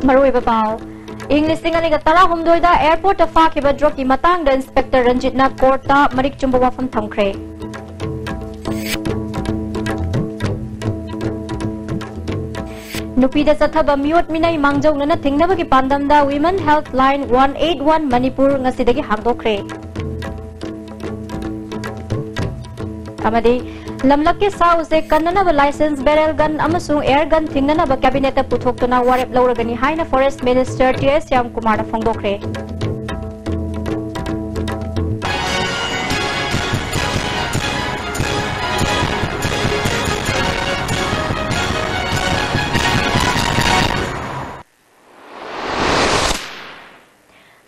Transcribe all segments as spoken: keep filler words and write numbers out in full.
ꯃꯔꯨꯑꯣꯏꯕ ꯄꯥꯎ꯫ ꯏꯪ ꯂꯤꯁꯤꯡ ꯑꯅꯤꯒ ꯇꯔꯥꯍꯨꯝꯗꯣꯏꯗ airportꯇ ꯐꯥꯈꯤꯕ drugꯀꯤ ꯃꯇꯥꯡꯗ inspector ꯔꯟꯖꯤꯠꯅ courtꯇ ꯃꯔꯤꯛ ꯆꯨꯝꯕ ꯋꯥꯐꯝ ꯊꯝꯈ꯭ꯔꯦ꯫ ꯅꯨꯄꯤꯗ ꯆꯠꯊꯕ ꯃꯤꯑꯣꯠ ꯃꯤꯅꯩ ꯃꯥꯡꯖꯧꯅꯅ ꯊꯤꯡꯅꯕꯒꯤ ꯄꯥꯟꯗꯝꯗ Women Helpline one eight one Manipur ꯉꯁꯤꯗꯒꯤ ꯍꯥꯡꯗꯣꯛꯈ꯭ꯔꯦ꯫ ꯑꯃꯗꯤ ꯂꯝꯂꯛꯀꯤ ꯁꯥ ꯎꯆꯦꯛ ꯀꯟꯅꯅꯕ licensed barrel gun ꯑꯃꯁꯨꯡ air gun ꯊꯤꯡꯅꯅꯕ cabinetꯇ ꯄꯨꯊꯣꯛꯇꯨꯅ ꯋꯥꯔꯦꯞ ꯂꯧꯔꯒꯅꯤ ꯍꯥꯏꯅ Forest Minister ꯇꯤ ꯑꯦꯁ ꯁ꯭ꯌꯥꯝꯀꯨꯃꯥꯔꯅ ꯐꯣꯡꯗꯣꯛꯈ꯭ꯔꯦ꯫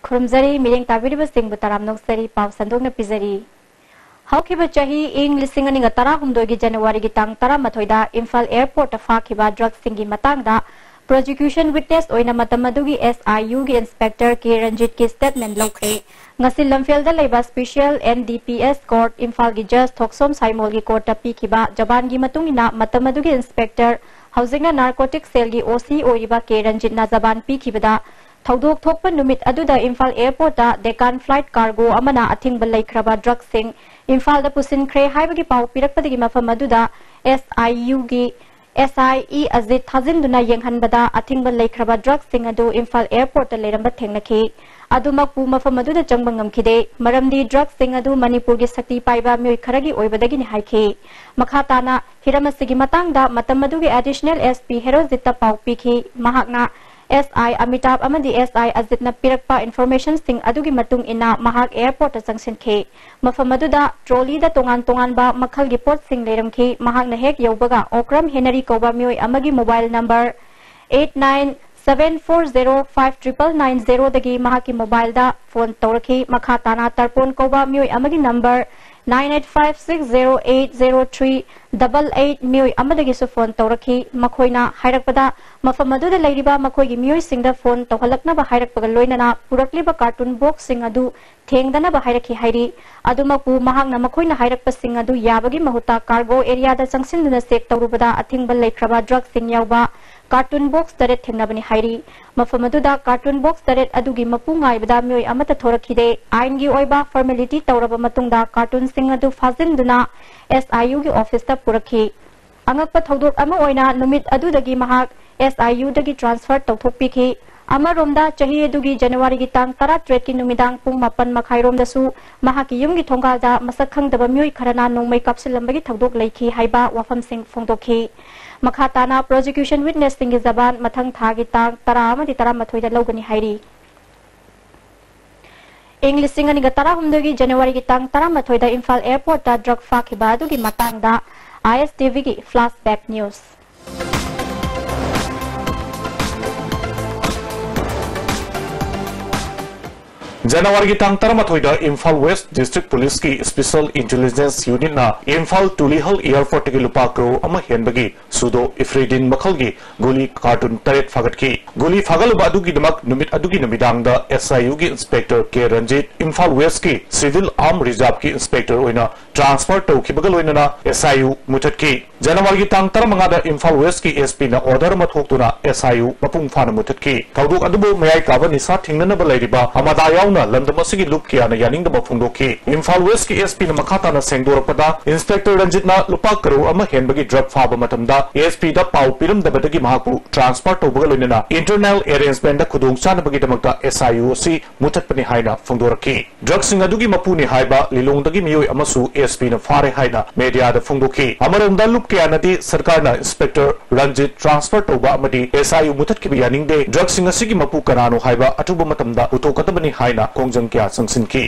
ꯈꯨꯔꯨꯝꯖꯔꯤ, ꯃꯤꯠꯌꯦꯡ ꯇꯥꯕꯤꯔꯤꯕꯁꯤꯡꯕꯨ ꯇꯔꯥꯝꯅ ꯑꯣꯛꯆꯔꯤ꯫ ꯄꯥꯎ ꯁꯟꯗꯣꯛꯅ ꯄꯤꯖꯔꯤ꯫ ꯍꯧꯈꯤꯕ ꯆꯍꯤ ꯏꯪ ꯂꯤꯁꯤꯡ ꯑꯅꯤꯒ ꯇꯔꯥꯍꯨꯝꯗꯣꯏꯒꯤ Januaryꯒꯤ ꯇꯥꯡ ꯇꯔꯥꯃꯥꯊꯣꯏꯗ ꯏꯝꯐꯥꯜ airportꯇ ꯐꯥꯈꯤꯕ drugꯁꯤꯡꯒꯤ ꯃꯇꯥꯡꯗ prosecution witness ꯑꯣꯏꯅ ꯃꯇꯝ ꯑꯗꯨꯒꯤ S I Uꯒꯤ inspector K ꯔꯟꯖꯤꯠꯀꯤ statement ꯂꯧꯈ꯭ꯔꯦ꯫ ꯉꯁꯤ ꯂꯝꯐꯦꯜꯗ ꯂꯩꯕ special N D P S court ꯏꯝꯐꯥꯜꯒꯤ judge ꯊꯣꯛꯁꯣꯝ ꯁꯥꯏꯃꯣꯜꯒꯤ courtꯇ ꯄꯤꯈꯤꯕ ꯖꯕꯥꯟꯒꯤ ꯃꯇꯨꯡ ꯏꯟꯅ ꯃꯇꯝ ꯑꯗꯨꯒꯤ inspector, ꯍꯧꯖꯤꯛꯅ narcotic cellꯒꯤ O C ꯑꯣꯏꯔꯤꯕ ꯀꯦ ꯔꯟꯖꯤꯠꯅ ꯖꯕꯥꯟ ꯄꯤꯈꯤꯕꯗ, ꯊꯧꯗꯣꯛ ꯊꯣꯛꯄ ꯅꯨꯃꯤꯠ ꯑꯗꯨꯗ ꯏꯝꯐꯥꯜ airportꯇ Deccan flight cargo ꯑꯃꯅ ꯑꯊꯤꯡꯕ ꯂꯩꯈ꯭ꯔꯕ drugꯁꯤꯡ ꯏꯝꯐꯥꯜꯗ ꯄꯨꯁꯤꯟꯈ꯭ꯔꯦ ꯍꯥꯏꯕꯒꯤ ꯄꯥꯎ ꯄꯤꯔꯛꯄꯗꯒꯤ ꯃꯐꯝ ꯑꯗꯨꯗ S I Uꯒꯤ S I E Ajit ꯊꯥꯖꯤꯟꯗꯨꯅ ꯌꯦꯡꯍꯟꯕꯗ ꯑꯊꯤꯡꯕ ꯂꯩꯈ꯭ꯔꯕ drugꯁꯤꯡ ꯑꯗꯨ ꯏꯝꯐꯥꯜ airportꯇ ꯂꯩꯔꯝꯕ ꯊꯦꯡꯅꯈꯤ꯫ ꯑꯗꯨꯃꯛꯄꯨ ꯃꯐꯝ ꯑꯗꯨꯗ ꯆꯪꯕ ꯉꯝꯈꯤꯗꯦ, ꯃꯔꯝꯗꯤ drugꯁꯤꯡ ꯑꯗꯨ ꯃꯅꯤꯄꯨꯔꯒꯤ ꯁꯛꯇꯤ ꯄꯥꯏꯕ ꯃꯤꯑꯣꯏ ꯈꯔꯒꯤ ꯑꯣꯏꯕꯗꯒꯤꯅꯤ ꯍꯥꯏꯈꯤ꯫ ꯃꯈꯥ ꯇꯥꯅ ꯍꯤꯔꯝ ꯑꯁꯤꯒꯤ ꯃꯇꯥꯡꯗ ꯃꯇꯝ ꯑꯗꯨꯒꯤ additional S P ꯍꯦꯔꯣꯖꯤꯠꯇ ꯄꯥꯎ ꯄꯤꯈꯤ꯫ ꯃꯍꯥꯛꯅ S I ꯑꯃꯤꯇꯥꯕ ꯑꯃꯗꯤ S I ꯑꯖꯤꯠꯅ ꯄꯤꯔꯛꯄ informationꯁꯤꯡ ꯑꯗꯨꯒꯤ ꯃꯇꯨꯡ ꯏꯟꯅ ꯃꯍꯥꯛ airportꯇ ꯆꯪꯁꯤꯟꯈꯤ꯫ ꯃꯐꯝ ꯑꯗꯨꯗ trolleyꯗ ꯇꯣꯉꯥꯟ ꯇꯣꯉꯥꯟꯕ ꯃꯈꯜꯒꯤ ꯄꯣꯠꯁꯤꯡ ꯂꯩꯔꯝꯈꯤ꯫ ꯃꯍꯥꯛꯅ ꯍꯦꯛ ꯌꯧꯕꯒ ꯑꯣꯀ꯭ꯔꯝ ꯍꯦꯅꯔꯤ ꯀꯧꯕ ꯃꯤꯑꯣꯏ ꯑꯃꯒꯤ mobile number eight nine seven four zero five triple nine zeroꯗꯒꯤ ꯃꯍꯥꯛꯀꯤ mobileꯗ phone ꯇꯧꯔꯛꯈꯤ꯫ ꯃꯈꯥ ꯇꯥꯅ ꯇꯔꯄꯣꯟ ꯀꯧꯕ ꯃꯤꯑꯣꯏ ꯑꯃꯒꯤ number nine eight five six zero eight zero three double eight ꯃꯤꯑꯣꯏ ꯑꯃꯗꯒꯤꯁꯨ phone ꯇꯧꯔꯛꯈꯤ꯫ ꯃꯈꯣꯏꯅ ꯍꯥꯏꯔꯛꯄꯗ, ꯃꯐꯝ ꯑꯗꯨꯗ ꯂꯩꯔꯤꯕ ꯃꯈꯣꯏꯒꯤ ꯃꯤꯑꯣꯏꯁꯤꯡꯗ phone ꯇꯧꯍꯜꯂꯛꯅꯕ ꯍꯥꯏꯔꯛꯄꯒ ꯂꯣꯏꯅꯅ ꯄꯨꯔꯛꯂꯤꯕ carton boxꯁꯤꯡ ꯑꯗꯨ ꯊꯦꯡꯗꯅꯕ ꯍꯥꯏꯔꯛꯈꯤ ꯍꯥꯏꯔꯤ꯫ ꯑꯗꯨꯃꯛꯄꯨ ꯃꯍꯥꯛꯅ ꯃꯈꯣꯏꯅ ꯍꯥꯏꯔꯛꯄꯁꯤꯡ ꯑꯗꯨ ꯌꯥꯕꯒꯤ ꯃꯍꯨꯠꯇ cargo areaꯗ ꯆꯪꯁꯤꯟꯗꯨꯅ check ꯇꯧꯔꯨꯕꯗ ꯑꯊꯤꯡꯕ ꯂꯩꯈ꯭ꯔꯕ drugꯁꯤꯡ ꯌꯥꯎꯕ carton box ꯇꯔꯦꯠ ꯊꯦꯡꯅꯕꯅꯤ ꯍꯥꯏꯔꯤ꯫ ꯃꯐꯝ ꯑꯗꯨꯗ carton box ꯇꯔꯦꯠ ꯑꯗꯨꯒꯤ ꯃꯄꯨ ꯉꯥꯏꯕꯗ ꯃꯤꯑꯣꯏ ꯑꯃꯠꯇ ꯊꯣꯔꯛꯈꯤꯗꯦ꯫ ꯑꯥꯏꯟꯒꯤ ꯑꯣꯏꯕ formality ꯇꯧꯔꯕ ꯃꯇꯨꯡꯗ cartonꯁꯤꯡ ꯑꯗꯨ ꯐꯥꯖꯤꯟꯗꯨꯅ SIUꯒꯤ officeꯇ ꯄꯨꯔꯛꯈꯤ꯫ ꯑꯉꯛꯄ ꯊꯧꯗꯣꯛ ꯑꯃ ꯑꯣꯏꯅ ꯅꯨꯃꯤꯠ ꯑꯗꯨꯗꯒꯤ ꯃꯍꯥꯛ SIUꯗꯒꯤ transfer ꯇꯧꯊꯣꯛꯄꯤꯈꯤ꯫ ꯑꯃꯔꯣꯝꯗ, ꯆꯍꯤ ꯑꯗꯨꯒꯤ ꯖꯅꯋꯥꯔꯤꯒꯤ ꯇꯥꯡ ꯇꯔꯥꯇꯔꯦꯠꯀꯤ ꯅꯨꯃꯤꯗꯥꯡ ꯄꯨꯡ ꯃꯥꯄꯟ ꯃꯈꯥꯏꯔꯣꯝꯗꯁꯨ ꯃꯍꯥꯛꯀꯤ ꯌꯨꯝꯒꯤ ꯊꯣꯡꯒꯥꯜꯗ ꯃꯁꯛ ꯈꯪꯗꯕ ꯃꯤꯑꯣꯏ ꯈꯔꯅ ꯅꯣꯡꯃꯩ ꯀꯥꯞꯁꯤꯜꯂꯝꯕꯒꯤ ꯊꯧꯗꯣꯛ ꯂꯩꯈꯤ ꯍꯥꯏꯕ ꯋꯥꯐꯝꯁꯤꯡ ꯐꯣꯡꯗꯣꯛꯈꯤ꯫ ꯃꯈꯥ ꯇꯥꯅ prosecution witnessꯁꯤꯡꯒꯤ ꯖꯕꯥꯟ ꯃꯊꯪ ꯊꯥꯒꯤ ꯇꯥꯡ ꯇꯔꯥ ꯑꯃꯗꯤ ꯇꯔꯥꯃꯥꯊꯣꯏꯗ ꯂꯧꯒꯅꯤ ꯍꯥꯏꯔꯤ꯫ ꯏꯪ ꯂꯤꯁꯤꯡ ꯑꯅꯤꯒ ꯇꯔꯥꯍꯨꯝꯗꯣꯏꯒꯤ ꯖꯅꯋꯥꯔꯤꯒꯤ ꯇꯥꯡ ꯇꯔꯥꯃꯥꯊꯣꯏꯗ ꯏꯝꯐꯥꯜ airportꯇ drug ꯐꯥꯈꯤꯕ ꯑꯗꯨꯒꯤ ꯃꯇꯥꯡꯗ ISTVꯒꯤ flashback news꯫ ꯖꯅꯋꯥꯔꯤꯒꯤ ꯇꯥꯡ ꯇꯔꯥꯃꯥꯊꯣꯏꯗ Imphal West District Policeꯀꯤ Special Intelligence Unitꯅ Imphal Tulihal airportꯇꯒꯤ ꯂꯨꯄꯥ ꯀꯔꯣꯔ ꯑꯃ ꯍꯦꯟꯕꯒꯤ pseudoephedrine ꯃꯈꯜꯒꯤ ꯒꯨꯂꯤ carton ꯇꯔꯦꯠ ꯐꯥꯒꯠꯈꯤ꯫ ꯒꯨꯂꯤ ꯐꯥꯒꯠꯂꯨꯕ ꯑꯗꯨꯒꯤꯗꯃꯛ ꯅꯨꯃꯤꯠ ꯑꯗꯨꯒꯤ ꯅꯨꯃꯤꯗꯥꯡꯗ SIUꯒꯤ Inspector ꯀꯦ Ranjit Imphal Westꯀꯤ Civil Arm Reserveꯀꯤ Inspector ꯑꯣꯏꯅ transfer ꯇꯧꯈꯤꯕꯒ ꯂꯣꯏꯅꯅ SIU ꯃꯨꯊꯠꯈꯤ꯫ ꯖꯅꯋꯥꯔꯤꯒꯤ ꯇꯥꯡ ꯇꯔꯥꯃꯉꯥꯗ ꯏꯝꯐꯥꯜ Westꯀꯤ SPꯅ order ꯑꯃ ꯊꯣꯛꯇꯨꯅ SIU ꯃꯄꯨꯡ ꯐꯥꯅ ꯃꯨꯊꯠꯈꯤ꯫ ꯊꯧꯗꯣꯛ ꯑꯗꯨꯕꯨ ꯃꯌꯥꯏ ꯀꯥꯕ ꯅꯤꯁꯥ ꯊꯤꯡꯅꯅꯕ ꯂꯩꯔꯤꯕ ꯑꯃꯗꯥ ꯌꯥꯎꯅ ꯂꯝꯗꯝ ꯑꯁꯤꯒꯤ ꯂꯨꯞ ꯀꯌꯥꯅ ꯌꯥꯅꯤꯡꯗꯕ ꯐꯣꯡꯗꯣꯛꯈꯤ꯫ ꯏꯝꯐꯥꯜ Westꯀꯤ SPꯅ ꯃꯈꯥ ꯇꯥꯅ ꯁꯦꯡꯗꯣꯔꯛꯄꯗ, Inspector ꯔꯟꯖꯤꯠꯅ ꯂꯨꯄꯥ ꯀꯔꯣꯔ ꯑꯃ ꯍꯦꯟꯕꯒꯤ drug ꯐꯥꯕ ꯃꯇꯝꯗ SPꯗ ꯄꯥꯎ ꯄꯤꯔꯝꯗꯕꯗꯒꯤ ꯃꯍꯥꯛꯄꯨ transfer ꯇꯧꯕꯒ ꯂꯣꯏꯅꯅ internal arrangementꯇ ꯈꯨꯗꯣꯡ ꯆꯥꯅꯕꯒꯤꯗꯃꯛꯇ SIU ꯑꯁꯤ ꯃꯨꯊꯠꯄꯅꯤ ꯍꯥꯏꯅ ꯐꯣꯡꯗꯣꯔꯛꯈꯤ꯫ Drugꯁꯤꯡ ꯑꯗꯨꯒꯤ ꯃꯄꯨꯅꯤ ꯍꯥꯏꯕ ꯂꯤꯂꯣꯡꯗꯒꯤ ꯃꯤꯑꯣꯏ ꯑꯃꯁꯨ SPꯅ ꯐꯥꯔꯦ ꯍꯥꯏꯅ mediaꯗ ꯐꯣꯡꯗꯣꯛꯈꯤ꯫ ꯑꯃꯔꯣꯝꯗ ꯂꯨꯞ ꯀꯌꯥꯅꯗꯤ ꯁꯔꯀꯥꯔꯅ Inspector ꯔꯟꯖꯤꯠ transfer ꯇꯧꯕ ꯑꯃꯗꯤ SIU ꯃꯨꯊꯠꯈꯤꯕ ꯌꯥꯅꯤꯡꯗꯦ, drugꯁꯤꯡ ꯑꯁꯤꯒꯤ ꯃꯄꯨ ꯀꯅꯥꯅꯣ ꯍꯥꯏꯕ ꯑꯊꯨꯕ ꯃꯇꯝꯗ ꯄꯨꯊꯣꯛꯀꯗꯕꯅꯤ ꯍꯥꯏꯅ ꯈꯣꯡꯖꯪ ꯀꯌꯥ ꯆꯪꯁꯤꯟꯈꯤ꯫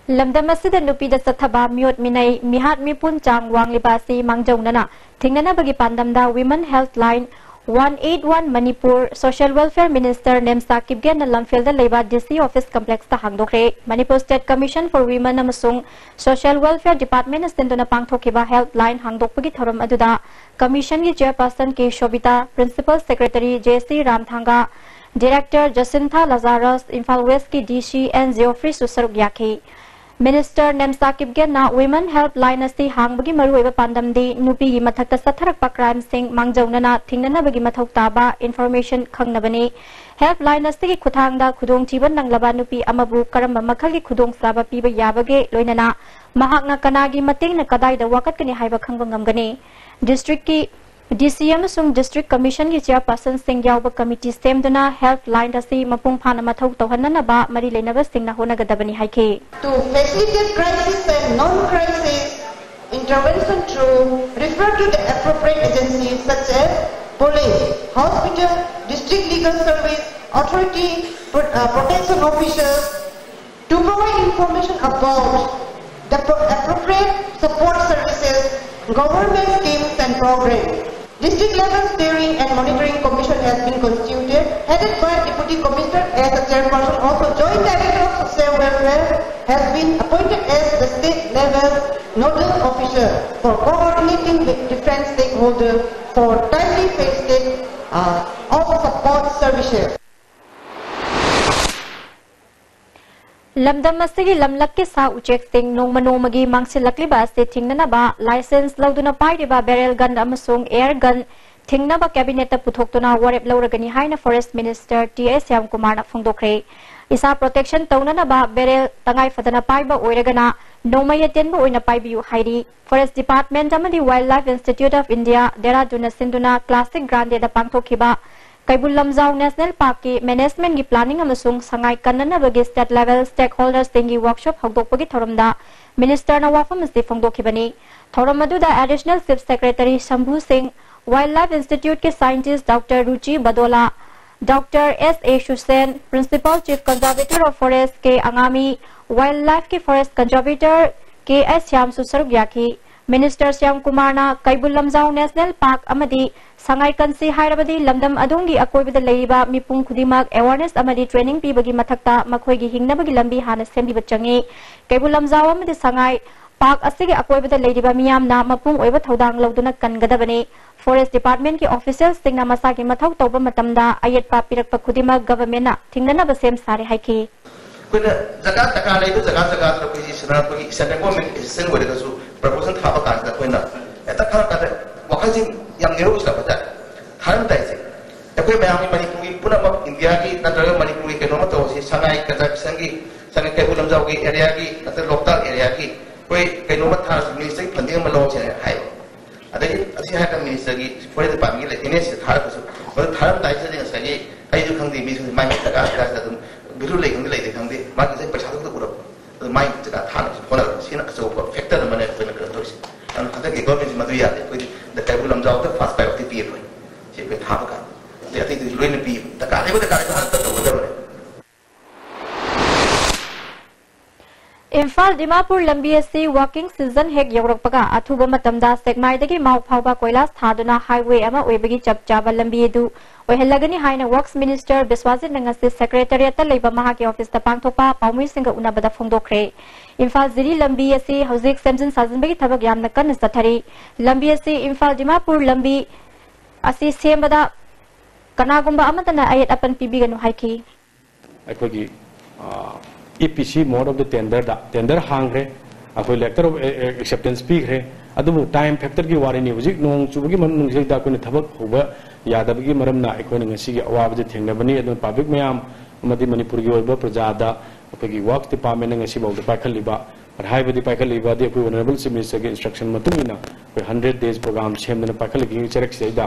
ꯂꯝꯗꯝ ꯑꯁꯤꯗ ꯅꯨꯄꯤꯗ ꯆꯠꯊꯕ ꯃꯤꯑꯣꯠ ꯃꯤꯅꯩ, ꯃꯤꯍꯥꯠ ꯃꯤꯄꯨꯟ ꯆꯥꯡ ꯋꯥꯡꯂꯤꯕ ꯑꯁꯤ ꯃꯥꯡꯖꯧꯅꯅ ꯊꯤꯡꯅꯅꯕꯒꯤ ꯄꯥꯟꯗꯝꯗ Women Helpline one eight one Manipur Social Welfare Minister ꯅꯦꯝꯁꯥ ꯀꯤꯞꯒꯦꯟꯅ ꯂꯝꯐꯦꯜꯗ ꯂꯩꯕ DC office complexꯇ ꯍꯥꯡꯗꯣꯛꯈ꯭ꯔꯦ꯫ Manipur State Commission for Women ꯑꯃꯁꯨꯡ Social Welfare Departmentꯅ ꯁꯤꯟꯗꯨꯅ ꯄꯥꯡꯊꯣꯛꯈꯤꯕ helpline ꯍꯥꯡꯗꯣꯛꯄꯒꯤ ꯊꯧꯔꯝ ꯑꯗꯨꯗ Commissionꯒꯤ Chairperson ꯀꯦ ꯁꯣꯕꯤꯇꯥ, Principal Secretary ꯖꯦ ꯁꯤ ꯔꯥꯝꯊꯥꯡꯒ, Director ꯖꯁꯤꯟꯊꯥ ꯂꯖꯥꯔꯁ, ꯏꯝꯐꯥꯜ Westꯀꯤ DC ꯑꯦꯟ ꯖꯤꯑꯣꯐ꯭ꯔꯤꯁꯨ ꯁꯔꯨꯛ ꯌꯥꯈꯤ꯫ Minister Nemcha Kipgenna Women Helpline ꯑꯁꯤ ꯍꯥꯡꯕꯒꯤ ꯃꯔꯨꯑꯣꯏꯕ ꯄꯥꯟꯗꯝꯗꯤ ꯅꯨꯄꯤꯒꯤ ꯃꯊꯛꯇ ꯆꯠꯊꯔꯛꯄ crimeꯁꯤꯡ ꯃꯥꯡꯖꯧꯅꯅ ꯊꯤꯡꯅꯅꯕꯒꯤ ꯃꯊꯧ ꯇꯥꯕ information ꯈꯪꯅꯕꯅꯤ꯫ Helpline ꯑꯁꯤꯒꯤ ꯈꯨꯠꯊꯥꯡꯗ ꯈꯨꯗꯣꯡꯊꯤꯕ ꯅꯪꯂꯕ ꯅꯨꯄꯤ ꯑꯃꯕꯨ ꯀꯔꯝꯕ ꯃꯈꯜꯒꯤ ꯈꯨꯗꯣꯡꯆꯥꯕ ꯄꯤꯕ ꯌꯥꯕꯒꯦ, ꯂꯣꯏꯅꯅ ꯃꯍꯥꯛꯅ ꯀꯅꯥꯒꯤ ꯃꯇꯦꯡꯅ ꯀꯗꯥꯏꯗ ꯋꯥꯀꯠꯀꯅꯤ ꯍꯥꯏꯕ ꯈꯪꯕ ꯉꯝꯒꯅꯤ꯫ Districtꯀꯤ D C ꯑꯃꯁꯨꯡ District Commissionꯒꯤ chairpersonꯁꯤꯡ ꯌꯥꯎꯕ committee ꯁꯦꯝꯗꯨꯅ Helpline ꯑꯁꯤ ꯃꯄꯨꯡ ꯐꯥꯅ ꯃꯊꯧ ꯇꯧꯍꯟꯅꯅꯕ ꯃꯔꯤ ꯂꯩꯅꯕꯁꯤꯡꯅ ꯍꯣꯠꯅꯒꯗꯕꯅꯤ ꯍꯥꯏꯈꯤ꯫ To facilitate crisis and non-crisis intervention through refer to the appropriate agencies such as police, hospital, district legal service, authority, pro- uh, protection officers, to provide information about the pro- appropriate support services, government schemes and programs. District level steering and monitoring commission has been constituted, headed by Deputy Commissioner as the chairperson. Also, Joint Director of Social Welfare has been appointed as the state level nodal officer for coordinating with different stakeholders for timely facilitation uh, of support services. ꯂꯝꯗꯝ ꯑꯁꯤꯒꯤ ꯂꯝꯂꯛꯀꯤ ꯁꯥ ꯎꯆꯦꯛꯁꯤꯡ ꯅꯣꯡꯃ ꯅꯣꯡꯃꯒꯤ ꯃꯥꯡꯁꯤꯜꯂꯛꯂꯤꯕ ꯑꯁꯤ ꯊꯤꯡꯅꯅꯕ license ꯂꯧꯗꯨꯅ ꯄꯥꯏꯔꯤꯕ barrel gun ꯑꯃꯁꯨꯡ air gun ꯊꯤꯡꯅꯕ cabinetꯇ ꯄꯨꯊꯣꯛꯇꯨꯅ ꯋꯥꯔꯦꯞ ꯂꯧꯔꯒꯅꯤ ꯍꯥꯏꯅ Forest Minister T A ꯁ꯭ꯌꯥꯝꯀꯨꯃꯥꯔꯅ ꯐꯣꯡꯗꯣꯛꯈ꯭ꯔꯦ꯫ ꯏꯁꯥ protection ꯇꯧꯅꯅꯕ barrel ꯇꯉꯥꯏ ꯐꯗꯅ ꯄꯥꯏꯕ ꯑꯣꯏꯔꯒꯅ ꯅꯣꯡꯃꯩ ꯑꯇꯦꯟꯕ ꯑꯣꯏꯅ ꯄꯥꯏꯕꯤꯌꯨ ꯍꯥꯏꯔꯤ꯫ Forest Department ꯑꯃꯗꯤ Wildlife Institute of India, ꯗꯦꯍꯔꯥꯗꯨꯟꯅ ꯁꯤꯟꯗꯨꯅ Classic Grandꯗ ꯄꯥꯡꯊꯣꯛꯈꯤꯕ ꯀꯩꯕꯨꯜ ꯂꯝꯖꯥꯎ National Parkꯀꯤ managementꯀꯤ planning ꯑꯃꯁꯨꯡ ꯁꯉꯥꯏ ꯀꯟꯅꯅꯕꯒꯤ state level stakeholdersꯁꯤꯡꯒꯤ workshop ꯍꯧꯗꯣꯛꯄꯒꯤ ꯊꯧꯔꯝꯗ ministerꯅ ꯋꯥꯐꯝ ꯑꯁꯤ ꯐꯣꯡꯗꯣꯛꯈꯤꯕꯅꯤ꯫ ꯊꯧꯔꯝ ꯑꯗꯨꯗ Additional Chief Secretary ꯁꯝꯚꯨ ꯁꯤꯡ, Wildlife Instituteꯀꯤ scientist Doctor Ruchi ꯕꯗꯣꯂꯥ, Doctor S A ꯁꯨꯁꯦꯟ, Principal Chief Conservator of Forest K ꯑꯉꯥꯃꯤ, Wildlifeꯀꯤ Forest Conservator ꯀꯦ ꯑꯦꯁ ꯁ꯭ꯌꯥꯝꯁꯨ ꯁꯔꯨꯛ ꯌꯥꯈꯤ꯫ Minister ꯁ꯭ꯌꯥꯝ ꯀꯨꯃꯥꯔꯅ ꯀꯩꯕꯨꯜ ꯂꯝꯖꯥꯎ National Park ꯑꯃꯗꯤ ꯁꯉꯥꯏ ꯀꯟꯁꯤ ꯍꯥꯏꯔꯕꯗꯤ ꯂꯝꯗꯝ ꯑꯗꯣꯝꯒꯤ ꯑꯀꯣꯏꯕꯗ ꯂꯩꯔꯤꯕ ꯃꯤꯄꯨꯝ ꯈꯨꯗꯤꯡꯃꯛ awareness ꯑꯃꯗꯤ training ꯄꯤꯕꯒꯤ ꯃꯊꯛꯇ ꯃꯈꯣꯏꯒꯤ ꯍꯤꯡꯅꯕꯒꯤ ꯂꯝꯕꯤ ꯍꯥꯟꯅ ꯁꯦꯝꯕꯤꯕ ꯆꯪꯏ꯫ ꯀꯩꯕꯨꯜ ꯂꯝꯖꯥꯎ ꯑꯃꯗꯤ ꯁꯉꯥꯏ park ꯑꯁꯤꯒꯤ ꯑꯀꯣꯏꯕꯗ ꯂꯩꯔꯤꯕ ꯃꯤꯌꯥꯝꯅ ꯃꯄꯨꯡ ꯑꯣꯏꯕ ꯊꯧꯗꯥꯡ ꯂꯧꯗꯨꯅ ꯀꯟꯒꯗꯕꯅꯤ꯫ Forest Departmentꯀꯤ officialꯁꯤꯡꯅ ꯃꯁꯥꯒꯤ ꯃꯊꯧ ꯇꯧꯕ ꯃꯇꯝꯗ ꯑꯌꯦꯠꯄ ꯄꯤꯔꯛꯄ ꯈꯨꯗꯤꯡꯃꯛ governmentꯅ ꯊꯤꯡꯅꯅꯕ ꯁꯦꯝ ꯁꯥꯔꯦ ꯍꯥꯏꯈꯤ꯫ ꯑꯩꯈꯣꯏꯅ ꯖꯒꯥ ꯗꯔꯀꯥꯔ ꯂꯩꯕ ꯖꯒꯥ ꯖꯒꯥꯗꯨꯗ ꯑꯩꯈꯣꯏꯒꯤ ꯁꯤꯅ ꯑꯩꯈꯣꯏꯒꯤ central government assistant ꯑꯣꯏꯔꯒꯁꯨ proposal ꯊꯥꯕ ꯀꯥꯟꯁꯤꯗ ꯑꯩꯈꯣꯏꯅ ꯍꯦꯛꯇ ꯈꯜꯂꯛ ꯀꯥꯟꯗ ꯋꯥꯈꯜꯁꯤ ꯌꯥꯝ ꯅꯦꯔꯣ ꯑꯣꯏꯁꯤꯜꯂꯛꯄ ꯍꯥꯏꯇꯥꯔꯦ꯫ ꯊꯥꯔꯝꯗꯥꯏꯁꯦ ꯑꯩꯈꯣꯏ ꯃꯌꯥꯝꯒꯤ ꯃꯅꯤꯄꯨꯔꯒꯤ ꯄꯨꯝꯅꯃꯛ ꯏꯟꯗꯤꯌꯥꯒꯤ ꯅꯠꯇ꯭ꯔꯒ ꯃꯅꯤꯄꯨꯔꯒꯤ ꯀꯩꯅꯣꯝꯃ ꯇꯧꯔꯁꯤ, ꯁꯉꯥꯏ ꯀꯟꯖꯥꯔꯕꯦꯁꯟꯒꯤ, ꯁꯉꯥꯏ ꯀꯩꯕꯨꯜ ꯂꯝꯖꯥꯎꯒꯤ areaꯒꯤ ꯅꯠꯇ꯭ꯔꯒ ꯂꯣꯛꯇꯥꯛ areaꯒꯤ ꯑꯩꯈꯣꯏ ꯀꯩꯅꯣꯝꯃ ꯊꯥꯔꯁꯤ, ministryꯒꯤ funding ꯑꯃ ꯂꯧꯔꯁꯦꯅ ꯍꯥꯏꯕ꯫ ꯑꯗꯒꯤ ꯑꯁꯤ ꯍꯥꯏꯔꯒ ministryꯒꯤ forest departmentꯀꯤ ꯂꯩ, NSCꯗ ꯊꯥꯔꯒꯁꯨ, ꯃꯗꯨ ꯊꯥꯔꯝꯗꯥꯏꯁꯤꯗꯗꯤ ꯉꯁꯥꯏꯒꯤ ꯑꯩꯁꯨ ꯈꯪꯗꯦ, ꯃꯤꯁꯨ ꯃꯥꯏ ꯃꯤꯠ ꯖꯒꯥ ꯖꯒꯥꯁꯤꯗ ꯑꯗꯨꯝ value ꯂꯩ ꯈꯪꯗꯦ ꯂꯩꯇꯦ ꯈꯪꯗꯦ, ꯃꯥꯒꯤ ꯉꯁꯥꯏ ꯄꯩꯁꯥꯗꯨ ꯈꯛꯇ ꯎꯔꯛꯄ꯫ ꯑꯗꯨ ꯃꯥꯏ ꯖꯒꯥ ꯊꯥꯅꯕꯁꯨ ꯍꯣꯠꯅꯔꯛꯄ, ꯁꯤꯅ ꯑꯆꯧꯕ factor ꯑꯃꯅꯦ ꯑꯩꯈꯣꯏꯅ ꯀꯩꯅꯣ ꯇꯧꯔꯤꯁꯦ꯫ ꯑꯗꯨꯅ ꯍꯟꯗꯛꯀꯤ governmentꯁꯤ ꯃꯗꯨ ꯌꯥꯗꯦ, ꯑꯩꯈꯣꯏꯗꯤ ꯀꯩꯕꯨꯜ ꯂꯝꯖꯥꯎꯗ first priority ꯄꯤ ꯑꯩꯈꯣꯏ꯫ ꯁꯤ ꯑꯩꯈꯣꯏ ꯊꯥꯕ ꯀꯥꯟꯗ꯫ ꯑꯗꯩ ꯑꯇꯩꯗꯨꯁꯨ ꯂꯣꯏꯅ ꯄꯤ, ꯗꯔꯀꯥꯔ ꯂꯩꯕ ꯗꯔꯀꯥꯔ ꯂꯩꯕ ꯍꯥꯟꯅ ꯇꯧꯒꯗꯕꯅꯦ꯫ ꯏꯝꯐꯥꯜ ꯗꯤꯃꯥꯄꯨꯔ ꯂꯝꯕꯤ ꯑꯁꯤ working season ꯍꯦꯛ ꯌꯧꯔꯛꯄꯒ ꯑꯊꯨꯕ ꯃꯇꯝꯗ ꯁꯦꯛꯃꯥꯏꯗꯒꯤ ꯃꯥꯎ ꯐꯥꯎꯕ ꯀꯣꯏꯂꯥꯁ ꯊꯥꯗꯨꯅ highway ꯑꯃ ꯑꯣꯏꯕꯒꯤ ꯆꯞ ꯆꯥꯕ ꯂꯝꯕꯤ ꯑꯗꯨ ꯑꯣꯏꯍꯜꯂꯒꯅꯤ ꯍꯥꯏꯅ Works Minister ꯕꯤꯁ꯭ꯋꯥꯖꯤꯠꯅ ꯉꯁꯤ Secretariatꯇ ꯂꯩꯕ ꯃꯍꯥꯛꯀꯤ officeꯇ ꯄꯥꯡꯊꯣꯛꯄ ꯄꯥꯎꯃꯤꯁꯤꯡꯒ ꯎꯅꯕꯗ ꯐꯣꯡꯗꯣꯛꯈ꯭ꯔꯦ꯫ ꯏꯝꯐꯥꯜ ꯖꯤꯔꯤ ꯂꯝꯕꯤ ꯑꯁꯤ ꯍꯧꯖꯤꯛ ꯁꯦꯝꯖꯤꯟ ꯁꯥꯖꯤꯟꯕꯒꯤ ꯊꯕꯛ ꯌꯥꯝꯅ ꯀꯟꯅ ꯆꯠꯊꯔꯤ꯫ ꯂꯝꯕꯤ ꯑꯁꯤ ꯏꯝꯐꯥꯜ ꯗꯤꯃꯥꯄꯨꯔ ꯂꯝꯕꯤ ꯑꯁꯤ ꯁꯦꯝꯕꯗ ꯀꯅꯥꯒꯨꯝꯕ ꯑꯃꯠꯇꯅ ꯑꯌꯦꯠ ꯑꯄꯟ ꯄꯤꯕꯤꯒꯅꯨ ꯍꯥꯏꯈꯤ꯫ ꯑꯩꯈꯣꯏꯒꯤ, ꯑ, EPC mode of the tenderꯗ tender ꯍꯥꯡꯈ꯭ꯔꯦ, ꯑꯩꯈꯣꯏ letter of, ꯑ, ꯑ, acceptance ꯄꯤꯈ꯭ꯔꯦ꯫ ꯑꯗꯨꯕꯨ time factorꯒꯤ ꯋꯥꯔꯤꯅꯤ꯫ ꯍꯧꯖꯤꯛ ꯅꯣꯡ ꯆꯨꯕꯒꯤ ꯃꯅꯨꯡꯁꯤꯗ ꯑꯩꯈꯣꯏꯅ ꯊꯕꯛ ꯍꯧꯕ ꯌꯥꯗꯕꯒꯤ ꯃꯔꯝꯅ ꯑꯩꯈꯣꯏꯅ ꯉꯁꯤꯒꯤ ꯑꯋꯥꯕꯁꯦ ꯊꯦꯡꯅꯕꯅꯤ꯫ ꯑꯗꯨꯅ public ꯃꯌꯥꯝ ꯑꯃꯗꯤ ꯃꯅꯤꯄꯨꯔꯒꯤ ꯑꯣꯏꯕ ꯄ꯭ꯔꯖꯥꯗ ꯑꯩꯈꯣꯏꯒꯤ Works Departmentꯅ ꯉꯁꯤꯐꯥꯎꯗ ꯄꯥꯏꯈꯠꯂꯤꯕ, ꯍꯥꯏꯕꯗꯤ ꯄꯥꯏꯈꯠꯂꯤꯕꯗꯤ ꯑꯩꯈꯣꯏ Honourable Chief Ministerꯒꯤ instruction ꯃꯇꯨꯡ ꯏꯟꯅ ꯑꯩꯈꯣꯏ hundred days program ꯁꯦꯝꯗꯅ ꯄꯥꯏꯈꯠꯂꯛꯂꯤꯉꯩ ꯆꯩꯔꯛꯁꯤꯗꯩꯗ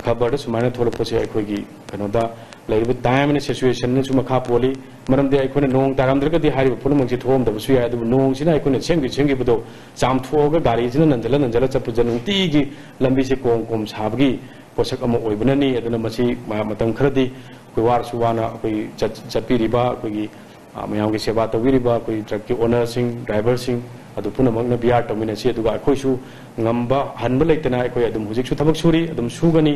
ꯈꯕꯔꯗ ꯁꯨꯃꯥꯏꯅ ꯊꯣꯛꯂꯛꯄꯁꯦ ꯑꯩꯈꯣꯏꯒꯤ ꯀꯩꯅꯣꯗ ꯂꯩꯔꯤꯕ time and situationꯅꯁꯨ ꯃꯈꯥ ꯄꯣꯜꯂꯤ꯫ ꯃꯔꯝꯗꯤ ꯑꯩꯈꯣꯏꯅ ꯅꯣꯡ ꯇꯥꯔꯝꯗ꯭ꯔꯒꯗꯤ ꯍꯥꯏꯔꯤꯕ ꯄꯨꯝꯅꯃꯛꯁꯦ ꯊꯣꯛꯑꯝꯗꯕꯁꯨ ꯌꯥꯏ꯫ ꯑꯗꯨꯕꯨ ꯅꯣꯡꯁꯤꯅ ꯑꯩꯈꯣꯏꯅ ꯁꯦꯝꯈꯤ ꯁꯦꯝꯈꯤꯕꯗꯣ ꯆꯥꯝꯊꯣꯛꯑꯒ ꯒꯥꯔꯤꯁꯤꯅ ꯅꯟꯖꯜꯂ ꯅꯟꯖꯜꯂ ꯆꯠꯄꯁꯤꯗ ꯅꯨꯡꯇꯤꯒꯤ ꯂꯝꯕꯤꯁꯦ ꯀꯣꯝ ꯀꯣꯝ ꯁꯥꯕꯒꯤ ꯄꯣꯠꯁꯛ ꯑꯃ ꯑꯣꯏꯕꯅꯅꯤ꯫ ꯑꯗꯨꯅ ꯃꯁꯤ ꯃ-, ꯃꯇꯝ ꯈꯔꯗꯤ ꯑꯩꯈꯣꯏ ꯋꯥꯔꯁꯨ ꯋꯥꯅ ꯑꯩꯈꯣꯏ ꯆꯠ-, ꯆꯠꯄꯤꯔꯤꯕ ꯑꯩꯈꯣꯏꯒꯤ, ꯑ, ꯃꯌꯥꯝꯒꯤ ꯁꯦꯕꯥ ꯇꯧꯕꯤꯔꯤꯕ ꯑꯩꯈꯣꯏ truckꯀꯤ ownerꯁꯤꯡ, driverꯁꯤꯡ ꯑꯗꯨ ꯄꯨꯝꯅꯃꯛꯅ ꯕꯤꯌꯥꯔ ꯇꯧꯃꯤꯟꯅꯁꯤ꯫ ꯑꯗꯨꯒ ꯑꯩꯈꯣꯏꯁꯨ ꯉꯝꯕ ꯍꯟꯕ ꯂꯩꯇꯅ ꯑꯩꯈꯣꯏ ꯑꯗꯨꯝ ꯍꯧꯖꯤꯛꯁꯨ ꯊꯕꯛ ꯁꯨꯔꯤ, ꯑꯗꯨꯝ ꯁꯨꯒꯅꯤ꯫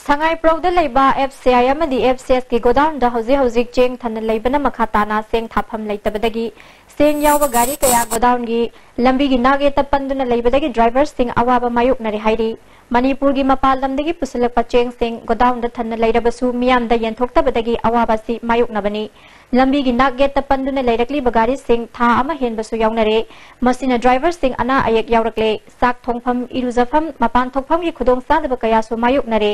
ꯁꯉꯥꯏꯄ꯭ꯔꯧꯗ ꯂꯩꯕ F C I ꯑꯃꯗꯤ F C S ꯀꯤ ꯒꯣꯗꯥꯎꯟꯗ ꯍꯧꯖꯤꯛ ꯍꯧꯖꯤꯛ ꯆꯦꯡ ꯊꯟꯅ ꯂꯩꯕꯅ ꯃꯈꯥ ꯇꯥꯅ ꯆꯦꯡ ꯊꯥꯐꯝ ꯂꯩꯇꯕꯗꯒꯤ ꯆꯦꯡ ꯌꯥꯎꯕ ꯒꯥꯔꯤ ꯀꯌꯥ ꯒꯣꯗꯥꯎꯟꯒꯤ ꯂꯝꯕꯤꯒꯤ ꯅꯥꯛ ꯌꯦꯠꯇ ꯄꯟꯗꯨꯅ ꯂꯩꯕꯗꯒꯤ ꯗ꯭ꯔꯥꯏꯚꯔꯁꯤꯡ ꯑꯋꯥꯕ ꯃꯥꯌꯣꯛꯅꯔꯦ ꯍꯥꯏꯔꯤ꯫ ꯃꯅꯤꯄꯨꯔꯒꯤ ꯃꯄꯥꯟ ꯂꯝꯗꯒꯤ ꯄꯨꯁꯤꯜꯂꯛꯄ ꯆꯦꯡꯁꯤꯡ ꯒꯣꯗꯥꯎꯟꯗ ꯊꯟꯅ ꯂꯩꯔꯕꯁꯨ ꯃꯤꯌꯥꯝꯗ ꯌꯦꯟꯊꯣꯛꯇꯕꯗꯒꯤ ꯑꯋꯥꯕ ꯑꯁꯤ ꯃꯥꯌꯣꯛꯅꯕꯅꯤ꯫ ꯂꯝꯕꯤꯒꯤ ꯅꯥꯛ ꯌꯦꯠꯇ ꯄꯟꯗꯨꯅ ꯂꯩꯔꯛꯂꯤꯕ ꯒꯥꯔꯤꯁꯤꯡ ꯊꯥ ꯑꯃ ꯍꯦꯟꯕꯁꯨ ꯌꯥꯎꯅꯔꯦ꯫ ꯃꯁꯤꯅ ꯗ꯭ꯔꯥꯏꯚꯔꯁꯤꯡ ꯑꯅꯥ ꯑꯌꯦꯛ ꯌꯥꯎꯔꯛꯂꯦ꯫ ꯆꯥꯛ ꯊꯣꯡꯐꯝ, ꯏꯔꯨꯖꯐꯝ, ꯃꯄꯥꯟ ꯊꯣꯛꯐꯝꯒꯤ ꯈꯨꯗꯣꯡꯆꯥꯗꯕ ꯀꯌꯥꯁꯨ ꯃꯥꯌꯣꯛꯅꯔꯦ꯫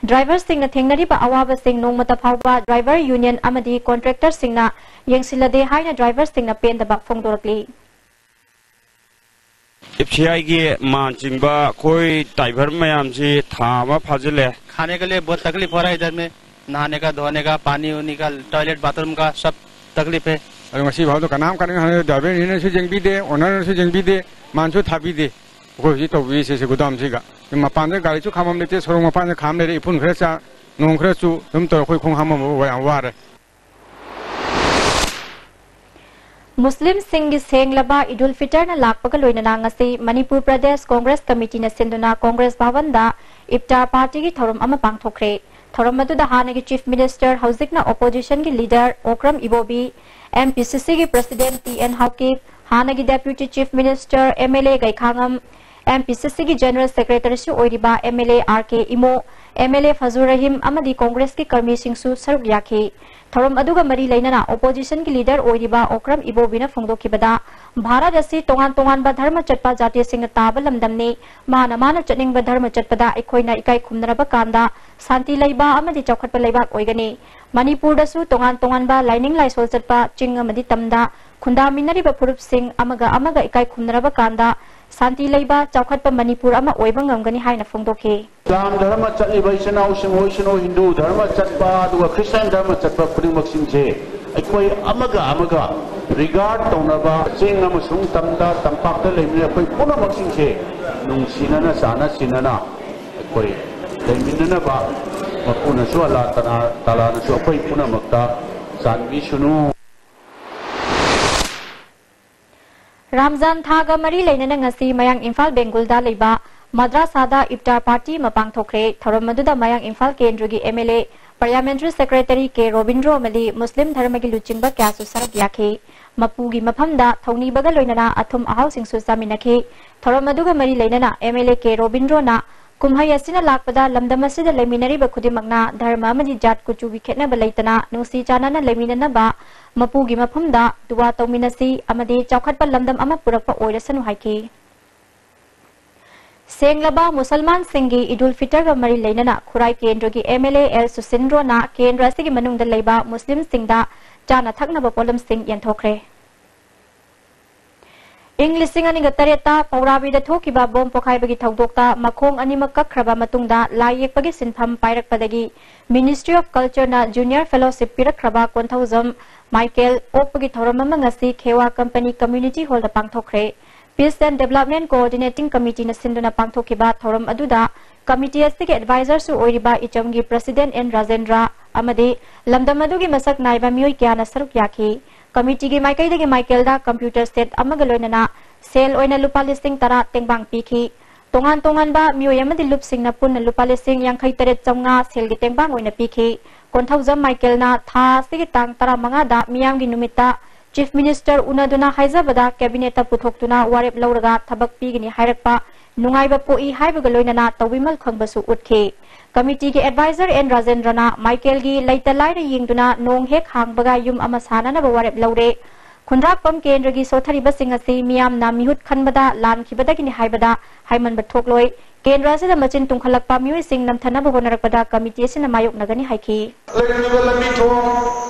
ꯗ꯭ꯔꯥꯏꯚꯔꯁꯤꯡꯅ ꯊꯦꯡꯅꯔꯤꯕ ꯑꯋꯥꯕꯁꯤꯡ ꯅꯣꯡꯃꯇ ꯐꯥꯎꯕ ꯗ꯭ꯔꯥꯏꯚꯔ ꯌꯨꯅꯤꯌꯟ ꯑꯃꯗꯤ ꯀꯣꯟꯇ꯭ꯔꯦꯛꯇꯔꯁꯤꯡꯅ ꯌꯦꯡꯁꯤꯜꯂꯗꯦ ꯍꯥꯏꯅ ꯗ꯭ꯔꯥꯏꯚꯔꯁꯤꯡꯅ ꯄꯦꯟꯗꯕ ꯐꯣꯡꯗꯣꯔꯛꯂꯤ꯫ F C I ꯒꯤ ꯃꯥꯟ ꯆꯤꯡꯕ ꯑꯩꯈꯣꯏ ꯗ꯭ꯔꯥꯏꯚꯔ ꯃꯌꯥꯝꯁꯤ ꯊꯥ ꯑꯃ ꯐꯥꯖꯤꯜꯂꯦ꯫ खाने के लिए बहुत तकलीफ हो रहा है इधर में। नहाने का, धोने का, पानी उनी का, टॉयलेट बाथरूम का सब तकलीफ है। ꯑꯗꯣ ꯉꯁꯤ ꯐꯥꯎꯗ ꯀꯅꯥꯝ ꯀꯅꯥ ꯍꯥꯟꯅ ꯗ꯭ꯔꯥꯏꯚꯔ ꯌꯨꯅꯤꯌꯟꯅꯁꯨ ꯌꯦꯡꯕꯤꯗꯦ, ꯑꯣꯅꯔꯅꯁꯨ ꯌꯦꯡꯕꯤꯗꯦ, ꯃꯥꯟꯁꯨ ꯊꯥꯕꯤꯗꯦ꯫ ꯑꯩꯈꯣꯏ ꯍꯧꯖꯤꯛ ꯇꯧꯕꯤꯔꯤꯁꯦ ꯁꯤ ꯒꯨꯗꯥꯝꯁꯤꯒ꯫ ꯃꯄꯥꯟꯗ ꯒꯥꯔꯤꯁꯨ ꯈꯥꯝꯐꯝ ꯂꯩꯇꯦ, ꯁꯣꯔꯣꯛ ꯃꯄꯥꯟꯗ ꯈꯥꯝ ꯂꯩꯔꯦ, ꯏꯐꯨꯟ ꯈꯔ ꯆꯥ, ꯅꯣꯡ ꯈꯔ ꯆꯨ, ꯑꯗꯨꯝ ꯇꯧꯔ ꯑꯩꯈꯣꯏ ꯈꯣꯡ ꯍꯥꯝꯕ ꯌꯥꯝ ꯋꯥꯔꯦ꯫ ꯃꯨꯁꯂꯤꯝꯁꯤꯡꯒꯤ ꯁꯦꯡꯂꯕ ꯏꯗꯨꯜ ꯐꯤꯇꯔꯅ ꯂꯥꯛꯄꯒ ꯂꯣꯏꯅꯅ ꯉꯁꯤ ꯃꯅꯤꯄꯨꯔ ꯄ꯭ꯔꯗꯦꯁ ꯀꯣꯡꯒ꯭ꯔꯦꯁ ꯀꯃꯤꯇꯤꯅ ꯁꯤꯟꯗꯨꯅ ꯀꯣꯡꯒ꯭ꯔꯦꯁ ꯚꯕꯟꯗ ꯏꯐꯇꯥꯔ ꯄꯥꯔꯇꯤꯒꯤ ꯊꯧꯔꯝ ꯑꯃ ꯄꯥꯡꯊꯣꯛꯈ꯭ꯔꯦ꯫ ꯊꯧꯔꯝ ꯑꯗꯨꯗ ꯍꯥꯟꯅꯒꯤ ꯆꯤꯐ ꯃꯤꯅꯤꯁꯇꯔ, ꯍꯧꯖꯤꯛꯅ ꯑꯣꯄꯣꯖꯤꯁꯟꯒꯤ leader Okram Ibobi, M P C C ꯒꯤ ꯄ꯭ꯔꯁꯤꯗꯦꯟ T N ꯍꯥꯎꯀꯤꯞ, ꯍꯥꯟꯅꯒꯤ deputy chief minister, M L A Gaikhangam, M P C C ꯒꯤ ꯖꯦꯅꯔꯦꯜ ꯁꯦꯀ꯭ꯔꯦꯇꯔꯤꯁꯨ ꯑꯣꯏꯔꯤꯕ M L A R K Imo, M L A ꯐꯖꯨꯔ Rahim ꯑꯃꯗꯤ ꯀꯣꯡꯒ꯭ꯔꯦꯁꯀꯤ ꯀꯔꯃꯤꯁꯤꯡꯁꯨ ꯁꯔꯨꯛ ꯌꯥꯈꯤ꯫ ꯊꯧꯔꯝ ꯑꯗꯨꯒ ꯃꯔꯤ ꯂꯩꯅꯅ ꯑꯣꯄꯣꯖꯤꯁꯟꯒꯤ ꯂꯤꯗꯔ ꯑꯣꯏꯔꯤꯕ ꯑꯣꯀ꯭ꯔꯝ ꯏꯕꯣꯕꯤꯅ ꯐꯣꯡꯗꯣꯛꯈꯤꯕꯗ, ꯚꯥꯔꯠ ꯑꯁꯤ ꯇꯣꯉꯥꯟ ꯇꯣꯉꯥꯟꯕ ꯙꯔꯃ ꯆꯠꯄ ꯖꯥꯇꯤꯁꯤꯡꯅ ꯇꯥꯕ ꯂꯝꯗꯝꯅꯤ꯫ ꯃꯥꯅ ꯃꯥꯅ ꯆꯠꯅꯤꯡꯕ ꯙꯔꯃ ꯆꯠꯄꯗ ꯑꯩꯈꯣꯏꯅ ꯏꯀꯥꯏ ꯈꯨꯝꯅꯔꯕ ꯀꯥꯟꯗ ꯁꯥꯟꯇꯤ ꯂꯩꯕ ꯑꯃꯗꯤ ꯆꯥꯎꯈꯠꯄ ꯂꯩꯕꯥꯛ ꯑꯣꯏꯒꯅꯤ꯫ ꯃꯅꯤꯄꯨꯔꯗꯁꯨ ꯇꯣꯉꯥꯟ ꯇꯣꯉꯥꯟꯕ ꯂꯥꯏꯅꯤꯡ ꯂꯥꯏꯁꯣꯜ ꯆꯠꯄ ꯆꯤꯡ ꯑꯃꯗꯤ ꯇꯝꯗ ꯈꯨꯟꯗꯥꯃꯤꯟꯅꯔꯤꯕ ꯐꯨꯔꯨꯞꯁꯤꯡ ꯑꯃꯒ ꯑꯃꯒ ꯏꯀꯥꯏ ꯈꯨꯝꯅꯔꯕ ꯀꯥꯟꯗ ꯁꯥꯟꯇꯤ ꯂꯩꯕ, ꯆꯥꯎꯈꯠꯄ ꯃꯅꯤꯄꯨꯔ ꯑꯃ ꯑꯣꯏꯕ ꯉꯝꯒꯅꯤ ꯍꯥꯏꯅ ꯐꯣꯡꯗꯣꯛꯈꯤ꯫ ꯏꯁꯂꯥꯝ ꯙꯔꯃ ꯆꯠꯂꯤꯕ ꯏꯆꯤꯟ ꯏꯅꯥꯎꯁꯤꯡ ꯑꯣꯏꯁꯅꯨ, ꯍꯤꯟꯗꯨ ꯙꯔꯃ ꯆꯠꯄ ꯑꯗꯨꯒ ꯈ꯭ꯔꯤꯁꯇꯥꯟ ꯙꯔꯃ ꯆꯠꯄ ꯈꯨꯗꯤꯡꯃꯛꯁꯤꯡꯁꯦ ꯑꯩꯈꯣꯏ ꯑꯃꯒ ꯑꯃꯒ ꯔꯤꯒꯥꯔꯗ ꯇꯧꯅꯕ, ꯆꯤꯡ ꯑꯃꯁꯨꯡ ꯇꯝꯗ, ꯇꯝꯄꯥꯛꯇ ꯂꯩꯃꯤꯟꯅ ꯑꯩꯈꯣꯏ ꯄꯨꯝꯅꯃꯛꯁꯤꯡꯁꯦ ꯅꯨꯡꯁꯤꯅꯅ ꯆꯥꯟꯅ ꯆꯤꯟꯅꯅ ꯑꯩꯈꯣꯏ ꯂꯩꯃꯤꯟꯅꯅꯕ ꯃꯄꯨꯅꯁꯨ, ꯑꯜꯂꯥ ꯇꯅꯥ-, ꯇꯥꯂꯥꯅꯁꯨ ꯑꯩꯈꯣꯏ ꯄꯨꯝꯅꯃꯛꯇ ꯆꯥꯟꯕꯤꯁꯅꯨ꯫ ꯔꯥꯝꯖꯥꯟ ꯊꯥꯒ ꯃꯔꯤ ꯂꯩꯅꯅ ꯉꯁꯤ ꯃꯌꯥꯡ ꯏꯝꯐꯥꯜ ꯕꯦꯡꯒꯨꯜꯗ ꯂꯩꯕ ꯃꯗ꯭ꯔꯥꯁꯥꯗ ꯏꯐꯇꯥꯔ ꯄꯥꯔꯇꯤ ꯑꯃ ꯄꯥꯡꯊꯣꯛꯈ꯭ꯔꯦ꯫ ꯊꯧꯔꯝ ꯑꯗꯨꯗ ꯃꯌꯥꯡ ꯏꯝꯐꯥꯜ ꯀꯦꯟꯗ꯭ꯔꯒꯤ M L A, parliamentary secretary K Robindro ꯑꯃꯗꯤ ꯃꯨꯁꯂꯤꯝ ꯙꯔꯃꯒꯤ ꯂꯨꯆꯤꯡꯕ ꯀꯌꯥꯁꯨ ꯁꯔꯨꯛ ꯌꯥꯈꯤ꯫ ꯃꯄꯨꯒꯤ ꯃꯐꯝꯗ ꯊꯧꯅꯤꯕꯒ ꯂꯣꯏꯅꯅ ꯑꯊꯨꯝ ꯑꯍꯥꯎꯁꯤꯡꯁꯨ ꯆꯥꯃꯤꯟꯅꯈꯤ꯫ ꯊꯧꯔꯝ ꯑꯗꯨꯒ ꯃꯔꯤ ꯂꯩꯅꯅ ꯑꯦꯝ ꯑꯦꯜ ꯑꯦ ꯀꯦ ꯔꯣꯕꯤꯟꯗ꯭ꯔꯣꯅ ꯀꯨꯝꯍꯩ ꯑꯁꯤꯅ ꯂꯥꯛꯄꯗ ꯂꯝꯗꯝ ꯑꯁꯤꯗ ꯂꯩꯃꯤꯟꯅꯔꯤꯕ ꯈꯨꯗꯤꯡꯃꯛꯅ ꯙꯔꯃ ꯑꯃꯗꯤ ꯖꯥꯠ ꯀꯨꯆꯨꯒꯤ ꯈꯦꯠꯅꯕ ꯂꯩꯇꯅ ꯅꯨꯡꯁꯤ ꯆꯥꯟꯅꯅ ꯂꯩꯃꯤꯟꯅꯅꯕ ꯃꯄꯨꯒꯤ ꯃꯐꯝꯗ ꯗꯨꯋꯥ ꯇꯧꯃꯤꯟꯅꯁꯤ ꯑꯃꯗꯤ ꯆꯥꯎꯈꯠꯄ ꯂꯝꯗꯝ ꯑꯃ ꯄꯨꯔꯛꯄ ꯑꯣꯏꯔꯁꯅꯨ ꯍꯥꯏꯈꯤ꯫ ꯁꯦꯡꯂꯕ ꯃꯨꯁꯜꯃꯥꯟꯁꯤꯡꯒꯤ ꯏꯗꯨꯜ ꯐꯤꯇꯔꯒ ꯃꯔꯤ ꯂꯩꯅꯅ ꯈꯨꯔꯥꯏ ꯀꯦꯟꯗ꯭ꯔꯒꯤ ꯑꯦꯝ ꯑꯦꯜ ꯑꯦ ꯑꯦꯜ ꯁꯨꯁꯤꯟꯗ꯭ꯔꯣꯅ ꯀꯦꯟꯗ꯭ꯔ ꯑꯁꯤꯒꯤ ꯃꯅꯨꯡꯗ ꯂꯩꯕ ꯃꯨꯁꯂꯤꯝꯁꯤꯡꯗ ꯆꯥꯅ ꯊꯛꯅꯕ ꯄꯣꯠꯂꯝꯁꯤꯡ ꯌꯦꯟꯊꯣꯛꯈ꯭ꯔꯦ꯫ ꯏꯪ ꯂꯤꯁꯤꯡ ꯑꯅꯤꯒ ꯇꯔꯦꯠꯇ ꯄꯧꯔꯥꯕꯤꯗ ꯊꯣꯛꯈꯤꯕ ꯕꯣꯝ ꯄꯣꯈꯥꯏꯕꯒꯤ ꯊꯧꯗꯣꯛꯇ ꯃꯈꯣꯡ ꯑꯅꯤꯃꯛ ꯀꯛꯈ꯭ꯔꯕ ꯃꯇꯨꯡꯗ ꯂꯥꯏ ꯌꯦꯛꯄꯒꯤ ꯁꯤꯟꯐꯝ ꯄꯥꯏꯔꯛꯄꯗꯒꯤ Ministry of Culture ꯅ Junior Fellowship ꯄꯤꯔꯛꯈ꯭ꯔꯕ ꯀꯣꯟꯊꯧꯖꯝ ꯃꯥꯏꯀꯦꯜ ꯑꯣꯛꯄꯒꯤ ꯊꯧꯔꯝ ꯑꯃ ꯉꯁꯤ ꯈꯦꯋꯥ ꯀꯝꯄꯅꯤ ꯀꯝꯃ꯭ꯌꯨꯅꯤꯇꯤ ꯍꯣꯜꯗ ꯄꯥꯡꯊꯣꯛꯈ꯭ꯔꯦ꯫ Peace and Development Coordinating Committee ꯅ ꯁꯤꯟꯗꯨꯅ ꯄꯥꯡꯊꯣꯛꯈꯤꯕ ꯊꯧꯔꯝ ꯑꯗꯨꯗ ꯀꯝꯃꯤꯇꯤ ꯑꯁꯤꯒꯤ ꯑꯦꯗꯚꯥꯏꯖꯔꯁꯨ ꯑꯣꯏꯔꯤꯕ ꯏꯆꯝꯒꯤ ꯄ꯭ꯔꯁꯤꯗꯦꯟꯠ ꯑꯦꯟ ꯔꯥꯖꯦꯟꯗ꯭ꯔ ꯑꯃꯗꯤ ꯂꯝꯗꯝ ꯑꯗꯨꯒꯤ ꯃꯁꯛ ꯅꯥꯏꯕ ꯃꯤꯑꯣꯏ ꯀꯌꯥꯅ ꯁꯔꯨꯛ ꯌꯥꯈꯤ꯫ ꯀꯝꯃꯤꯇꯤꯒꯤ ꯃꯥꯏꯀꯩꯗꯒꯤ ꯃꯥꯏꯀꯦꯜꯗ ꯀꯝꯄ꯭ꯌꯨꯇꯔ ꯁꯦꯠ ꯑꯃꯒ ꯂꯣꯏꯅꯅ ꯁꯦꯜ ꯑꯣꯏꯅ ꯂꯨꯄꯥ ꯂꯤꯁꯤꯡ ꯇꯔꯥ ꯇꯦꯡꯕꯥꯡ ꯄꯤꯈꯤ꯫ ꯇꯣꯉꯥꯟ ꯇꯣꯉꯥꯟꯕ ꯃꯤꯑꯣꯏ ꯑꯃꯗꯤ ꯂꯨꯞꯁꯤꯡꯅ ꯄꯨꯟꯅ ꯂꯨꯄꯥ ꯂꯤꯁꯤꯡ ꯌꯥꯡꯈꯩ ꯇꯔꯦꯠ ꯆꯥꯝꯃꯉꯥ ꯁꯦꯜꯒꯤ ꯇꯦꯡꯕꯥꯡ ꯑꯣꯏꯅ ꯄꯤꯈꯤ꯫ ꯀꯣꯟꯊꯧꯖꯝ ꯃꯥꯏꯀꯦꯜꯅ ꯊꯥ ꯑꯁꯤꯒꯤ ꯇꯥꯡ ꯇꯔꯥꯃꯉꯥꯗ ꯃꯤꯌꯥꯝꯒꯤ ꯅꯨꯃꯤꯠꯇ ꯆꯤꯐ ꯃꯤꯅꯤꯁꯇꯔ ꯎꯅꯗꯨꯅ ꯍꯥꯏꯖꯕꯗ ꯀꯦꯕꯤꯅꯦꯠꯇ ꯄꯨꯊꯣꯛꯇꯨꯅ ꯋꯥꯔꯦꯞ ꯂꯧꯔꯒ ꯊꯕꯛ ꯄꯤꯒꯅꯤ ꯍꯥꯏꯔꯛꯄ ꯅꯨꯡꯉꯥꯏꯕ ꯄꯣꯛꯏ ꯍꯥꯏꯕꯒ ꯂꯣꯏꯅꯅ ꯇꯧꯕꯤꯃꯜ ꯈꯪꯕꯁꯨ ꯎꯠꯈꯤ꯫ ꯀꯝꯃꯤꯇꯤꯒꯤ ꯑꯦꯗꯚꯥꯏꯖꯔ ꯑꯦꯟ ꯔꯥꯖꯦꯟꯗ꯭ꯔꯅ ꯃꯥꯏꯀꯦꯜꯒꯤ ꯂꯩꯇ ꯂꯥꯏꯔ ꯌꯦꯡꯗꯨꯅ ꯅꯣꯡ ꯍꯦꯛ ꯍꯥꯡꯕꯒ ꯌꯨꯝ ꯑꯃ ꯁꯥꯅꯅꯕ ꯋꯥꯔꯦꯞ ꯂꯧꯔꯦ꯫ ꯈꯨꯟꯗ꯭ꯔꯥꯛꯄꯝ ꯀꯦꯟꯗ꯭ꯔꯒꯤ ꯁꯣꯠꯊꯔꯤꯕꯁꯤꯡ ꯑꯁꯤ ꯃꯤꯌꯥꯝꯅ ꯃꯤꯍꯨꯠ ꯈꯟꯕꯗ ꯂꯥꯟꯈꯤꯕꯗꯒꯤꯅꯤ ꯍꯥꯏꯕꯗ ꯍꯥꯏꯃꯟꯕ ꯊꯣꯛꯂꯣꯏ꯫ ꯀꯦꯟꯗ꯭ꯔ ꯑꯁꯤꯗ ꯃꯆꯤꯟ ꯇꯨꯝꯈꯠꯂꯛꯄ ꯃꯤꯑꯣꯏꯁꯤꯡ ꯅꯝꯊꯅꯕ ꯍꯣꯠꯅꯔꯛꯄꯗ ꯀꯝꯃꯤꯇꯤ ꯑꯁꯤꯅ ꯃꯥꯌꯣꯛꯅꯒꯅꯤ ꯍꯥꯏꯈꯤ꯫ ꯂꯩꯔꯤꯕ ꯂꯝꯕꯤ ꯊꯣꯡ,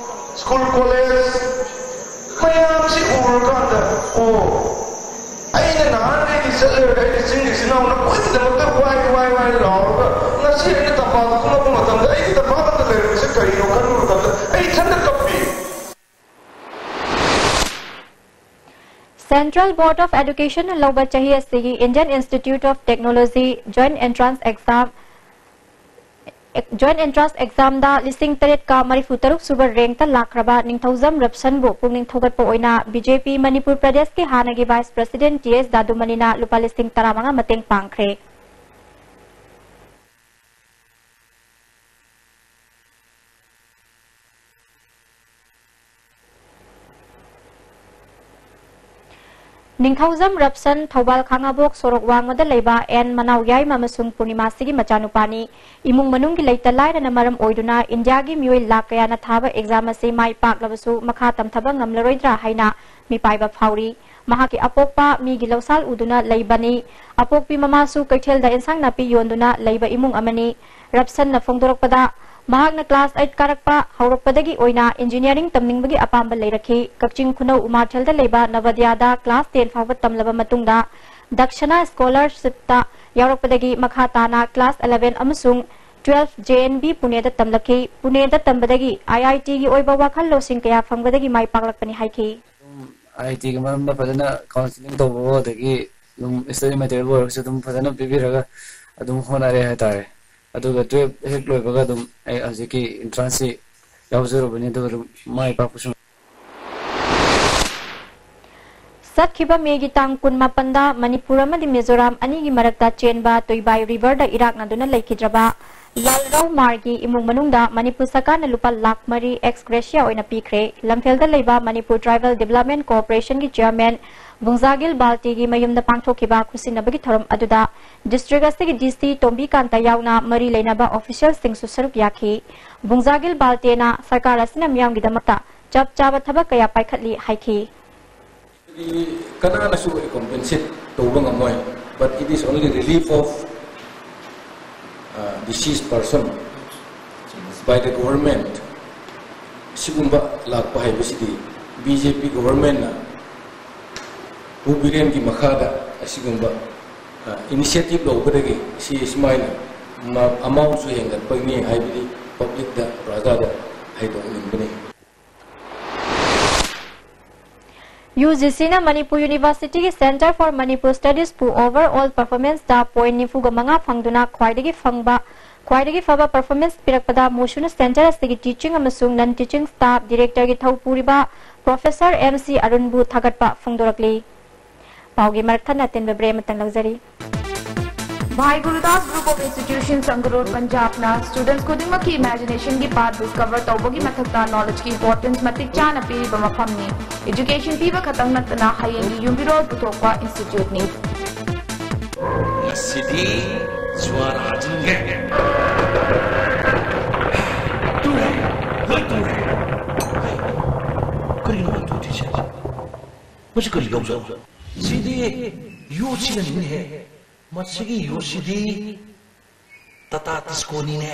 ꯁ꯭ꯀꯨꯜ ꯀꯣꯂꯦꯖ ꯃꯌꯥꯝꯁꯤ ꯎꯔꯀꯥꯟꯗ, ꯑꯣ, ꯑꯩꯅ ꯅꯍꯥꯟꯈꯩꯗꯤ ꯆꯠꯂꯦ, ꯑꯩꯒꯤ ꯆꯤꯡꯒꯤ ꯏꯆꯤꯟ ꯏꯅꯥꯎꯅ ꯃꯣꯏꯒꯤꯗꯃꯛꯇ ꯋꯥꯏ, ꯋꯥꯏ, ꯋꯥꯏ ꯂꯥꯎꯔꯒ, ꯉꯁꯤ ꯑꯩꯅ ꯇꯝꯄꯥꯛꯇ ꯀꯨꯝꯃꯛꯄ ꯃꯇꯝꯗ ꯑꯩꯒꯤ ꯇꯝꯄꯥꯛ ꯑꯃꯗ ꯂꯩꯔꯝꯃꯤꯁꯦ ꯀꯔꯤꯅꯣ ꯈꯟꯕ ꯃꯇꯝꯗ ꯑꯩ ꯏꯊꯟꯇ ꯀꯞꯄꯤ꯫ Central Board of Education ꯅ ꯂꯧꯕ ꯆꯍꯤ ꯑꯁꯤꯒꯤ Indian Institute of Technology Joint Entrance Exam, Joint Entrance Exam ꯗ ꯂꯤꯁꯤꯡ ꯇꯔꯦꯠꯀ ꯃꯔꯤꯐꯨ ꯇꯔꯨꯛ ꯁꯨꯕ ꯔꯦꯡꯛꯇ ꯂꯥꯛꯈ꯭ꯔꯕ ꯅꯤꯡꯊꯧꯖꯝ ꯔꯞꯁꯟꯕꯨ ꯄꯨꯛꯅꯤꯡ ꯊꯧꯒꯠꯄ ꯑꯣꯏꯅ ꯕꯤ ꯖꯦ ꯄꯤ ꯃꯅꯤꯄꯨꯔ ꯄ꯭ꯔꯗꯦꯁꯀꯤ ꯍꯥꯟꯅꯒꯤ ꯚꯥꯏꯁ ꯄ꯭ꯔꯁꯤꯗꯦꯟꯠ ꯇꯤ ꯑꯦꯁ ꯗꯥꯗꯨꯃꯅꯤꯅ ꯂꯨꯄꯥ ꯂꯤꯁꯤꯡ ꯇꯔꯥꯃꯉꯥ ꯃꯇꯦꯡ ꯄꯥꯡꯈ꯭ꯔꯦ꯫ ꯅꯤꯡꯊꯧꯖꯝ ꯔꯞꯁꯟ, ꯊꯧꯕꯥꯜ ꯈꯥꯉꯕꯣꯛ ꯁꯣꯔꯣꯛ ꯋꯥꯡꯃꯗ ꯂꯩꯕ ꯑꯦꯟ ꯃꯅꯥꯎ ꯌꯥꯏꯃ ꯑꯃꯁꯨꯡ ꯄꯨꯔꯅꯤꯃꯥꯁꯤꯒꯤ ꯃꯆꯥꯅꯨꯄꯥꯅꯤ꯫ ꯏꯃꯨꯡ ꯃꯅꯨꯡꯒꯤ ꯂꯩꯇ ꯂꯥꯏꯔꯅ ꯃꯔꯝ ꯑꯣꯏꯗꯨꯅ ꯏꯟꯗꯤꯌꯥꯒꯤ ꯃꯤꯑꯣꯏ ꯂꯥꯈ ꯀꯌꯥꯅ ꯊꯥꯕ ꯑꯦꯛꯖꯥꯝ ꯑꯁꯤ ꯃꯥꯏ ꯄꯥꯛꯂꯕꯁꯨ ꯃꯈꯥ ꯇꯝꯊꯕ ꯉꯝꯂꯔꯣꯏꯗ꯭ꯔꯥ ꯍꯥꯏꯅ ꯃꯤꯄꯥꯏꯕ ꯐꯥꯎꯔꯤ꯫ ꯃꯍꯥꯛꯀꯤ ꯑꯄꯣꯛꯄ ꯃꯤꯒꯤ ꯂꯧꯁꯥꯜ ꯎꯗꯨꯅ ꯂꯩꯕꯅꯤ꯫ ꯑꯄꯣꯛꯄꯤ ꯃꯃꯥꯁꯨ ꯀꯩꯊꯦꯜꯗ ꯏꯟꯁꯥꯡ ꯅꯥꯄꯤ ꯌꯣꯟꯗꯨꯅ ꯂꯩꯕ ꯏꯃꯨꯡ ꯑꯃꯅꯤ꯫ ꯔꯞꯁꯟꯅ ꯐꯣꯡꯗꯣꯔꯛꯄꯗ, ꯃꯍꯥꯛꯅ ꯀ꯭ꯂꯥꯁ ꯑꯩꯠ ꯀꯥꯔꯛꯄ ꯍꯧꯔꯛꯄꯗꯒꯤ ꯑꯣꯏꯅ ꯏꯟꯖꯤꯅꯤꯌꯥꯔꯤꯡ ꯇꯝꯅꯤꯡꯕꯒꯤ ꯑꯄꯥꯝꯕ ꯂꯩꯔꯛꯈꯤ꯫ ꯀꯛꯆꯤꯡ ꯈꯨꯅꯧ ꯎꯃꯥꯊꯦꯜꯗ ꯂꯩꯕ ꯅꯕꯣꯗꯤꯌꯥꯗ ꯀ꯭ꯂꯥꯁ ꯇꯦꯟ ꯐꯥꯎꯕ ꯇꯝꯂꯕ ꯃꯇꯨꯡꯗ ꯗꯛꯁꯅꯥ ꯁ꯭ꯀꯣꯂꯔꯁꯤꯞꯇ ꯌꯥꯎꯔꯛꯄꯗꯒꯤ ꯃꯈꯥ ꯇꯥꯅ ꯀ꯭ꯂꯥꯁ ꯑꯦꯂꯦꯚꯦꯟ ꯑꯃꯁꯨꯡ ꯇꯨꯋꯦꯜꯐ ꯖꯦ ꯑꯦꯟ ꯚꯤ ꯄꯨꯅꯦꯗ ꯇꯝꯂꯛꯈꯤ꯫ ꯄꯨꯅꯦꯗ ꯇꯝꯕꯗꯒꯤ ꯑꯥꯏ ꯑꯥꯏ ꯇꯤꯒꯤ ꯑꯣꯏꯕ ꯋꯥꯈꯜ ꯂꯧꯁꯤꯡ ꯀꯌꯥ ꯐꯪꯕꯗꯒꯤ ꯃꯥꯏ ꯄꯥꯛꯂꯛꯄꯅꯤ ꯍꯥꯏꯈꯤ꯫ ꯑꯗꯨꯝ ꯑꯥꯏ ꯑꯥꯏ ꯇꯤꯒꯤ ꯃꯔꯝꯗ ꯐꯖꯅ ꯀꯥꯎꯟꯁꯤꯂꯤꯡ ꯇꯧꯕ ꯑꯗꯒꯤ ꯑꯗꯨꯝ ꯁ꯭ꯇꯗꯤ ꯃꯦꯇꯔꯤꯌꯦꯜꯕꯨ ꯑꯣꯏꯔꯒꯁꯨ ꯑꯗꯨꯝ ꯐꯖꯅ ꯄꯤꯕꯤꯔꯒ ꯑꯗꯨꯝ ꯍꯣꯠꯅꯔꯦ ꯍꯥꯏꯇꯥꯔꯦ꯫ ꯑꯗꯨꯒ ꯇꯨꯋꯦꯜꯐ ꯍꯦꯛ ꯂꯣꯏꯕꯒ ꯑꯗꯨꯝ ꯑꯩ ꯍꯧꯖꯤꯛꯀꯤ ꯑꯦꯟꯇ꯭ꯔꯥꯟꯁꯁꯤ ꯌꯥꯎꯖꯔꯨꯕꯅꯤ, ꯑꯗꯨꯒ ꯑꯗꯨꯝ ꯃꯥꯏ ꯄꯥꯛꯄꯁꯨ ꯆꯠꯈꯤꯕ ꯃꯦꯒꯤ ꯇꯥꯡ ꯀꯨꯟꯃꯥꯄꯟꯗ ꯃꯅꯤꯄꯨꯔ ꯑꯃꯗꯤ ꯃꯤꯖꯣꯔꯥꯝ ꯑꯅꯤꯒꯤ ꯃꯔꯛꯇ ꯆꯦꯟꯕ ꯇꯨꯏꯕꯥꯏ ꯔꯤꯚꯔꯗ ꯏꯔꯥꯛꯅꯗꯨꯅ ꯂꯩꯈꯤꯗ꯭ꯔꯕ ꯂꯥꯜꯔꯧ ꯃꯥꯔꯒꯤ ꯏꯃꯨꯡ ꯃꯅꯨꯡꯗ ꯃꯅꯤꯄꯨꯔ ꯁꯔꯀꯥꯔꯅ ꯂꯨꯄꯥ ꯂꯥꯈ ꯃꯔꯤ ꯑꯦꯛꯁ ꯒ꯭ꯔꯦꯁꯤꯌꯥ ꯑꯣꯏꯅ ꯄꯤꯈ꯭ꯔꯦ꯫ ꯂꯝꯐꯦꯜꯗ ꯂꯩꯕ ꯃꯅꯤꯄꯨꯔ ꯇ꯭ꯔꯥꯏꯕꯦꯜ ꯗꯤꯕꯦꯂꯞꯃꯦꯟ ꯀꯣꯑꯣꯄꯔꯦꯁꯟꯒꯤ ꯆꯤꯌꯔꯃꯦꯟ ꯕꯨꯡꯖꯥꯒꯤꯜ ꯕꯥꯜꯇꯤꯒꯤ ꯃꯌꯨꯝꯗ ꯄꯥꯡꯊꯣꯛꯈꯤꯕ ꯈꯨꯠꯁꯤꯟꯅꯕꯒꯤ ꯊꯧꯔꯝ ꯑꯗꯨꯗ ꯗꯤꯁꯇ꯭ꯔꯤꯛ ꯑꯁꯤꯒꯤ ꯗꯤ ꯁꯤ ꯇꯣꯝꯕꯤꯀꯥꯟꯇ ꯌꯥꯎꯅ ꯃꯔꯤ ꯂꯩꯅꯕ ꯑꯣꯐꯤꯁꯤꯌꯦꯜꯁꯤꯡꯁꯨ ꯁꯔꯨꯛ ꯌꯥꯈꯤ꯫ ꯕꯨꯡꯖꯥꯒꯤꯜ ꯕꯥꯜꯇꯦꯅ ꯁꯔꯀꯥꯔ ꯑꯁꯤꯅ ꯃꯤꯌꯥꯝꯒꯤꯗꯃꯛꯇ ꯆꯞ ꯆꯥꯕ ꯊꯕꯛ ꯀꯌꯥ ꯄꯥꯏꯈꯠꯂꯤ ꯍꯥꯏꯈꯤ꯫ ꯀꯅꯥꯅꯁꯨ ꯑꯩ ꯀꯣꯝꯄꯦꯟꯁꯦꯠ ꯇꯧꯕ ꯉꯝꯃꯣꯏ, but it is only relief of uh, deceased person by the government꯫ ꯁꯤꯒꯨꯝꯕ ꯂꯥꯛꯄ ꯍꯥꯏꯕꯁꯤꯗꯤ ꯕꯤ ꯖꯦ ꯄꯤ ꯒꯣꯚꯔꯟꯃꯦꯟꯠꯅ ꯄꯨ ꯕꯤꯔꯦꯟꯒꯤ ꯃꯈꯥꯗ ꯑꯁꯤꯒꯨꯝꯕ ꯏꯅꯤꯁꯤꯌꯦꯇꯤꯚ ꯂꯧꯕꯗꯒꯤ ꯁꯤ ꯁꯨꯃꯥꯏꯅ ꯑꯃꯥꯎꯟꯠꯁꯨ ꯍꯦꯟꯒꯠꯄꯒꯤꯅꯤ ꯍꯥꯏꯕꯗꯤ ꯄꯕ꯭ꯂꯤꯛꯇ, ꯄ꯭ꯔꯖꯥꯗ ꯍꯥꯏꯗꯣꯛꯅꯤꯡꯕꯅꯤ꯫ ꯌꯨ ꯖꯤ ꯁꯤꯅ ꯃꯅꯤꯄꯨꯔ ꯌꯨꯅꯤꯚꯔꯁꯤꯇꯤꯒꯤ Centre for Manipur Studies ꯄꯨ overall performance ꯗ ꯄꯣꯏꯟꯠ ꯅꯤꯐꯨꯒ ꯃꯉꯥ ꯐꯪꯗꯨꯅ ꯈ꯭ꯋꯥꯏꯗꯒꯤ ꯐꯪꯕ, ꯈ꯭ꯋꯥꯏꯗꯒꯤ ꯐꯕ performance ꯄꯤꯔꯛꯄꯗ ꯃꯨꯁꯨꯅ centre ꯑꯁꯤꯒꯤ teaching ꯑꯃꯁꯨꯡ non teaching staff director ꯒꯤ ꯊꯧ ꯄꯨꯔꯤꯕ Professor ꯑꯦꯝ ꯁꯤ ꯑꯔꯨꯟꯕꯨ ꯊꯥꯒꯠꯄ ꯐꯣꯡꯗꯣꯔꯛꯂꯤ꯫ ꯄꯥꯎꯒꯤ ꯃꯔꯛ ꯊꯠꯅ ꯑꯇꯦꯟꯕ break ꯑꯃꯇꯪ ꯂꯧꯖꯔꯤ꯫ Bhai Gurudas Group of Institutions, Sangrur, Punjabꯅ students ꯈꯨꯗꯤꯡꯃꯛꯀꯤ imaginationꯒꯤ path discover ꯇꯧꯕꯒꯤ ꯃꯊꯛꯇ knowledgeꯀꯤ importance ꯃꯇꯤꯛ ꯆꯥꯅ ꯄꯤꯔꯤꯕ ꯃꯐꯝꯅꯤ꯫ Education ꯄꯤꯕ ꯈꯛꯇꯪ ꯅꯠꯇꯅ ꯍꯌꯦꯡꯒꯤ ꯌꯨꯝꯕꯤꯔꯣꯜ ꯄꯨꯊꯣꯛꯄ instituteꯅꯤ꯫ ꯉꯁꯤꯗꯤ ꯖꯨꯋꯥꯔ ꯍꯥꯖꯤꯟꯒꯦ꯫ ꯇꯨꯔꯦ, ꯂꯣꯏ ꯇꯨꯔꯦ꯫ ꯀꯔꯤꯅꯣ ꯇꯨꯗ꯭ꯔꯤꯁꯦ? ꯃꯁꯤ ꯀꯔꯤ ꯌꯥꯎꯖꯥꯠꯅꯣ? ꯁꯤꯗꯤ ꯌꯣꯠꯁꯤꯅꯅꯤꯅꯦꯍꯦ꯫ ꯃꯁꯤꯒꯤ ꯌꯣꯠꯁꯤꯗꯤ ꯇꯥꯇꯥ ꯇꯤꯁꯀꯣꯅꯤꯅꯦ꯫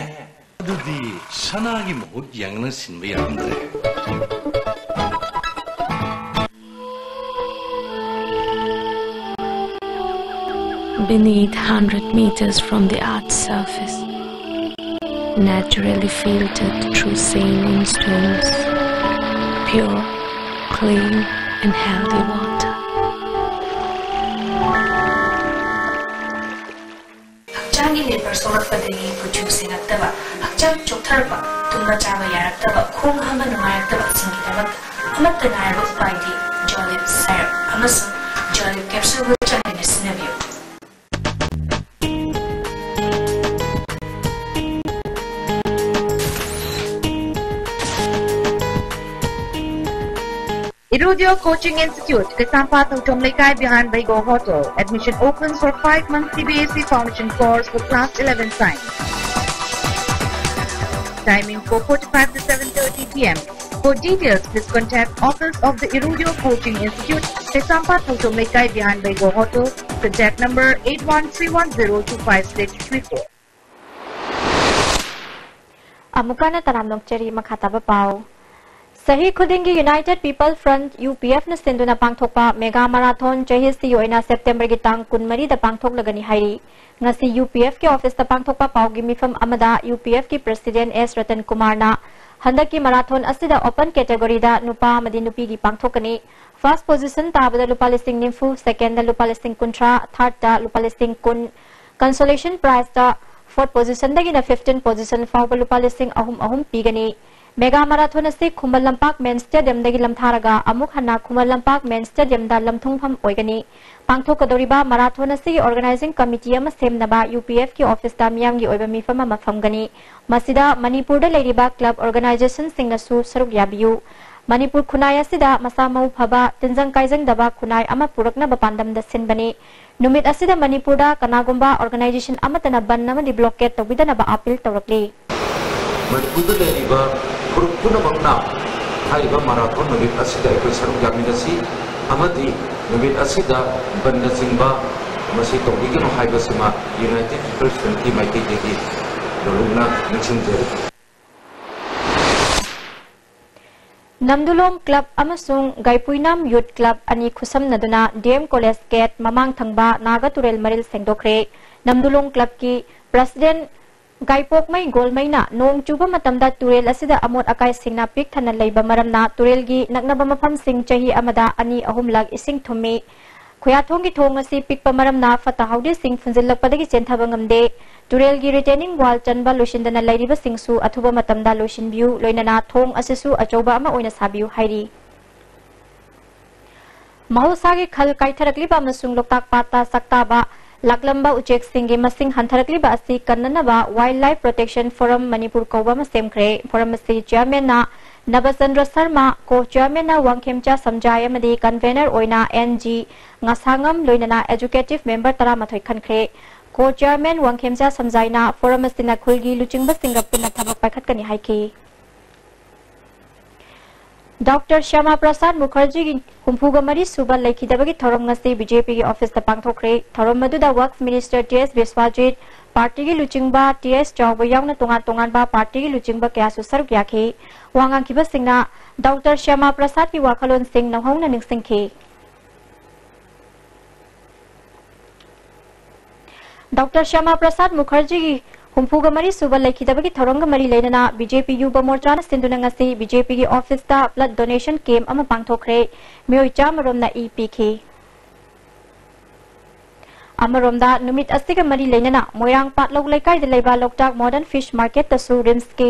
ꯑꯗꯨꯗꯤ ꯁꯅꯥꯒꯤ ꯃꯍꯨꯠ ꯌꯦꯡꯅ ꯁꯤꯟꯕ ꯌꯥꯔꯝꯗ꯭ꯔꯦ꯫ Beneath hundred meters from the earth's surface, naturally filtered through saline stones, pure, clean, and healthy water. ꯍꯛꯆꯥꯡꯒꯤ ꯂꯦꯄꯔ ꯁꯣꯛꯂꯛꯄꯗꯒꯤ ꯀꯨꯆꯨ ꯁꯦꯡꯉꯛꯇꯕ, ꯍꯛꯆꯥꯡ ꯆꯣꯛꯊꯔꯛꯄ, ꯇꯨꯝꯕ ꯆꯥꯕ ꯌꯥꯔꯛꯇꯕ, ꯈꯣꯡ ꯍꯥꯝꯕ ꯅꯨꯡꯉꯥꯏꯔꯛꯇꯕꯁꯤꯡꯒꯤꯗꯃꯛꯇ ꯑꯃꯠꯇ ꯉꯥꯏꯔꯕ ꯎꯄꯥꯏꯗꯤ ꯖꯣꯂꯤꯞ ꯁꯥꯏꯔꯞ ꯑꯃꯁꯨꯡ ꯖꯣꯂꯤꯞ ꯀꯦꯞꯁꯨꯜꯕꯨ ꯆꯥꯡ ꯅꯥꯏꯅ ꯁꯤꯖꯤꯟꯅꯕꯤꯌꯨ꯫ Irudio Coaching Institute, Kaisampha Thouchom Leikai behind Baigo Hotel. Admission opens for five months C B S E foundation course for class eleven science. Timing four forty-five to seven thirty P M. For details, please contact Office of the Irudio Coaching Institute, Kaisampha Thouchom Leikai behind Baigo Hotel. Contact number eight one three one zero two five six three four. ꯑꯃꯨꯛꯀ ꯍꯟꯅ ꯇꯔꯥꯝꯅ ꯑꯣꯛꯆꯔꯤ꯫ ꯃꯈꯥ ꯇꯥꯕ ꯄꯥꯎ꯫ ꯆꯍꯤ ꯈꯨꯗꯤꯡꯒꯤ United People Front, U P F ꯅ ꯁꯤꯟꯗꯨꯅ ꯄꯥꯡꯊꯣꯛꯄ ꯃꯦꯒꯥ ꯃꯔꯥꯊꯣꯟ ꯆꯍꯤꯁꯤꯒꯤ ꯑꯣꯏꯅ ꯁꯦꯞꯇꯦꯝꯕꯔꯒꯤ ꯇꯥꯡ ꯀꯨꯟꯃꯔꯤꯗ ꯄꯥꯡꯊꯣꯛꯂꯒꯅꯤ ꯍꯥꯏꯔꯤ꯫ ꯉꯁꯤ U P F ꯀꯤ ꯑꯣꯐꯤꯁꯇ ꯄꯥꯡꯊꯣꯛꯄ ꯄꯥꯎꯒꯤ ꯃꯤꯐꯝ ꯑꯃꯗ U P F ꯀꯤ ꯄ꯭ꯔꯦꯁꯤꯗꯦꯟꯠ ꯑꯦꯁ ꯔꯇꯟ ꯀꯨꯃꯥꯔꯅ ꯍꯟꯗꯛꯀꯤ ꯃꯔꯥꯊꯣꯟ ꯑꯁꯤꯗ ꯑꯣꯄꯟ ꯀꯦꯇꯦꯒꯣꯔꯤꯗ ꯅꯨꯄꯥ ꯑꯃꯗꯤ ꯅꯨꯄꯤꯒꯤ ꯄꯥꯡꯊꯣꯛꯀꯅꯤ꯫ ꯐꯥꯔꯁ ꯄꯣꯖꯤꯁꯟ ꯇꯥꯕꯗ ꯂꯨꯄꯥ ꯂꯤꯁꯤꯡ ꯅꯤꯐꯨ, ꯁꯦꯀꯦꯟꯗ ꯂꯨꯄꯥ ꯂꯤꯁꯤꯡ ꯀꯨꯟꯊ꯭ꯔꯥ, ꯊꯥꯔꯗꯇ ꯂꯨꯄꯥ ꯂꯤꯁꯤꯡ ꯀꯨꯟ, ꯀꯟꯁꯣꯂꯦꯁꯟ ꯄ꯭ꯔꯥꯏꯖꯇ ꯐꯣꯔꯠ ꯄꯣꯖꯤꯁꯟꯗꯒꯤꯅ ꯐꯤꯐꯇꯤꯟ ꯄꯣꯖꯤꯁꯟ ꯐꯥꯎꯕ ꯂꯨꯄꯥ ꯂꯤꯁꯤꯡ ꯑꯍꯨꯝ ꯑꯍꯨꯝ ꯄꯤꯒꯅꯤ꯫ ꯃꯦꯒꯥ ꯃꯥꯔꯥꯊꯣꯟ ꯑꯁꯤ ꯈꯨꯃꯟ ꯂꯝꯄꯥꯛ ꯃꯦꯟ ꯁ꯭ꯇꯦꯗꯤꯌꯝꯗꯒꯤ ꯂꯝꯊꯥꯔꯒ ꯑꯃꯨꯛ ꯍꯟꯅ ꯈꯨꯃꯟ ꯂꯝꯄꯥꯛ ꯃꯦꯟ ꯁ꯭ꯇꯦꯗꯤꯌꯝꯗ ꯂꯝꯊꯨꯡꯐꯝ ꯑꯣꯏꯒꯅꯤ꯫ ꯄꯥꯡꯊꯣꯛꯀꯗꯧꯔꯤꯕ ꯃꯥꯔꯥꯊꯣꯟ ꯑꯁꯤꯒꯤ ꯑꯣꯔꯒꯅꯥꯏꯖꯤꯡ ꯀꯃꯤꯇꯤ ꯑꯃ ꯁꯦꯝꯅꯕ ꯌꯨ ꯄꯤ ꯑꯦꯐꯀꯤ ꯑꯣꯐꯤꯁꯇ ꯃꯤꯌꯥꯝꯒꯤ ꯑꯣꯏꯕ ꯃꯤꯐꯝ ꯑꯃ ꯐꯝꯒꯅꯤ꯫ ꯃꯁꯤꯗ ꯃꯅꯤꯄꯨꯔꯗ ꯂꯩꯔꯤꯕ ꯀ꯭ꯂꯕ ꯑꯣꯔꯒꯅꯥꯏꯖꯦꯁꯟꯁꯤꯡꯅꯁꯨ ꯁꯔꯨꯛ ꯌꯥꯕꯤꯌꯨ꯫ ꯃꯅꯤꯄꯨꯔ ꯈꯨꯟꯅꯥꯏ ꯑꯁꯤꯗ ꯃꯁꯥ ꯃꯎ ꯐꯕ, ꯇꯤꯟꯖꯪ ꯀꯥꯏꯖꯪꯗꯕ ꯈꯨꯟꯅꯥꯏ ꯑꯃ ꯄꯨꯔꯛꯅꯕ ꯄꯥꯟꯗꯝꯗ ꯁꯤꯟꯕꯅꯤ꯫ ꯅꯨꯃꯤꯠ ꯑꯁꯤꯗ ꯃꯅꯤꯄꯨꯔꯗ ꯀꯅꯥꯒꯨꯝꯕ ꯑꯣꯔꯒꯅꯥꯏꯖꯦꯁꯟ ꯑꯃꯠꯇꯅ ꯕꯟ ꯑꯃꯗꯤ ꯕ꯭ꯂꯣꯀꯦꯠ ꯇꯧꯕꯤꯗꯅꯕ ꯑꯥꯄꯤꯜ ꯇꯧꯔꯛꯂꯤ꯫ ꯃꯅꯤꯄꯨꯔꯗ ꯂꯩꯔꯤꯕ ꯐꯨꯔꯨꯞ ꯄꯨꯝꯅꯃꯛꯅ ꯍꯥꯏꯔꯤꯕ ꯃꯥꯔꯥꯊꯣꯟ ꯅꯨꯃꯤꯠ ꯑꯁꯤꯗ ꯑꯩꯈꯣꯏ ꯁꯔꯨꯛ ꯌꯥꯃꯤꯟꯅꯁꯤ ꯑꯃꯗꯤ ꯅꯨꯃꯤꯠ ꯑꯁꯤꯗ ꯕꯟꯅꯆꯤꯡꯕ ꯃꯁꯤ ꯇꯧꯕꯤꯒꯅꯨ ꯍꯥꯏꯕꯁꯤꯃ ꯌꯨꯅꯥꯏꯇꯦꯗ ꯄꯤꯄꯜꯁ ꯐ꯭ꯔꯟꯠꯀꯤ ꯃꯥꯏꯀꯩꯗꯒꯤ ꯅꯧꯂꯨꯛꯅ ꯅꯤꯡꯁꯤꯡꯖꯔꯤ꯫ ꯅꯝꯗꯨꯂꯣꯡ ꯀ꯭ꯂꯕ ꯑꯃꯁꯨꯡ ꯒꯥꯏꯄꯨꯏꯅꯥꯝ ꯌꯨꯠ ꯀ꯭ꯂꯕ ꯑꯅꯤ ꯈꯨꯠꯁꯝꯅꯗꯨꯅ ꯗꯤ ꯑꯦꯝ ꯀꯣꯂꯦꯖ ꯒꯦꯠ ꯃꯃꯥꯡ ꯊꯪꯕ ꯅꯥꯒ ꯇꯨꯔꯦꯜ ꯃꯔꯤꯜ ꯁꯦꯡꯗꯣꯛꯈ꯭ꯔꯦ꯫ ꯅꯝꯗꯨꯂꯣꯡ ꯀ꯭ꯂꯕꯀꯤ ꯄ꯭ꯔꯁꯤꯗꯦꯟꯠ ꯒꯥꯏꯄꯣꯛꯃꯩ ꯒꯣꯜꯃꯩꯅ ꯅꯣꯡ ꯆꯨꯕ ꯃꯇꯝꯗ ꯇꯨꯔꯦꯜ ꯑꯁꯤꯗ ꯑꯃꯣꯠ ꯑꯀꯥꯏꯁꯤꯡꯅ ꯄꯤꯛ ꯊꯟꯅ ꯂꯩꯕ ꯃꯔꯝꯅ ꯇꯨꯔꯦꯜꯒꯤ ꯅꯛꯅꯕ ꯃꯐꯝꯁꯤꯡ ꯆꯍꯤ ꯑꯃꯗ ꯑꯅꯤ ꯑꯍꯨꯝꯂꯛ ꯏꯁꯤꯡ ꯊꯨꯝꯃꯤ꯫ ꯈꯨꯌꯥꯊꯣꯡꯒꯤ ꯊꯣꯡ ꯑꯁꯤ ꯄꯤꯛꯄ ꯃꯔꯝꯅ ꯐꯠꯇ ꯍꯥꯎꯗꯤꯁꯤꯡ ꯐꯨꯟꯖꯤꯜꯂꯛꯄꯗꯒꯤ ꯆꯦꯟꯊꯕ ꯉꯝꯗꯦ꯫ ꯇꯨꯔꯦꯜꯒꯤ ꯔꯤꯇꯦꯅꯤꯡ ꯋꯥꯜ ꯆꯟꯕ ꯂꯣꯏꯁꯤꯟꯗꯅ ꯂꯩꯔꯤꯕꯁꯤꯡꯁꯨ ꯑꯊꯨꯕ ꯃꯇꯝꯗ ꯂꯣꯏꯁꯤꯟꯕꯤꯌꯨ, ꯂꯣꯏꯅꯅ ꯊꯣꯡ ꯑꯁꯤꯁꯨ ꯑꯆꯧꯕ ꯑꯃ ꯑꯣꯏꯅ ꯁꯥꯕꯤꯌꯨ ꯍꯥꯏꯔꯤ꯫ ꯃꯍꯧꯁꯥꯒꯤ ꯈꯜ ꯀꯥꯏꯊꯔꯛꯂꯤꯕ ꯑꯃꯁꯨꯡ ꯂꯣꯛꯇꯥꯛ ꯄꯥꯠꯇ ꯁꯛꯇꯥꯕ ꯂꯥꯛꯂꯝꯕ ꯎꯆꯦꯛꯁꯤꯡꯒꯤ ꯃꯁꯤꯡ ꯍꯟꯊꯔꯛꯂꯤꯕ ꯑꯁꯤ ꯀꯟꯅꯅꯕ Wildlife Protection Forum ꯃꯅꯤꯄꯨꯔ ꯀꯧꯕ ꯑꯃ ꯁꯦꯝꯈ꯭ꯔꯦ꯫ ꯐꯣꯔꯝ ꯑꯁꯤ ꯆꯤꯌꯥꯔꯃꯦꯟꯅ ꯅꯕꯆꯟꯗ꯭ꯔ ꯁꯔꯃ, ꯀꯣ ꯆꯤꯌꯥꯔꯃꯦꯟꯅ ꯋꯥꯡꯈꯦꯝꯆꯥ ꯁꯝꯖꯥꯏ ꯑꯃꯗꯤ ꯀꯟꯚꯦꯅꯔ ꯑꯣꯏꯅ ꯑꯦꯟ ꯖꯤ ꯉꯥꯁꯥꯉꯝ, ꯂꯣꯏꯅꯅ ꯑꯦꯖꯨꯀꯦꯇꯤꯚ ꯃꯦꯝꯕꯔ ꯇꯔꯥꯃꯥꯊꯣꯏ ꯈꯟꯈ꯭ꯔꯦ꯫ ꯀꯣ ꯆꯤꯌꯥꯔꯃꯦꯟ ꯋꯥꯡꯈꯦꯝꯆꯥ ꯁꯝꯖꯥꯏꯅ ꯐꯣꯔꯝ ꯑꯁꯤꯅ ꯈꯨꯜꯒꯤ ꯂꯨꯆꯤꯡꯕꯁꯤꯡꯒ ꯄꯨꯟꯅ ꯊꯕꯛ ꯄꯥꯏꯈꯠꯀꯅꯤ ꯍꯥꯏꯈꯤ꯫ ꯗꯣꯛꯇꯔ ꯁ꯭ꯌꯥꯃꯥ ꯄ꯭ꯔꯁꯥꯗ ꯃꯨꯈꯔꯖꯤꯒꯤ ꯍꯨꯝꯐꯨꯒ ꯃꯔꯤ ꯁꯨꯕ ꯂꯩꯈꯤꯗꯕꯒꯤ ꯊꯧꯔꯝ ꯉꯁꯤ ꯕꯤ ꯖꯦ ꯄꯤꯒꯤ ꯑꯣꯐꯤꯁꯇ ꯄꯥꯡꯊꯣꯛꯈ꯭ꯔꯦ꯫ ꯊꯧꯔꯝ ꯑꯗꯨꯗ ꯋꯛꯁ ꯃꯤꯅꯤꯁꯇꯔ ꯇꯤ ꯑꯦꯁ ꯕꯤꯁ꯭ꯋꯥꯖꯤꯠ, ꯄꯥꯔꯇꯤꯒꯤ ꯂꯨꯆꯤꯡꯕ ꯇꯤ ꯑꯦꯁ ꯆꯥꯎꯕ ꯌꯥꯎꯅ ꯇꯣꯉꯥꯟ ꯇꯣꯉꯥꯟꯕ ꯄꯥꯔꯇꯤꯒꯤ ꯂꯨꯆꯤꯡꯕ ꯀꯌꯥꯁꯨ ꯁꯔꯨꯛ ꯌꯥꯈꯤ꯫ ꯋꯥ ꯉꯥꯡꯈꯤꯕꯁꯤꯡꯅ ꯗꯣꯛꯇꯔ ꯁ꯭ꯌꯥꯃꯥ ꯄ꯭ꯔꯁꯥꯗꯀꯤ ꯋꯥꯈꯜꯂꯣꯟꯁꯤꯡ ꯅꯧꯍꯧꯅ ꯅꯤꯡꯁꯤꯡꯈꯤ꯫ ꯗꯣꯛꯇꯔ ꯁ꯭ꯌꯥꯃꯥ ꯄ꯭ꯔꯁꯥꯗ ꯃꯨꯈꯔꯖꯤꯒꯤ ꯍꯨꯝꯐꯨꯒ ꯃꯔꯤ ꯁꯨꯕ ꯂꯩꯈꯤꯗꯕꯒꯤ ꯊꯧꯔꯝꯒ ꯃꯔꯤ ꯂꯩꯅꯅ ꯕꯤ ꯖꯦ ꯄꯤ ꯌꯨꯕ ꯃꯣꯔꯆꯥꯅ ꯁꯤꯟꯗꯨꯅ ꯉꯁꯤ ꯕꯤ ꯖꯦ ꯄꯤꯒꯤ ꯑꯣꯐꯤꯁꯇ ꯕ꯭ꯂꯗ ꯗꯣꯅꯦꯁꯟ ꯀꯦꯝꯞ ꯑꯃ ꯄꯥꯡꯊꯣꯛꯈ꯭ꯔꯦ꯫ ꯃꯤꯑꯣꯏ ꯆꯥꯝꯃ ꯔꯣꯝꯅ ꯏ ꯄꯤꯈꯤ꯫ ꯑꯃꯔꯣꯝꯗ ꯅꯨꯃꯤꯠ ꯑꯁꯤꯒ ꯃꯔꯤ ꯂꯩꯅꯅ ꯃꯣꯏꯔꯥꯡ ꯄꯥꯠꯂꯧ ꯂꯩꯀꯥꯏꯗ ꯂꯩꯕ ꯂꯣꯛꯇꯥꯛ ꯃꯣꯗꯔꯟ ꯐꯤꯁ ꯃꯥꯔꯀꯦꯠꯇꯁꯨ ꯔꯤꯝꯁꯀꯤ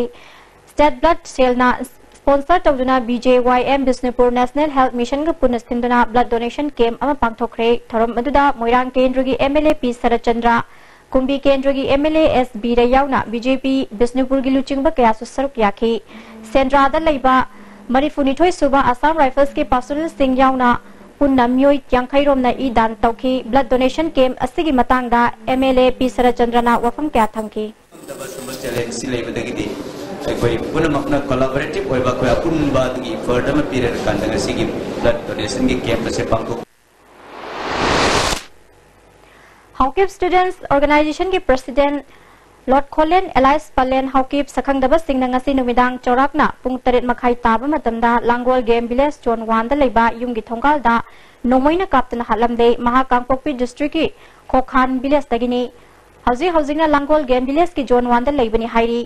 Tet Blood Cell ꯅ sponsor ꯇꯧꯗꯨꯅ B J Y M Bishnupur National Health Mission ꯒ ꯄꯨꯟꯅ ꯁꯤꯟꯗꯨꯅ blood donation camp ꯑꯃ ꯄꯥꯡꯊꯣꯛꯈ꯭ꯔꯦ꯫ ꯊꯧꯔꯝ ꯑꯗꯨꯗ ꯃꯣꯏꯔꯥꯡ ꯀꯦꯟꯗ꯭ꯔꯒꯤ M L A P Saratchandra, ꯀꯨꯝꯕꯤ ꯀꯦꯟꯗ꯭ꯔꯒꯤ M L A S ꯕꯤꯔ ꯌꯥꯎꯅ B J P ꯕꯤꯁꯅꯨꯄꯨꯔꯒꯤ ꯂꯨꯆꯤꯡꯕ ꯀꯌꯥꯁꯨ ꯁꯔꯨꯛ ꯌꯥꯈꯤ꯫ ꯁꯦꯟꯗ꯭ꯔꯥꯗ ꯂꯩꯕ ꯃꯔꯤꯐꯨꯅꯤꯊꯣꯏ ꯁꯨꯕ Assam Rifles ꯀꯤ personnel ꯁꯤꯡ ꯌꯥꯎꯅ ꯄꯨꯟꯅ ꯃꯤꯑꯣꯏ ꯌꯥꯡꯈꯩ ꯔꯣꯝꯅ ꯏ ꯗꯥꯟ ꯇꯧꯈꯤ꯫ Blood donation camp ꯑꯁꯤꯒꯤ ꯃꯇꯥꯡꯗ M L A P ꯁꯔꯠꯆꯟꯗ꯭ꯔꯅ ꯋꯥꯐꯝ ꯀꯌꯥ ꯊꯝꯈꯤ꯫ ꯐꯪꯗꯕ ꯁꯨꯝꯕ challenge ꯁꯤ ꯂꯩꯕꯗꯒꯤꯗꯤ ꯑꯩꯈꯣꯏ ꯄꯨꯝꯅꯃꯛꯅ collaborative ꯑꯣꯏꯕ ꯑꯩꯈꯣꯏ ꯑꯄꯨꯟꯕ ꯑꯗꯨꯒꯤ effort ꯑꯃ ꯄꯤꯔꯀꯥꯟꯗ ꯉꯁꯤꯒꯤ blood donation ꯒꯤ camp ꯑꯁꯦ ꯄꯥꯡꯊꯣꯛ Haokip Students Organization ꯒꯤ president ꯂꯣꯠꯈꯣꯂꯦꯟ ꯑꯦꯂꯥꯏꯁ ꯄꯂꯦꯟ ꯍꯥꯎꯀꯤꯞ ꯁꯛꯈꯪꯗꯕꯁꯤꯡꯅ ꯉꯁꯤ ꯅꯨꯃꯤꯗꯥꯡ ꯆꯥꯎꯔꯥꯛꯅ ꯄꯨꯡ ꯇꯔꯦꯠ ꯃꯈꯥꯏ ꯇꯥꯕ ꯃꯇꯝꯗ ꯂꯥꯡꯒꯣꯜ game village zone one ꯗ ꯂꯩꯕ ꯌꯨꯝꯒꯤ ꯊꯣꯡꯒꯥꯜꯗ ꯅꯣꯡꯃꯩꯅ ꯀꯥꯞꯇꯨꯅ ꯍꯥꯠꯂꯝꯂꯦ꯫ ꯃꯍꯥꯛ ꯀꯥꯡꯄꯣꯛꯄꯤ district ꯀꯤ ꯈꯣꯈꯥꯟ village ꯗꯒꯤꯅꯤ꯫ ꯍꯧꯖꯤꯛ ꯍꯧꯖꯤꯛꯅ ꯂꯥꯡꯒꯣꯜ game village ꯀꯤ zone one ꯗ ꯂꯩꯕꯅꯤ ꯍꯥꯏꯔꯤ꯫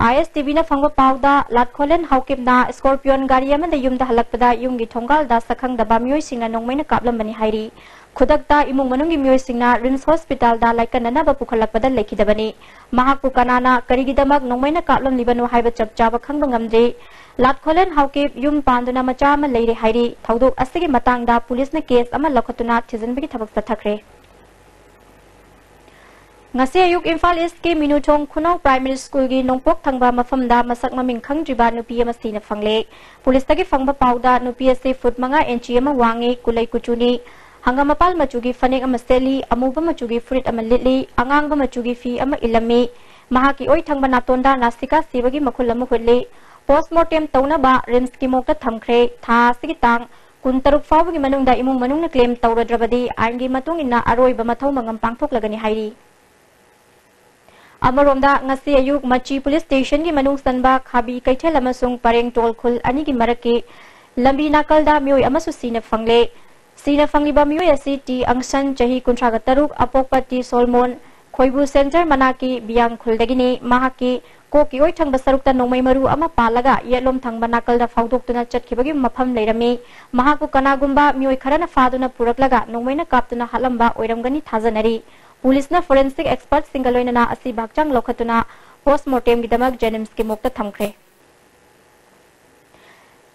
I S T V ꯅ ꯐꯪꯕ ꯄꯥꯎꯗ ꯂꯥꯠꯈꯣꯂꯦꯟ ꯍꯥꯎꯀꯤꯞꯅ Scorpion ꯒꯥꯔꯤ ꯑꯃꯗ ꯌꯨꯝꯗ ꯍꯜꯂꯛꯄꯗ ꯌꯨꯝꯒꯤ ꯊꯣꯡꯒꯥꯜꯗ ꯁꯛꯈꯪꯗꯕ ꯃꯤꯑꯣꯏꯁꯤꯡꯅ ꯅꯣꯡꯃꯩꯅ ꯀꯥꯞꯂꯝꯕꯅꯤ ꯍꯥꯏꯔꯤ꯫ ꯈꯨꯗꯛꯇ ꯏꯃꯨꯡ ꯃꯅꯨꯡꯒꯤ ꯃꯤꯑꯣꯏꯁꯤꯡꯅ RIMS hospital ꯗ ꯂꯥꯏꯀꯠꯅꯅꯕ ꯄꯨꯈꯠꯂꯛꯄꯗ ꯂꯩꯈꯤꯗꯕꯅꯤ꯫ ꯃꯍꯥꯛꯄꯨ ꯀꯅꯥꯅ ꯀꯔꯤꯒꯤꯗꯃꯛ ꯅꯣꯡꯃꯩꯅ ꯀꯥꯞꯂꯝꯂꯤꯕꯅꯣ ꯍꯥꯏꯕ ꯆꯞ ꯆꯥꯕ ꯈꯪꯕ ꯉꯝꯗ꯭ꯔꯤ꯫ ꯂꯥꯠꯈꯣꯂꯦꯟ ꯍꯥꯎꯀꯤꯞ ꯌꯨꯝ ꯄꯥꯟꯗꯨꯅ ꯃꯆꯥ ꯑꯃ ꯂꯩꯔꯦ ꯍꯥꯏꯔꯤ꯫ ꯊꯧꯗꯣꯛ ꯑꯁꯤꯒꯤ ꯃꯇꯥꯡꯗ ꯄꯨꯂꯤꯁꯅ case ꯑꯃ ꯂꯧꯈꯠꯇꯨꯅ ꯊꯤꯖꯤꯟꯕꯒꯤ ꯊꯕꯛ ꯆꯠꯊꯈ꯭ꯔꯦ꯫ ꯉꯁꯤ ꯑꯌꯨꯛ ꯏꯝꯐꯥꯜ East ꯀꯤ ꯃꯤꯅꯨꯊꯣꯡ ꯈꯨꯅꯧ Primary School ꯒꯤ ꯅꯣꯡꯄꯣꯛ ꯊꯪꯕ ꯃꯐꯝꯗ ꯃꯁꯛ ꯃꯃꯤꯡ ꯈꯪꯗ꯭ꯔꯤꯕ ꯅꯨꯄꯤ ꯑꯃ ꯁꯤꯅ ꯐꯪꯂꯦ꯫ ꯄꯨꯂꯤꯁꯇꯒꯤ ꯐꯪꯕ ꯄꯥꯎꯗ ꯅꯨꯄꯤ ꯑꯁꯤ foot ꯃꯉꯥ inch ꯑꯃ ꯋꯥꯡꯉꯤ, ꯀꯨꯂꯩ ꯀꯨꯆꯨꯅꯤ, ꯍꯪꯒꯥꯝ ꯃꯄꯥꯜ ꯃꯆꯨꯒꯤ ꯐꯅꯦꯛ ꯑꯃ ꯁꯦꯠꯂꯤ, ꯑꯃꯨꯕ ꯃꯆꯨꯒꯤ ꯐꯨꯔꯤꯠ ꯑꯃ ꯂꯤꯠꯂꯤ, ꯑꯉꯥꯡꯕ ꯃꯆꯨꯒꯤ ꯐꯤ ꯑꯃ ꯏꯜꯂꯝꯃꯤ꯫ ꯃꯍꯥꯛꯀꯤ ꯑꯣꯏ ꯊꯪꯕ ꯅꯥꯇꯣꯟꯗ ꯅꯥꯁꯤꯀꯥ ꯁꯤꯕꯒꯤ ꯃꯈꯨꯜ ꯑꯃ ꯍꯨꯠꯂꯤ꯫ Postmortem ꯇꯧꯅꯕ RIMS ꯀꯤ morgue ꯇ ꯊꯝꯈ꯭ꯔꯦ꯫ ꯊꯥ ꯑꯁꯤꯒꯤ ꯇꯥꯡ ꯀꯨꯟꯇꯔꯨꯛ ꯐꯥꯎꯕꯒꯤ ꯃꯅꯨꯡꯗ ꯏꯃꯨꯡ ꯃꯅꯨꯡꯅ claim ꯇꯧꯔꯗ꯭ꯔꯕꯗꯤ ꯑꯥꯏꯟꯒꯤ ꯃꯇꯨꯡ ꯏꯟꯅ ꯑꯔꯣꯏꯕ ꯃꯊꯧ ꯃꯉꯝ ꯄꯥꯡꯊꯣꯛꯂꯒꯅꯤ ꯍꯥꯏꯔꯤ꯫ ꯑꯃꯔꯣꯝꯗ, ꯉꯁꯤ ꯑꯌꯨꯛ ꯃꯆꯤ police station ꯒꯤ ꯃꯅꯨꯡ ꯆꯟꯕ ꯈꯥꯕꯤ ꯀꯩꯊꯦꯜ ꯑꯃꯁꯨꯡ ꯄꯔꯦꯡ ꯇꯣꯜ ꯈꯨꯜ ꯑꯅꯤꯒꯤ ꯃꯔꯛꯀꯤ ꯂꯝꯕꯤ ꯅꯥꯀꯜꯗ ꯃꯤꯑꯣꯏ ꯑꯃꯁꯨ ꯁꯤꯅ ꯐꯪꯂꯦ꯫ ꯁꯤꯅ ꯐꯪꯂꯤꯕ ꯃꯤꯑꯣꯏ ꯑꯁꯤ ꯇꯤ ꯑꯪꯁꯟ, ꯆꯍꯤ ꯀꯨꯟꯊ꯭ꯔꯥꯒ ꯇꯔꯨꯛ, ꯑꯄꯣꯛꯄ ꯇꯤ ꯁꯣꯜꯃꯣꯟ, ꯈꯣꯏꯕꯨ ꯁꯦꯟꯖꯔ ꯃꯅꯥꯛꯀꯤ ꯕꯤꯌꯥꯡ ꯈꯨꯜꯗꯒꯤꯅꯤ꯫ ꯃꯍꯥꯛꯀꯤ ꯀꯣꯛꯀꯤ ꯑꯣꯏ ꯊꯪꯕ ꯁꯔꯨꯛꯇ ꯅꯣꯡꯃꯩ ꯃꯔꯨ ꯑꯃ ꯄꯥꯜꯂꯒ ꯌꯦꯠꯂꯣꯝ ꯊꯪꯕ ꯅꯥꯀꯜꯗ ꯐꯥꯎꯗꯣꯛꯇꯨꯅ ꯆꯠꯈꯤꯕꯒꯤ ꯃꯐꯝ ꯂꯩꯔꯝꯃꯤ꯫ ꯃꯍꯥꯛꯄꯨ ꯀꯅꯥꯒꯨꯝꯕ ꯃꯤꯑꯣꯏ ꯈꯔꯅ ꯐꯥꯗꯨꯅ ꯄꯨꯔꯛꯂꯒ ꯅꯣꯡꯃꯩꯅ ꯀꯥꯞꯇꯨꯅ ꯍꯥꯠꯂꯝꯕ ꯑꯣꯏꯔꯝꯒꯅꯤ ꯊꯥꯖꯅꯔꯤ꯫ ꯄꯨꯂꯤꯁꯅ forensic expert ꯁꯤꯡꯒ ꯂꯣꯏꯅꯅ ꯑꯁꯤꯕ ꯍꯛꯆꯥꯡ ꯂꯧꯈꯠꯇꯨꯅ postmortem ꯒꯤꯗꯃꯛ JNIMS ꯀꯤ morgue ꯇ ꯊꯝꯈ꯭ꯔꯦ꯫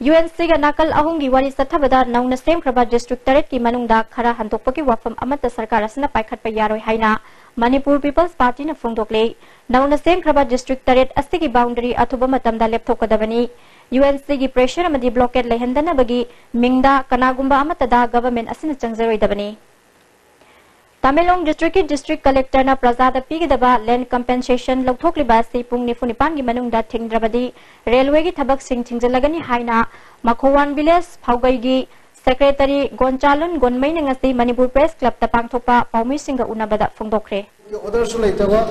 UNC ꯒ ꯅꯥꯀꯜ ꯑꯍꯨꯝꯒꯤ ꯋꯥꯔꯤ ꯆꯠꯊꯕꯗ ꯅꯧꯅ ꯁꯦꯝꯈ꯭ꯔꯕ district ꯇꯔꯦꯠꯀꯤ ꯃꯅꯨꯡꯗ ꯈꯔ ꯍꯟꯗꯣꯛꯄꯒꯤ ꯋꯥꯐꯝ ꯑꯃꯠꯇ ꯁꯔꯀꯥꯔ ꯑꯁꯤꯅ ꯄꯥꯏꯈꯠꯄ ꯌꯥꯔꯣꯏ ꯍꯥꯏꯅ Manipur People's Party ꯅ ꯐꯣꯡꯗꯣꯛꯂꯦ꯫ ꯅꯧꯅ ꯁꯦꯝꯈ꯭ꯔꯕ district ꯇꯔꯦꯠ ꯑꯁꯤꯒꯤ boundary ꯑꯊꯨꯕ ꯃꯇꯝꯗ ꯂꯦꯞꯊꯣꯛꯀꯗꯕꯅꯤ꯫ UNC ꯒꯤ pressure ꯑꯃꯗꯤ blockade ꯂꯩꯍꯟꯗꯅꯕꯒꯤ ꯃꯤꯡꯗ ꯀꯅꯥꯒꯨꯝꯕ ꯑꯃꯠꯇꯗ government ꯑꯁꯤꯅ ꯆꯪꯖꯔꯣꯏꯗꯕꯅꯤ꯫ ꯇꯃꯦꯡꯂꯣꯡ district ꯀꯤ district collector ꯅ ꯄ꯭ꯔꯖꯥꯗ ꯄꯤꯒꯗꯕ land compensation ꯂꯧꯊꯣꯛꯂꯤꯕ ꯑꯁꯤ ꯄꯨꯡ ꯅꯤꯐꯨ ꯅꯤꯄꯥꯟꯒꯤ ꯃꯅꯨꯡꯗ ꯊꯤꯡꯗ꯭ꯔꯕꯗꯤ railway ꯒꯤ ꯊꯕꯛꯁꯤꯡ ꯊꯤꯡꯖꯤꯜꯂꯒꯅꯤ ꯍꯥꯏꯅ ꯃꯈꯣꯋꯥꯟ village ꯐꯥꯎꯒꯩꯒꯤ secretary ꯒꯣꯟꯆꯥꯂꯨꯟ ꯒꯣꯟꯃꯩꯅ ꯉꯁꯤ Manipur Press Club ꯇ ꯄꯥꯡꯊꯣꯛꯄ ꯄꯥꯎꯃꯤꯁꯤꯡꯒ ꯎꯅꯕꯗ ꯐꯣꯡꯗꯣꯛꯈ꯭ꯔꯦ꯫ Order ꯁꯨ ꯂꯩꯇꯕ,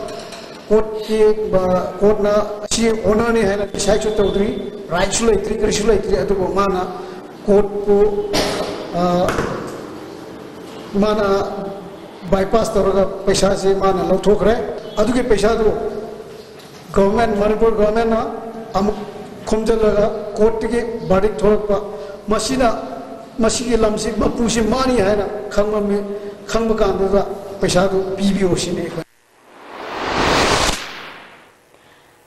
court ꯀꯤ, ꯑ, court ꯅ ꯑꯁꯤ owner ꯅꯤ ꯍꯥꯏꯅ decide ꯁꯨ ꯇꯧꯗ꯭ꯔꯤ, right ꯁꯨ ꯂꯩꯇ꯭ꯔꯤ, ꯀꯔꯤꯁꯨ ꯂꯩꯇ꯭ꯔꯤ, ꯑꯗꯨꯕꯨ ꯃꯥꯅ court ꯄꯨ, ꯑ, ꯃꯥꯅ bypass ꯇꯧꯔꯒ ꯄꯩꯁꯥꯁꯤ ꯃꯥꯅ ꯂꯧꯊꯣꯛꯈ꯭ꯔꯦ꯫ ꯑꯗꯨꯒꯤ ꯄꯩꯁꯥꯗꯨ government, ꯃꯅꯤꯄꯨꯔ government ꯅ ꯑꯃꯨꯛ ꯈꯣꯝꯖꯤꯜꯂꯒ court ꯇꯒꯤ verdict ꯊꯣꯛꯂꯛꯄ, ꯃꯁꯤꯅ, ꯃꯁꯤꯒꯤ ꯂꯝꯁꯤ ꯃꯄꯨꯁꯤ ꯃꯥꯅꯤ ꯍꯥꯏꯅ ꯈꯪꯕ ꯃꯤ-, ꯈꯪꯕ ꯀꯥꯟꯗꯨꯗ ꯄꯩꯁꯥꯗꯨ ꯄꯤꯕꯤꯌꯨ ꯁꯤꯅꯤ ꯑꯩꯈꯣꯏ꯫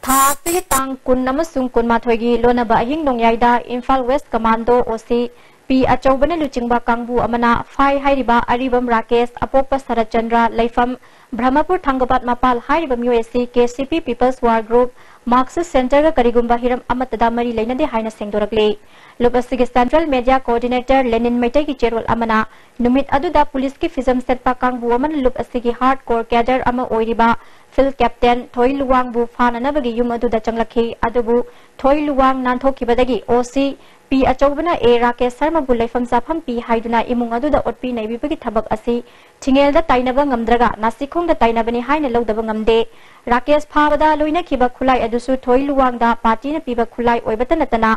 ꯊꯥ ꯑꯁꯤꯒꯤ ꯇꯥꯡ ꯀꯨꯟ ꯑꯃꯁꯨꯡ ꯀꯨꯟꯃꯥꯊꯣꯏꯒꯤ ꯂꯣꯟꯅꯕ ꯑꯍꯤꯡ ꯅꯣꯡꯌꯥꯏꯗ ꯏꯝꯐꯥꯜ West Commando OC ꯄꯤ ꯑꯆꯧꯕꯅ ꯂꯨꯆꯤꯡꯕ ꯀꯥꯡꯕꯨ ꯑꯃꯅ ꯐꯥꯏ ꯍꯥꯏꯔꯤꯕ ꯑꯔꯤꯕꯝ ꯔꯥꯀꯦꯁ, ꯑꯄꯣꯛꯄ ꯁꯔꯠꯆꯟꯗ꯭ꯔ, ꯂꯩꯐꯝ ꯕ꯭ꯔꯍꯃꯄꯨꯔ ꯊꯥꯡꯒꯣꯕꯥꯠ ꯃꯄꯥꯜ ꯍꯥꯏꯔꯤꯕ ꯃꯤꯑꯣꯏ ꯑꯁꯤ KCP People's War Group, Marxist Centre ꯒ ꯀꯔꯤꯒꯨꯝꯕ ꯍꯤꯔꯝ ꯑꯃꯠꯇꯗ ꯃꯔꯤ ꯂꯩꯅꯗꯦ ꯍꯥꯏꯅ ꯁꯦꯡꯗꯣꯔꯛꯂꯤ꯫ ꯂꯨꯞ ꯑꯁꯤꯒꯤ Central Media Coordinator ꯂꯦꯅꯤꯟ ꯃꯩꯇꯩꯒꯤ ꯆꯦꯔꯣꯜ ꯑꯃꯅ ꯅꯨꯃꯤꯠ ꯑꯗꯨꯗ ꯄꯨꯂꯤꯁꯀꯤ ꯐꯤꯖꯝ ꯁꯦꯠꯄ ꯀꯥꯡꯕꯨ ꯑꯃꯅ ꯂꯨꯞ ꯑꯁꯤꯒꯤ hardcore cadre ꯑꯃ ꯑꯣꯏꯔꯤꯕ Field Captain ꯊꯣꯏ ꯂꯨꯋꯥꯡꯕꯨ ꯐꯥꯅꯅꯕꯒꯤ ꯌꯨꯝ ꯑꯗꯨꯗ ꯆꯪꯂꯛꯈꯤ꯫ ꯑꯗꯨꯕꯨ ꯊꯣꯏ ꯂꯨꯋꯥꯡ ꯅꯥꯟꯊꯣꯛꯈꯤꯕꯗꯒꯤ OC ꯄꯤ ꯑꯆꯧꯕꯅ ꯑꯦ ꯔꯥꯀꯦꯁ ꯁꯔꯃꯕꯨ ꯂꯩꯐꯝ ꯆꯥꯐꯝ ꯄꯤ ꯍꯥꯏꯗꯨꯅ ꯏꯃꯨꯡ ꯑꯗꯨꯗ ꯑꯣꯠꯄꯤ ꯅꯩꯕꯤꯕꯒꯤ ꯊꯕꯛ ꯑꯁꯤ ꯊꯤꯡꯉꯦꯜꯗ ꯇꯥꯏꯅꯕ ꯉꯝꯗ꯭ꯔꯒ ꯅꯥꯁꯤꯈꯣꯡꯗ ꯇꯥꯏꯅꯕꯅꯤ ꯍꯥꯏꯅ ꯂꯧꯗꯕ ꯉꯝꯗꯦ꯫ ꯔꯥꯀꯦꯁ ꯐꯥꯕꯗ ꯂꯣꯏꯅꯈꯤꯕ ꯈꯨꯠꯂꯥꯏ ꯑꯗꯨꯁꯨ ꯊꯣꯏ ꯂꯨꯋꯥꯡꯗ party ꯅ ꯄꯤꯕ ꯈꯨꯠꯂꯥꯏ ꯑꯣꯏꯕꯇ ꯅꯠꯇꯅ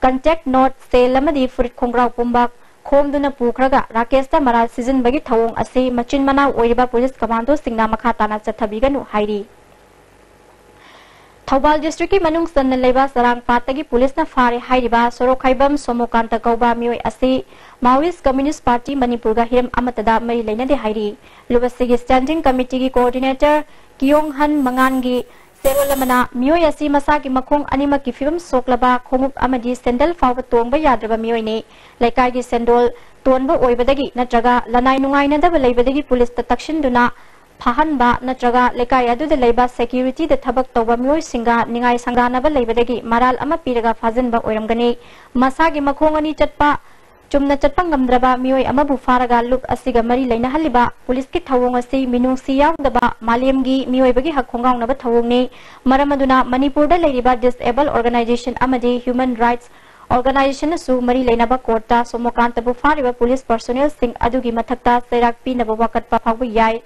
contact note, ꯁꯦꯜ ꯑꯃꯗꯤ ꯐꯨꯔꯤꯠ ꯈꯣꯡꯒ꯭ꯔꯥꯎ ꯄꯨꯝꯕ ꯈꯣꯝꯗꯨꯅ ꯄꯨꯈ꯭ꯔꯒ ꯔꯥꯀꯦꯁꯇ ꯃꯔꯥꯜ ꯁꯤꯖꯤꯟꯕꯒꯤ ꯊꯧꯑꯣꯡ ꯑꯁꯤ ꯃꯆꯤꯟ ꯃꯅꯥꯎ ꯑꯣꯏꯔꯤꯕ ꯄꯨꯂꯤꯁ commandoꯁꯤꯡꯅ ꯃꯈꯥ ꯇꯥꯅ ꯆꯠꯊꯕꯤꯒꯅꯨ ꯍꯥꯏꯔꯤ꯫ ꯊꯧꯕꯥꯜ districtꯀꯤ ꯃꯅꯨꯡ ꯆꯟꯅ ꯂꯩꯕ ꯆꯔꯥꯡꯄꯥꯠꯇꯒꯤ ꯄꯨꯂꯤꯁꯅ ꯐꯥꯔꯦ ꯍꯥꯏꯔꯤꯕ ꯁꯣꯔꯣꯛꯈꯥꯏꯕꯝ ꯁꯣꯃꯣꯀꯥꯟꯇ ꯀꯧꯕ ꯃꯤꯑꯣꯏ ꯑꯁꯤ Maoist Communist Party ꯃꯅꯤꯄꯨꯔꯒ ꯍꯤꯔꯝ ꯑꯃꯠꯇꯗ ꯃꯔꯤ ꯂꯩꯅꯗꯦ ꯍꯥꯏꯔꯤ꯫ ꯂꯨꯞ ꯑꯁꯤꯒꯤ Standing Committeeꯒꯤ Coordinator ꯀꯤꯌꯣꯡ ꯍꯟ ꯃꯉꯥꯟꯒꯤ ꯆꯦꯔꯣꯜ ꯑꯃꯅ, ꯃꯤꯑꯣꯏ ꯑꯁꯤ ꯃꯁꯥꯒꯤ ꯃꯈꯣꯡ ꯑꯅꯤꯃꯛꯀꯤ ꯐꯤꯕꯝ ꯁꯣꯛꯂꯕ, ꯈꯣꯡꯎꯞ ꯑꯃꯗꯤ ꯁꯦꯟꯗꯜ ꯐꯥꯎꯕ ꯇꯣꯡꯕ ꯌꯥꯗ꯭ꯔꯕ ꯃꯤꯑꯣꯏꯅꯤ꯫ ꯂꯩꯀꯥꯏꯒꯤ ꯁꯦꯟꯗꯣꯜ ꯇꯣꯟꯕ ꯑꯣꯏꯕꯗꯒꯤ ꯅꯠꯇ꯭ꯔꯒ ꯂꯅꯥꯏ ꯅꯨꯡꯉꯥꯏꯅꯗꯕ ꯂꯩꯕꯗꯒꯤ ꯄꯨꯂꯤꯁꯇ ꯇꯛꯁꯤꯟꯗꯨꯅ ꯐꯥꯍꯟꯕ ꯅꯠꯇ꯭ꯔꯒ ꯂꯩꯀꯥꯏ ꯑꯗꯨꯗ ꯂꯩꯕ security ꯗ ꯊꯕꯛ ꯇꯧꯕ ꯃꯤꯑꯣꯏꯁꯤꯡꯒ ꯅꯤꯡꯉꯥꯏ ꯁꯪꯗꯥꯅꯕ ꯂꯩꯕꯗꯒꯤ ꯃꯔꯥꯜ ꯑꯃ ꯄꯤꯔꯒ ꯐꯥꯖꯤꯟꯕ ꯑꯣꯏꯔꯝꯒꯅꯤ꯫ ꯃꯁꯥꯒꯤ ꯃꯈꯣꯡ ꯑꯅꯤ ꯆꯠꯄ, ꯆꯨꯝꯅ ꯆꯠꯄ ꯉꯝꯗ꯭ꯔꯕ ꯃꯤꯑꯣꯏ ꯑꯃꯕꯨ ꯐꯥꯔꯒ ꯂꯨꯞ ꯑꯁꯤꯒ ꯃꯔꯤ ꯂꯩꯅꯍꯜꯂꯤꯕ ꯄꯨꯂꯤꯁꯀꯤ ꯊꯧꯑꯣꯡ ꯑꯁꯤ ꯃꯤꯅꯨꯡꯁꯤ ꯌꯥꯎꯗꯕ ꯃꯥꯂꯦꯝꯒꯤ ꯃꯤꯑꯣꯏꯕꯒꯤ ꯍꯛ ꯈꯣꯡꯒꯥꯎꯅꯕ ꯊꯧꯑꯣꯡꯅꯤ꯫ ꯃꯔꯝ ꯑꯗꯨꯅ ꯃꯅꯤꯄꯨꯔꯗ ꯂꯩꯔꯤꯕ disable organization ꯑꯃꯗꯤ human rights organization ꯅꯁꯨ ꯃꯔꯤ ꯂꯩꯅꯕ court ꯇ ꯁꯣꯃꯣꯀꯥꯟꯇꯕꯨ ꯐꯥꯔꯤꯕ ꯄꯨꯂꯤꯁ personnel ꯁꯤꯡ ꯑꯗꯨꯒꯤ ꯃꯊꯛꯇ ꯆꯩꯔꯥꯛ ꯄꯤꯅꯕ ꯋꯥꯀꯠꯄ ꯐꯥꯎꯕ ꯌꯥꯏ꯫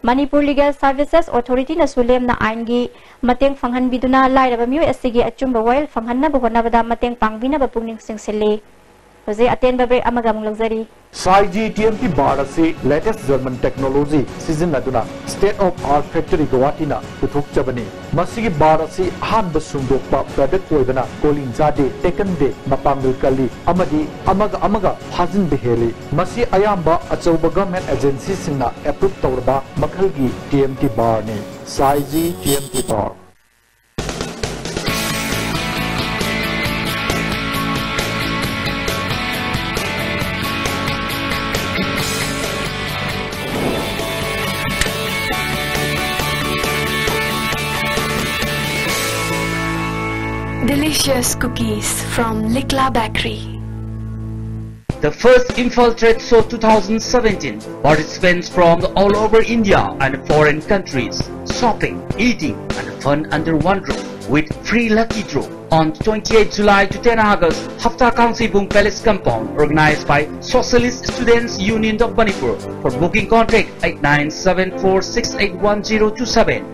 Manipur Legal Services Authority ꯅꯁꯨ ꯂꯦꯝꯅ ꯑꯥꯏꯟꯒꯤ ꯃꯇꯦꯡ ꯐꯪꯍꯟꯕꯤꯗꯨꯅ ꯂꯥꯏꯔꯕ ꯃꯤꯑꯣꯏ ꯑꯁꯤꯒꯤ ꯑꯆꯨꯝꯕ ꯋꯥꯌꯦꯜ ꯐꯪꯍꯟꯅꯕ ꯍꯣꯠꯅꯕꯗ ꯃꯇꯦꯡ ꯄꯥꯡꯕꯤꯅꯕ ꯄꯨꯛꯅꯤꯡ ꯆꯤꯡꯁꯤꯜꯂꯤ꯫ ꯍꯧꯖꯤꯛ ꯑꯇꯦꯟꯕ break ꯑꯃꯒ ꯑꯃꯨꯛ ꯂꯧꯖꯔꯤ꯫ ꯁꯥꯏꯖꯤ ꯇꯤ ꯑꯦꯝ ꯇꯤ ꯕꯥꯔ ꯑꯁꯤ latest German technology ꯁꯤꯖꯤꯟꯅꯗꯨꯅ State of Art Factory Guwahati ꯅ ꯄꯨꯊꯣꯛꯆꯕꯅꯤ꯫ ꯃꯁꯤꯒꯤ ꯕꯥꯔ ꯑꯁꯤ ꯑꯍꯥꯟꯕ ꯁꯨꯡꯗꯣꯛꯄ product ꯑꯣꯏꯕꯅ ꯀꯣꯂꯤꯡ ꯆꯥꯗꯦ, ꯇꯦꯛꯀꯟꯗꯦ, ꯃꯄꯥꯡꯒꯜ ꯀꯜꯂꯤ ꯑꯃꯗꯤ ꯑꯃꯒ ꯑꯃꯒ ꯐꯥꯖꯤꯟꯕ ꯍꯦꯜꯂꯤ꯫ ꯃꯁꯤ ꯑꯌꯥꯝꯕ ꯑꯆꯧꯕ government agency ꯁꯤꯡꯅ approve ꯇꯧꯔꯕ ꯃꯈꯜꯒꯤ ꯇꯤ ꯑꯦꯝ ꯇꯤ ꯕꯥꯔꯅꯤ꯫ ꯁꯥꯏꯖꯤ T M T bar. Delicious cookies from Likla Bakery. The first Imphal Trade Show two thousand seventeen. Participants from all over India and foreign countries. Shopping, eating, and fun under one roof with free lucky draw. On twenty-eighth July to ten August, Hafta Kangseibung Palace Compound, organized by Socialist Students Union of Manipur. For booking, contact eight nine seven four six eight one zero two seven.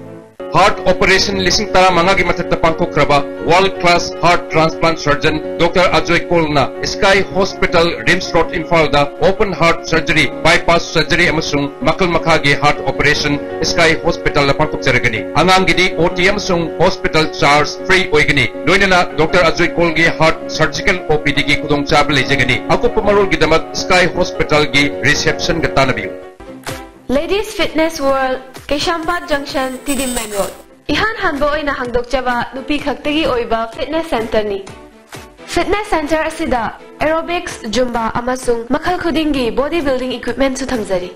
Heart operation ꯂꯤꯁꯤꯡ ꯇꯔꯥꯃꯉꯥꯒꯤ ꯃꯊꯛꯇ ꯄꯥꯡꯊꯣꯛꯈ꯭ꯔꯕ world class heart transplant surgeon Doctor Ajoy Kolꯅ Sky Hospital, RIMS Road, ꯏꯝꯐꯥꯜꯗ open heart surgery, bypass surgery ꯑꯃꯁꯨꯡ ꯃꯈꯜ ꯃꯈꯥꯒꯤ heart operation Sky Hospitalꯗ ꯄꯥꯡꯊꯣꯛꯆꯔꯒꯅꯤ꯫ ꯑꯉꯥꯡꯒꯤꯗꯤ O T ꯑꯃꯁꯨꯡ hospital charge free ꯑꯣꯏꯒꯅꯤ꯫ ꯂꯣꯏꯅꯅ Doctor Ajoy Kolꯒꯤ heart surgical OPDꯒꯤ ꯈꯨꯗꯣꯡꯆꯥꯕ ꯂꯩꯖꯒꯅꯤ꯫ ꯑꯀꯨꯞꯄ ꯃꯔꯣꯜꯒꯤꯗꯃꯛ Sky Hospitalꯒꯤ receptionꯒ ꯇꯥꯟꯅꯕꯤꯌꯨ꯫ Ladies Fitness World, Keishampat Junction, T D Main Road. ꯏꯍꯥꯟ ꯍꯥꯟꯕ ꯑꯣꯏꯅ ꯍꯥꯡꯗꯣꯛꯆꯕ ꯅꯨꯄꯤ ꯈꯛꯇꯒꯤ ꯑꯣꯏꯕ fitness centreꯅꯤ꯫ Fitness centre ꯑꯁꯤꯗ aerobics, Zumba ꯑꯃꯁꯨꯡ ꯃꯈꯜ ꯈꯨꯗꯤꯡꯒꯤ body building equipmentꯁꯨ ꯊꯝꯖꯔꯤ꯫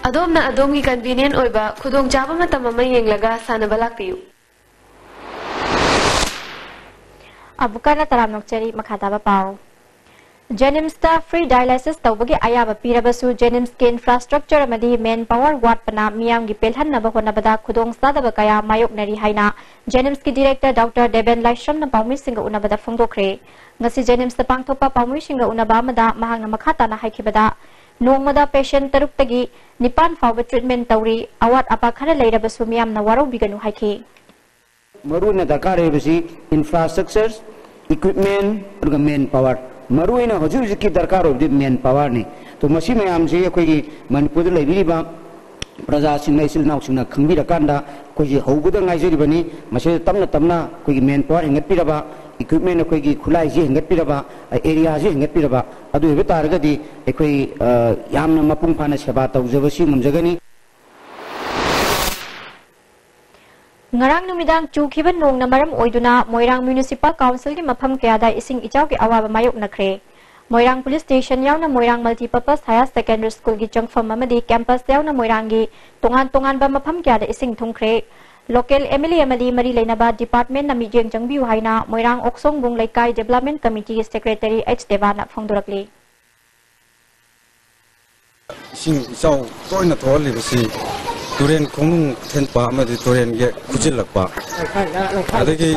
ꯑꯗꯣꯝꯅ ꯑꯗꯣꯝꯒꯤ convenient ꯑꯣꯏꯕ ꯈꯨꯗꯣꯡꯆꯥꯕ ꯃꯇꯝ ꯑꯃ ꯌꯦꯡꯂꯒ ꯁꯥꯟꯅꯕ ꯂꯥꯛꯄꯤꯌꯨ꯫ ꯑꯃꯨꯛꯀ ꯍꯟꯅ ꯇꯔꯥꯝꯅ ꯑꯣꯛꯆꯔꯤ꯫ ꯃꯈꯥ ꯇꯥꯕ ꯄꯥꯎ꯫ JNIMSꯇ free dialysis ꯇꯧꯕꯒꯤ ꯑꯌꯥꯕ ꯄꯤꯔꯕꯁꯨ, JNIMSꯀꯤ infrastructure ꯑꯃꯗꯤ manpower ꯋꯥꯠꯄꯅ ꯃꯤꯌꯥꯝꯒꯤ ꯄꯦꯜꯍꯟꯅꯕ ꯍꯣꯠꯅꯕꯗ ꯈꯨꯗꯣꯡꯆꯥꯗꯕ ꯀꯌꯥ ꯃꯥꯌꯣꯛꯅꯔꯤ ꯍꯥꯏꯅ JNIMSꯀꯤ director Doctor ꯗꯦꯕꯦꯟ ꯂꯥꯏꯁ꯭ꯔꯝꯅ ꯄꯥꯎꯃꯤꯁꯤꯡꯒ ꯎꯅꯕꯗ ꯐꯣꯡꯗꯣꯛꯈ꯭ꯔꯦ꯫ ꯉꯁꯤ JNIMSꯇ ꯄꯥꯡꯊꯣꯛꯄ ꯄꯥꯎꯃꯤꯁꯤꯡꯒ ꯎꯅꯕ ꯑꯃꯗ ꯃꯍꯥꯛꯅ ꯃꯈꯥ ꯇꯥꯅ ꯍꯥꯏꯈꯤꯕꯗ, ꯅꯣꯡꯃꯗ patient ꯇꯔꯨꯛꯇꯒꯤ ꯅꯤꯄꯥꯟ ꯐꯥꯎꯕ treatment ꯇꯧꯔꯤ꯫ ꯑꯋꯥꯠ ꯑꯄꯥ ꯈꯔ ꯂꯩꯔꯕꯁꯨ ꯃꯤꯌꯥꯝꯅ ꯋꯥꯔꯧꯕꯤꯒꯅꯨ ꯍꯥꯏꯈꯤ꯫ ꯃꯔꯨꯑꯣꯏꯅ ꯗꯔꯀꯥꯔ ꯑꯣꯏꯔꯤꯕꯁꯤ infrastructure, equipment, ꯑꯗꯨꯒ manpower꯫ ꯃꯔꯨꯑꯣꯏꯅ ꯍꯧꯖꯤꯛ ꯍꯧꯖꯤꯛꯀꯤ ꯗꯔꯀꯥꯔ ꯑꯣꯏꯕꯗꯤ manpowerꯅꯤ꯫ ꯇꯣ, ꯃꯁꯤ ꯃꯌꯥꯝꯁꯤ ꯑꯩꯈꯣꯏꯒꯤ ꯃꯅꯤꯄꯨꯔꯗ ꯂꯩꯕꯤꯔꯤꯕ ꯄ꯭ꯔꯖꯥꯁꯤꯡꯅ, ꯏꯆꯤꯜ ꯏꯅꯥꯎꯁꯤꯡꯅ ꯈꯪꯕꯤꯔꯀꯥꯟꯗ, ꯑꯩꯈꯣꯏꯁꯤ ꯍꯧꯕꯗ ꯉꯥꯏꯖꯔꯤꯕꯅꯤ꯫ ꯃꯁꯤꯗ ꯇꯞꯅ ꯇꯞꯅ ꯑꯩꯈꯣꯏꯒꯤ manpower ꯍꯦꯟꯒꯠꯄꯤꯔꯕ, equipment, ꯑꯩꯈꯣꯏꯒꯤ ꯈꯨꯠꯂꯥꯏꯁꯤ ꯍꯦꯟꯒꯠꯄꯤꯔꯕ, areaꯁꯤ ꯍꯦꯟꯒꯠꯄꯤꯔꯕ, ꯑꯗꯨ ꯑꯣꯏꯕ ꯇꯥꯔꯒꯗꯤ ꯑꯩꯈꯣꯏ, ꯑ, ꯌꯥꯝꯅ ꯃꯄꯨꯡ ꯐꯥꯅ ꯁꯦꯕꯥ ꯇꯧꯖꯕꯁꯤ ꯉꯝꯖꯒꯅꯤ꯫ ꯉꯔꯥꯡ ꯅꯨꯃꯤꯗꯥꯡ ꯆꯨꯈꯤꯕ ꯅꯣꯡꯅ ꯃꯔꯝ ꯑꯣꯏꯗꯨꯅ ꯃꯣꯏꯔꯥꯡ Municipal Councilꯒꯤ ꯃꯐꯝ ꯀꯌꯥꯗ ꯏꯁꯤꯡ ꯏꯆꯥꯎꯒꯤ ꯑꯋꯥꯕ ꯃꯥꯌꯣꯛꯅꯈ꯭ꯔꯦ꯫ ꯃꯣꯏꯔꯥꯡ Police Station ꯌꯥꯎꯅ ꯃꯣꯏꯔꯥꯡ Multipurpose Higher Secondary Schoolꯒꯤ ꯆꯪꯐꯝ ꯑꯃꯗꯤ campus ꯌꯥꯎꯅ ꯃꯣꯏꯔꯥꯡꯒꯤ ꯇꯣꯉꯥꯟ ꯇꯣꯉꯥꯟꯕ ꯃꯐꯝ ꯀꯌꯥꯗ ꯏꯁꯤꯡ ꯊꯨꯝꯈ꯭ꯔꯦ꯫ Local MLA ꯑꯃꯗꯤ ꯃꯔꯤ ꯂꯩꯅꯕ departmentꯅ ꯃꯤꯠꯌꯦꯡ ꯆꯪꯕꯤꯌꯨ ꯍꯥꯏꯅ ꯃꯣꯏꯔꯥꯡ ꯑꯣꯛꯁꯣꯡꯕꯨꯡ ꯂꯩꯀꯥꯏ Development Committeeꯒꯤ Secretary H ꯗꯦꯕꯥꯅ ꯐꯣꯡꯗꯣꯔꯛꯂꯤ꯫ ꯏꯁꯤꯡ ꯏꯆꯥꯎ ꯇꯣꯏꯅ ꯊꯣꯛꯍꯜꯂꯤꯕꯁꯤ ꯇꯨꯔꯦꯟ ꯈꯣꯡꯅꯨꯡ ꯊꯦꯟꯄ ꯑꯃꯗꯤ ꯇꯨꯔꯦꯟꯒꯤ ꯈꯨꯖꯤꯜꯂꯛꯄ, ꯑꯗꯒꯤ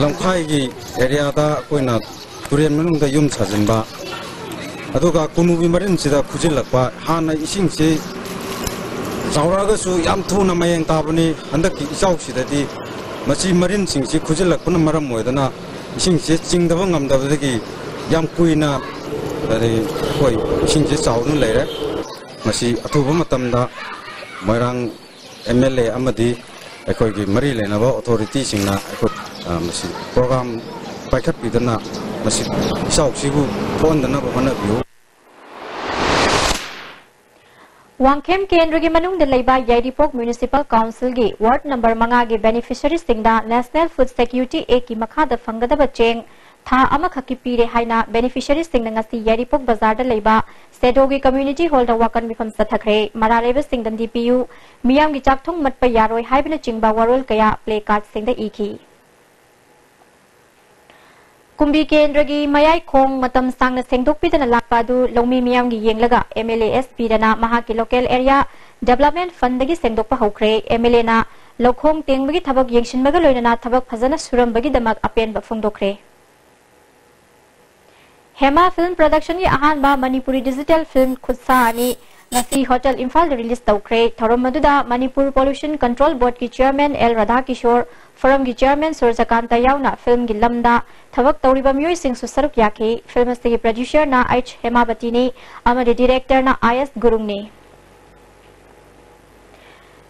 ꯂꯝꯈꯥꯏꯒꯤ areaꯗ ꯑꯩꯈꯣꯏꯅ ꯇꯨꯔꯦꯟ ꯃꯅꯨꯡꯗ ꯌꯨꯝ ꯁꯥꯖꯤꯟꯕ, ꯑꯗꯨꯒ ꯀꯨꯅꯨꯕꯤ ꯃꯔꯤꯟꯁꯤꯗ ꯈꯨꯖꯤꯜꯂꯛꯄ꯫ ꯍꯥꯟꯅ ꯏꯁꯤꯡꯁꯤ ꯆꯥꯎꯔꯛꯑꯒꯁꯨ ꯌꯥꯝ ꯊꯨꯅ ꯃꯌꯦꯡ ꯇꯥꯕꯅꯤ, ꯍꯟꯗꯛꯀꯤ ꯏꯆꯥꯎꯁꯤꯗꯗꯤ ꯃꯁꯤ ꯃꯔꯤꯟꯁꯤꯡꯁꯤ ꯈꯨꯖꯤꯜꯂꯛꯄꯅ ꯃꯔꯝ ꯑꯣꯏꯗꯨꯅ ꯏꯁꯤꯡꯁꯤ ꯆꯤꯡꯗꯕ ꯉꯝꯗꯕꯗꯒꯤ ꯌꯥꯝ ꯀꯨꯏꯅ, ꯑꯗꯩ ꯑꯩꯈꯣꯏ ꯏꯁꯤꯡꯁꯤ ꯆꯥꯎꯗꯨꯅ ꯂꯩꯔꯦ꯫ ꯃꯁꯤ ꯑꯊꯨꯕ ꯃꯇꯝꯗ ꯃꯣꯏꯔꯥꯡ MLA ꯑꯃꯗꯤ ꯑꯩꯈꯣꯏꯒꯤ ꯃꯔꯤ ꯂꯩꯅꯕ authorityꯁꯤꯡꯅ ꯑꯩꯈꯣꯏ, ꯑ, ꯃꯁꯤ program ꯄꯥꯏꯈꯠꯄꯤꯗꯨꯅ ꯃꯁꯤ ꯏꯆꯥꯎꯁꯤꯕꯨ ꯊꯣꯛꯍꯟꯗꯅꯕ ꯍꯣꯠꯅꯕꯤꯌꯨ꯫ ꯋꯥꯡꯈꯦꯝ ꯀꯦꯟꯗ꯭ꯔꯒꯤ ꯃꯅꯨꯡꯗ ꯂꯩꯕ ꯌꯥꯏꯔꯤꯄꯣꯛ Municipal Council ꯒꯤ Ward number ꯃꯉꯥꯒꯤ beneficiary ꯁꯤꯡꯗ National Food Security Act ꯀꯤ ꯃꯈꯥꯗ ꯐꯪꯒꯗꯕ ꯆꯦꯡ ꯊꯥ ꯑꯃꯈꯛꯀꯤ ꯄꯤꯔꯦ ꯍꯥꯏꯅ beneficiary ꯁꯤꯡꯅ ꯉꯁꯤ ꯌꯥꯏꯔꯤꯄꯣꯛ ꯕꯖꯥꯔꯗ ꯂꯩꯕ ꯁꯦꯗꯣꯒꯤ Community Hall ꯗ ꯋꯥꯀꯟ ꯃꯤꯐꯝ ꯆꯠꯊꯈ꯭ꯔꯦ꯫ ꯃꯔꯥ ꯂꯩꯕꯁꯤꯡꯗ ꯗꯤ ꯄꯤ ꯌꯨ, ꯃꯤꯌꯥꯝꯒꯤ ꯆꯥꯛ ꯊꯣꯡ ꯃꯠꯄ ꯌꯥꯔꯣꯏ ꯍꯥꯏꯕꯅꯆꯤꯡꯕ ꯋꯥꯔꯣꯜ ꯀꯌꯥ placard ꯁꯤꯡꯗ ꯏꯈꯤ꯫ ꯀꯨꯝꯕꯤ ꯀꯦꯟꯗ꯭ꯔꯒꯤ ꯃꯌꯥꯏꯈꯣꯡ ꯃꯇꯝ ꯁꯥꯡꯅ ꯁꯦꯡꯗꯣꯛꯄꯤꯗꯅ ꯂꯥꯛꯄ ꯑꯗꯨ ꯂꯧꯃꯤ ꯃꯤꯌꯥꯝꯒꯤ ꯌꯦꯡꯂꯒ M L A S ꯄꯤꯔꯅ ꯃꯍꯥꯛꯀꯤ local area development fund ꯗꯒꯤ ꯁꯦꯡꯗꯣꯛꯄ ꯍꯧꯈ꯭ꯔꯦ꯫ M L A ꯅ ꯂꯧꯈꯣꯡ ꯇꯦꯡꯕꯒꯤ ꯊꯕꯛ ꯌꯦꯡꯁꯤꯟꯕꯒ ꯂꯣꯏꯅꯅ ꯊꯕꯛ ꯐꯖꯅ ꯁꯨꯔꯝꯕꯒꯤꯗꯃꯛ ꯑꯄꯦꯟꯕ ꯐꯣꯡꯗꯣꯛꯈ꯭ꯔꯦ꯫ ꯍꯦꯃꯥ Film Production ꯒꯤ ꯑꯍꯥꯟꯕ ꯃꯅꯤꯄꯨꯔꯤ digital film ꯈꯨꯠꯁꯥ ꯑꯅꯤ ꯉꯁꯤ Hotel ꯏꯝꯐꯥꯜꯗ release ꯇꯧꯈ꯭ꯔꯦ꯫ ꯊꯧꯔꯝ ꯑꯗꯨꯗ Manipur Pollution Control Board ꯀꯤ Chairman L ꯔꯥꯙꯥꯀꯤꯁꯣꯔ, Forum ꯒꯤ Chairman ꯁꯨꯔꯖꯀꯥꯟꯇ ꯌꯥꯎꯅ film ꯒꯤ ꯂꯝꯗ ꯊꯕꯛ ꯇꯧꯔꯤꯕ ꯃꯤꯑꯣꯏꯁꯤꯡꯁꯨ ꯁꯔꯨꯛ ꯌꯥꯈꯤ꯫ Film ꯑꯁꯤꯒꯤ producer ꯅ H ꯍꯦꯃꯥꯕꯇꯤꯅꯤ ꯑꯃꯗꯤ director ꯅ I S ꯒꯨꯔꯨꯡꯅꯤ꯫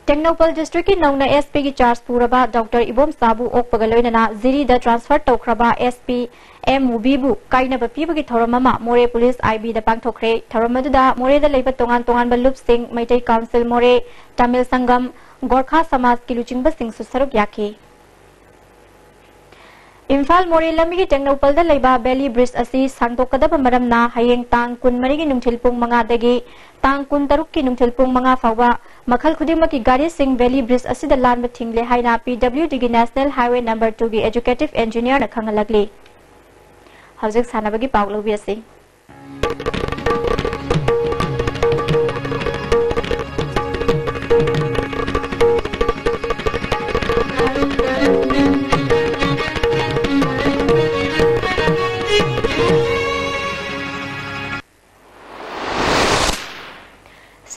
ꯇꯦꯡꯅꯧꯄꯜ district ꯀꯤ ꯅꯧꯅ S P ꯒꯤ charge ꯄꯨꯔꯕ Doctor ꯏꯕꯣꯝꯆꯥꯕꯨ ꯑꯣꯛꯄꯒ ꯂꯣꯏꯅꯅ ꯖꯤꯔꯤꯗ transfer ꯇꯧꯈ꯭ꯔꯕ S P M ꯃꯨꯕꯤꯕꯨ ꯀꯥꯏꯅꯕ ꯄꯤꯕꯒꯤ ꯊꯧꯔꯝ ꯑꯃ ꯃꯣꯔꯦ Police I B ꯗ ꯄꯥꯡꯊꯣꯛꯈ꯭ꯔꯦ꯫ ꯊꯧꯔꯝ ꯑꯗꯨꯗ ꯃꯣꯔꯦꯗ ꯂꯩꯕ ꯇꯣꯉꯥꯟ ꯇꯣꯉꯥꯟꯕ ꯂꯨꯞꯁꯤꯡ, ꯃꯩꯇꯩ Council ꯃꯣꯔꯦ, ꯇꯥꯃꯤꯜ ꯁꯪꯒꯝ, ꯒꯣꯔꯈꯥ ꯁꯃꯥꯖꯀꯤ ꯂꯨꯆꯤꯡꯕꯁꯤꯡꯁꯨ ꯁꯔꯨꯛ ꯌꯥꯈꯤ꯫ ꯏꯝꯐꯥꯜ ꯃꯣꯔꯦ ꯂꯝꯕꯤꯒꯤ ꯇꯦꯡꯅꯧꯄꯜꯗ ꯂꯩꯕ Bailey Bridge ꯑꯁꯤ ꯁꯥꯡꯗꯣꯛꯀꯗꯕ ꯃꯔꯝꯅ ꯍꯌꯦꯡ ꯇꯥꯡ ꯀꯨꯟꯃꯔꯤꯒꯤ ꯅꯨꯡꯊꯤꯜ ꯄꯨꯡ ꯃꯉꯥꯗꯒꯤ ꯇꯥꯡ ꯀꯨꯟꯇꯔꯨꯛꯀꯤ ꯅꯨꯡꯊꯤꯜ ꯄꯨꯡ ꯃꯉꯥ ꯐꯥꯎꯕ ꯃꯈꯜ ꯈꯨꯗꯤꯡꯃꯛꯀꯤ ꯒꯥꯔꯤꯁꯤꯡ Bailey Bridge ꯑꯁꯤꯗ ꯂꯥꯟꯕ ꯊꯤꯡꯂꯦ ꯍꯥꯏꯅ P W D ꯒꯤ National Highway number two ꯒꯤ executive engineer ꯅ ꯈꯪꯍꯜꯂꯛꯂꯤ꯫ ꯍꯧꯖꯤꯛ ꯁꯥꯟꯅꯕꯒꯤ ꯄꯥꯎ ꯂꯧꯕꯤꯔꯁꯤ꯫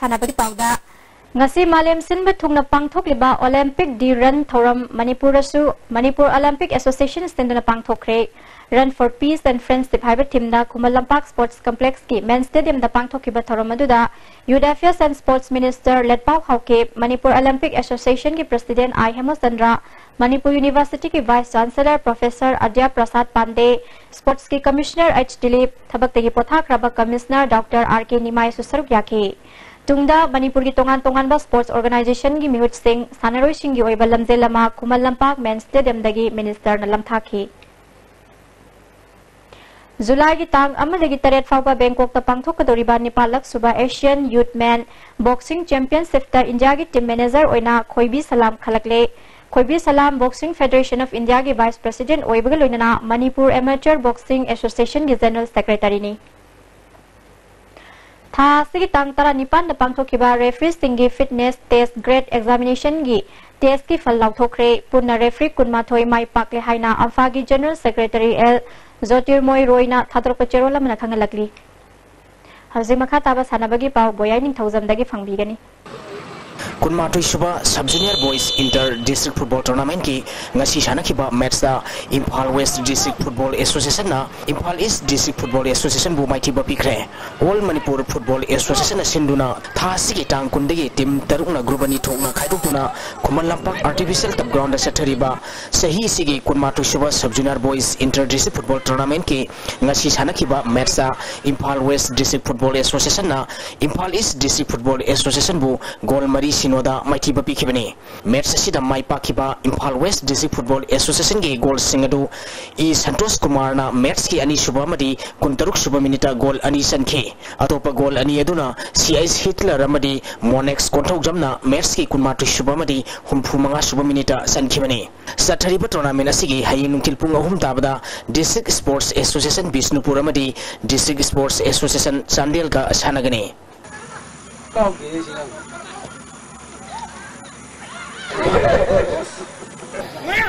ꯁꯥꯟꯅꯕꯒꯤ ꯄꯥꯎꯗ, ꯉꯁꯤ ꯃꯥꯂꯦꯝ ꯁꯤꯟꯕ ꯊꯨꯡꯅ ꯄꯥꯡꯊꯣꯛꯂꯤꯕ Olympic day run ꯊꯧꯔꯝ ꯃꯅꯤꯄꯨꯔꯗꯁꯨ Manipur Olympic Association ꯁꯤꯟꯗꯨꯅ ꯄꯥꯡꯊꯣꯛꯈ꯭ꯔꯦ꯫ Run for Peace and Friendship ꯍꯥꯏꯕ theme ꯗ ꯈꯨꯃꯟ ꯂꯝꯄꯥꯛ Sports Complex ꯀꯤ Main Stadium ꯗ ꯄꯥꯡꯊꯣꯛꯈꯤꯕ ꯊꯧꯔꯝ ꯑꯗꯨꯗ Youth Affairs and Sports Minister ꯂꯦꯠꯄꯥꯎ Haokip, Manipur Olympic Association ꯒꯤ President I ꯍꯦꯃꯆꯟꯗ꯭ꯔ, Manipur University ꯒꯤ Vice Chancellor Professor ꯑꯗ꯭ꯌ ꯄ꯭ꯔꯁꯥꯗ ꯄꯥꯟꯗꯦ, Sports ꯀꯤ Commissioner H ꯗꯤꯂꯤꯞ, ꯊꯕꯛꯇꯒꯤ ꯄꯣꯊꯥꯈ꯭ꯔꯕ Commissioner Doctor R K ꯅꯤꯃꯥꯏꯁꯨ ꯁꯔꯨꯛ ꯌꯥꯈꯤ꯫ ꯇꯨꯡꯗ ꯃꯅꯤꯄꯨꯔꯒꯤ ꯇꯣꯉꯥꯟ ꯇꯣꯉꯥꯟꯕ sports organizationꯒꯤ ꯃꯤꯍꯨꯠꯁꯤꯡ, ꯁꯥꯟꯅꯔꯣꯏꯁꯤꯡꯒꯤ ꯑꯣꯏꯕ ꯂꯝꯖꯦꯜ ꯑꯃ ꯈꯨꯃꯟ ꯂꯝꯄꯥꯛ men's stadiumꯗꯒꯤ ministerꯅ ꯂꯝꯊꯥꯈꯤ꯫ ꯖꯨꯂꯥꯏꯒꯤ ꯇꯥꯡ ꯑꯃꯗꯒꯤ ꯇꯔꯦꯠ ꯐꯥꯎꯕ ꯕꯦꯡꯀꯣꯛꯇ ꯄꯥꯡꯊꯣꯛꯀꯗꯧꯔꯤꯕ ꯅꯤꯄꯥꯜꯂꯛ ꯁꯨꯕ Asian Youth Men Boxing Championshipꯇ ꯏꯟꯗꯤꯌꯥꯒꯤ team manager ꯑꯣꯏꯅ ꯈꯣꯏꯕꯤ ꯁꯂꯥꯝ ꯈꯜꯂꯛꯂꯦ꯫ ꯈꯣꯏꯕꯤ ꯁꯂꯥꯝ Boxing Federation of Indiaꯒꯤ vice president ꯑꯣꯏꯕꯒ ꯂꯣꯏꯅꯅ ꯃꯅꯤꯄꯨꯔ Amateur Boxing Associationꯒꯤ general secretaryꯅꯤ꯫ ꯊꯥ ꯑꯁꯤꯒꯤ ꯇꯥꯡ ꯇꯔꯥꯅꯤꯄꯥꯟꯗ ꯄꯥꯡꯊꯣꯛꯈꯤꯕ refereeꯁꯤꯡꯒꯤ fitness test grade examinationꯒꯤ testꯀꯤ ꯐꯜ ꯂꯥꯎꯊꯣꯛꯈ꯭ꯔꯦ꯫ ꯄꯨꯟꯅ referee ꯀꯨꯟꯃꯥꯊꯣꯏ ꯃꯥꯏ ꯄꯥꯛꯂꯦ ꯍꯥꯏꯅ ꯑꯝꯐꯥꯒꯤ general secretary ꯑꯦꯜ ꯖꯣꯇꯤꯔꯃꯣꯏ ꯔꯣꯏꯅ ꯊꯥꯗꯣꯔꯛꯄ ꯆꯦꯔꯣꯜ ꯑꯃꯅ ꯈꯪꯍꯜꯂꯛꯂꯤ꯫ ꯍꯧꯖꯤꯛ ꯃꯈꯥ ꯇꯥꯕ ꯁꯥꯟꯅꯕꯒꯤ ꯄꯥꯎ ꯕꯣꯌꯥꯏ ꯅꯤꯡꯊꯧꯖꯝꯗꯒꯤ ꯐꯪꯕꯤꯒꯅꯤ꯫ ꯀꯨꯟꯃꯥꯊꯣꯏ ꯁꯨꯕ Sub Junior Boys Inter District Football Tournamentꯀꯤ ꯉꯁꯤ ꯁꯥꯟꯅꯈꯤꯕ matchꯇ Imphal West District Football Associationꯅ Imphal East District Football Associationꯕꯨ ꯃꯥꯏꯊꯤꯕ ꯄꯤꯈ꯭ꯔꯦ꯫ All Manipur Football Associationꯅ ꯁꯤꯟꯗꯨꯅ ꯊꯥ ꯑꯁꯤꯒꯤ ꯇꯥꯡ ꯀꯨꯟꯗꯒꯤ team ꯇꯔꯨꯛꯅ group ꯑꯅꯤ ꯊꯣꯛꯅ ꯈꯥꯏꯗꯣꯛꯇꯨꯅ ꯈꯨꯃꯟ ꯂꯝꯄꯥꯛ artificial turf groundꯗ ꯆꯠꯊꯔꯤꯕ ꯆꯍꯤ ꯑꯁꯤꯒꯤ ꯀꯨꯟꯃꯥꯊꯣꯏ ꯁꯨꯕ Sub Junior Boys Inter District Football Tournamentꯀꯤ ꯉꯁꯤ ꯁꯥꯟꯅꯈꯤꯕ matchꯇ Imphal West District Football Associationꯅ Imphal East District Football Associationꯕꯨ goal ꯃꯔꯤ ꯁꯤꯅꯣꯗ ꯃꯥꯏꯊꯤꯕ ꯄꯤꯈꯤꯕꯅꯤ꯫ Match ꯑꯁꯤꯗ ꯃꯥꯏ ꯄꯥꯛꯈꯤꯕ ꯏꯝꯐꯥꯜ West District Football Associationꯒꯤ goalꯁꯤꯡ ꯑꯗꯨ ꯏ ꯁꯟꯇꯣꯁ ꯀꯨꯃꯥꯔꯅ matchꯀꯤ ꯑꯅꯤꯁꯨꯕ ꯑꯃꯗꯤ ꯀꯨꯟꯇꯔꯨꯛ ꯁꯨꯕ minuteꯇ goal ꯑꯅꯤ ꯆꯟꯈꯤ꯫ ꯑꯇꯣꯞꯄ goal ꯑꯅꯤ ꯑꯗꯨꯅ ꯁꯤ ꯑꯩꯆ ꯍꯤꯠꯂꯔ ꯑꯃꯗꯤ ꯃꯣꯅꯦꯛꯁ ꯀꯣꯟꯊꯧꯖꯝꯅ matchꯀꯤ ꯀꯨꯟꯃꯥꯊꯣꯏ ꯁꯨꯕ ꯑꯃꯗꯤ ꯍꯨꯝꯐꯨ ꯃꯉꯥ ꯁꯨꯕ minuteꯇ ꯆꯟꯈꯤꯕꯅꯤ꯫ ꯆꯠꯊꯔꯤꯕ tournament ꯑꯁꯤꯒꯤ ꯍꯌꯦꯡ ꯅꯨꯡꯊꯤꯜ ꯄꯨꯡ ꯑꯍꯨꯝ ꯇꯥꯕꯗ District Sports Association ꯕꯤꯁꯅꯨꯄꯨꯔ ꯑꯃꯗꯤ District Sports Association ꯆꯥꯟꯗꯦꯜꯒ ꯁꯥꯟꯅꯒꯅꯤ꯫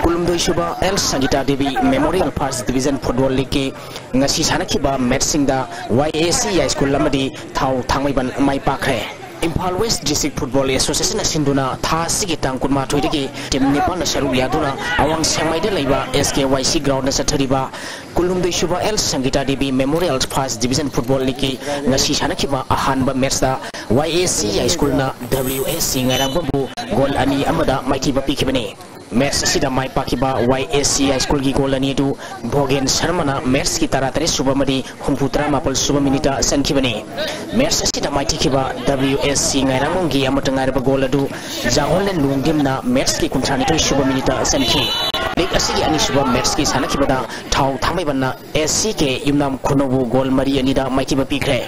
ꯀꯨꯟꯍꯨꯝꯗꯣꯏ ꯁꯨꯕ L Sangita Devi Memorial First Division Football Leagueꯀꯤ ꯉꯁꯤ ꯁꯥꯟꯅꯈꯤꯕ matchꯁꯤꯡꯗ ꯋꯥꯏ ꯑꯦ ꯁꯤ ꯌꯥꯏꯁ꯭ꯀꯨꯜ ꯑꯃꯗꯤ ꯊꯥꯎ ꯊꯥꯡꯃꯩꯕꯟ ꯃꯥꯏ ꯄꯥꯛꯈ꯭ꯔꯦ꯫ ꯏꯝꯐꯥꯜ West District Football Associationꯅ ꯁꯤꯟꯗꯨꯅ ꯊꯥ ꯑꯁꯤꯒꯤ ꯇꯥꯡ ꯀꯨꯟꯃꯥꯊꯣꯏꯗꯒꯤ team ꯅꯤꯄꯥꯟꯅ ꯁꯔꯨꯛ ꯌꯥꯗꯨꯅ ꯑꯋꯥꯡ ꯁꯦꯛꯃꯥꯏꯗ ꯂꯩꯕ ꯑꯦꯁ ꯀꯦ ꯋꯥꯏ ꯁꯤ groundꯗ ꯆꯠꯊꯔꯤꯕ ꯀꯨꯟꯍꯨꯝꯗꯣꯏ ꯁꯨꯕ L Sangita Devi Memorial First Division Football Leagueꯀꯤ ꯉꯁꯤ ꯁꯥꯟꯅꯈꯤꯕ ꯑꯍꯥꯟꯕ matchꯇ ꯋꯥꯏ ꯑꯦ ꯁꯤ ꯌꯥꯏꯁ꯭ꯀꯨꯜꯅ ꯗꯕ꯭ꯂꯤꯎ ꯑꯦꯁ ꯁꯤ ꯉꯥꯏꯔꯥꯡꯕꯝꯕꯨ goal ꯑꯅꯤ ꯑꯃꯗ ꯃꯥꯏꯊꯤꯕ ꯄꯤꯈꯤꯕꯅꯤ꯫ Match ꯑꯁꯤꯗ ꯃꯥꯏ ꯄꯥꯛꯈꯤꯕ Y S C High Schoolꯒꯤ goal ꯑꯅꯤ ꯑꯗꯨ ꯚꯣꯒꯦꯟ ꯁꯔꯃꯅ matchꯀꯤ ꯇꯔꯥꯇꯔꯦꯠ ꯁꯨꯕ ꯑꯃꯗꯤ ꯍꯨꯝꯐꯨꯇꯔꯥ ꯃꯥꯄꯜ ꯁꯨꯕ minuteꯇ ꯆꯟꯈꯤꯕꯅꯤ꯫ Match ꯑꯁꯤꯗ ꯃꯥꯏꯊꯤꯈꯤꯕ W S C ꯉꯥꯏꯔꯥꯡꯕꯝꯒꯤ ꯑꯃꯠꯇ ꯉꯥꯏꯔꯕ goal ꯑꯗꯨ ꯖꯥꯡꯍꯣꯟꯂꯦꯟ ꯂꯨꯡꯗꯤꯝꯅ matchꯀꯤ ꯀꯨꯟꯊ꯭ꯔꯥ ꯅꯤꯊꯣꯏ ꯁꯨꯕ minuteꯇ ꯆꯟꯈꯤ꯫ League ꯑꯁꯤꯒꯤ ꯑꯅꯤꯁꯨꯕ matchꯀꯤ ꯁꯥꯟꯅꯈꯤꯕꯗ ꯊꯥꯎ ꯊꯥꯡꯃꯩꯕꯟꯅ S C K ꯌꯨꯝꯅꯥꯝ ꯈꯨꯅꯧꯕꯨ goal ꯃꯔꯤ ꯑꯅꯤꯗ ꯃꯥꯏꯊꯤꯕ ꯄꯤꯈ꯭ꯔꯦ꯫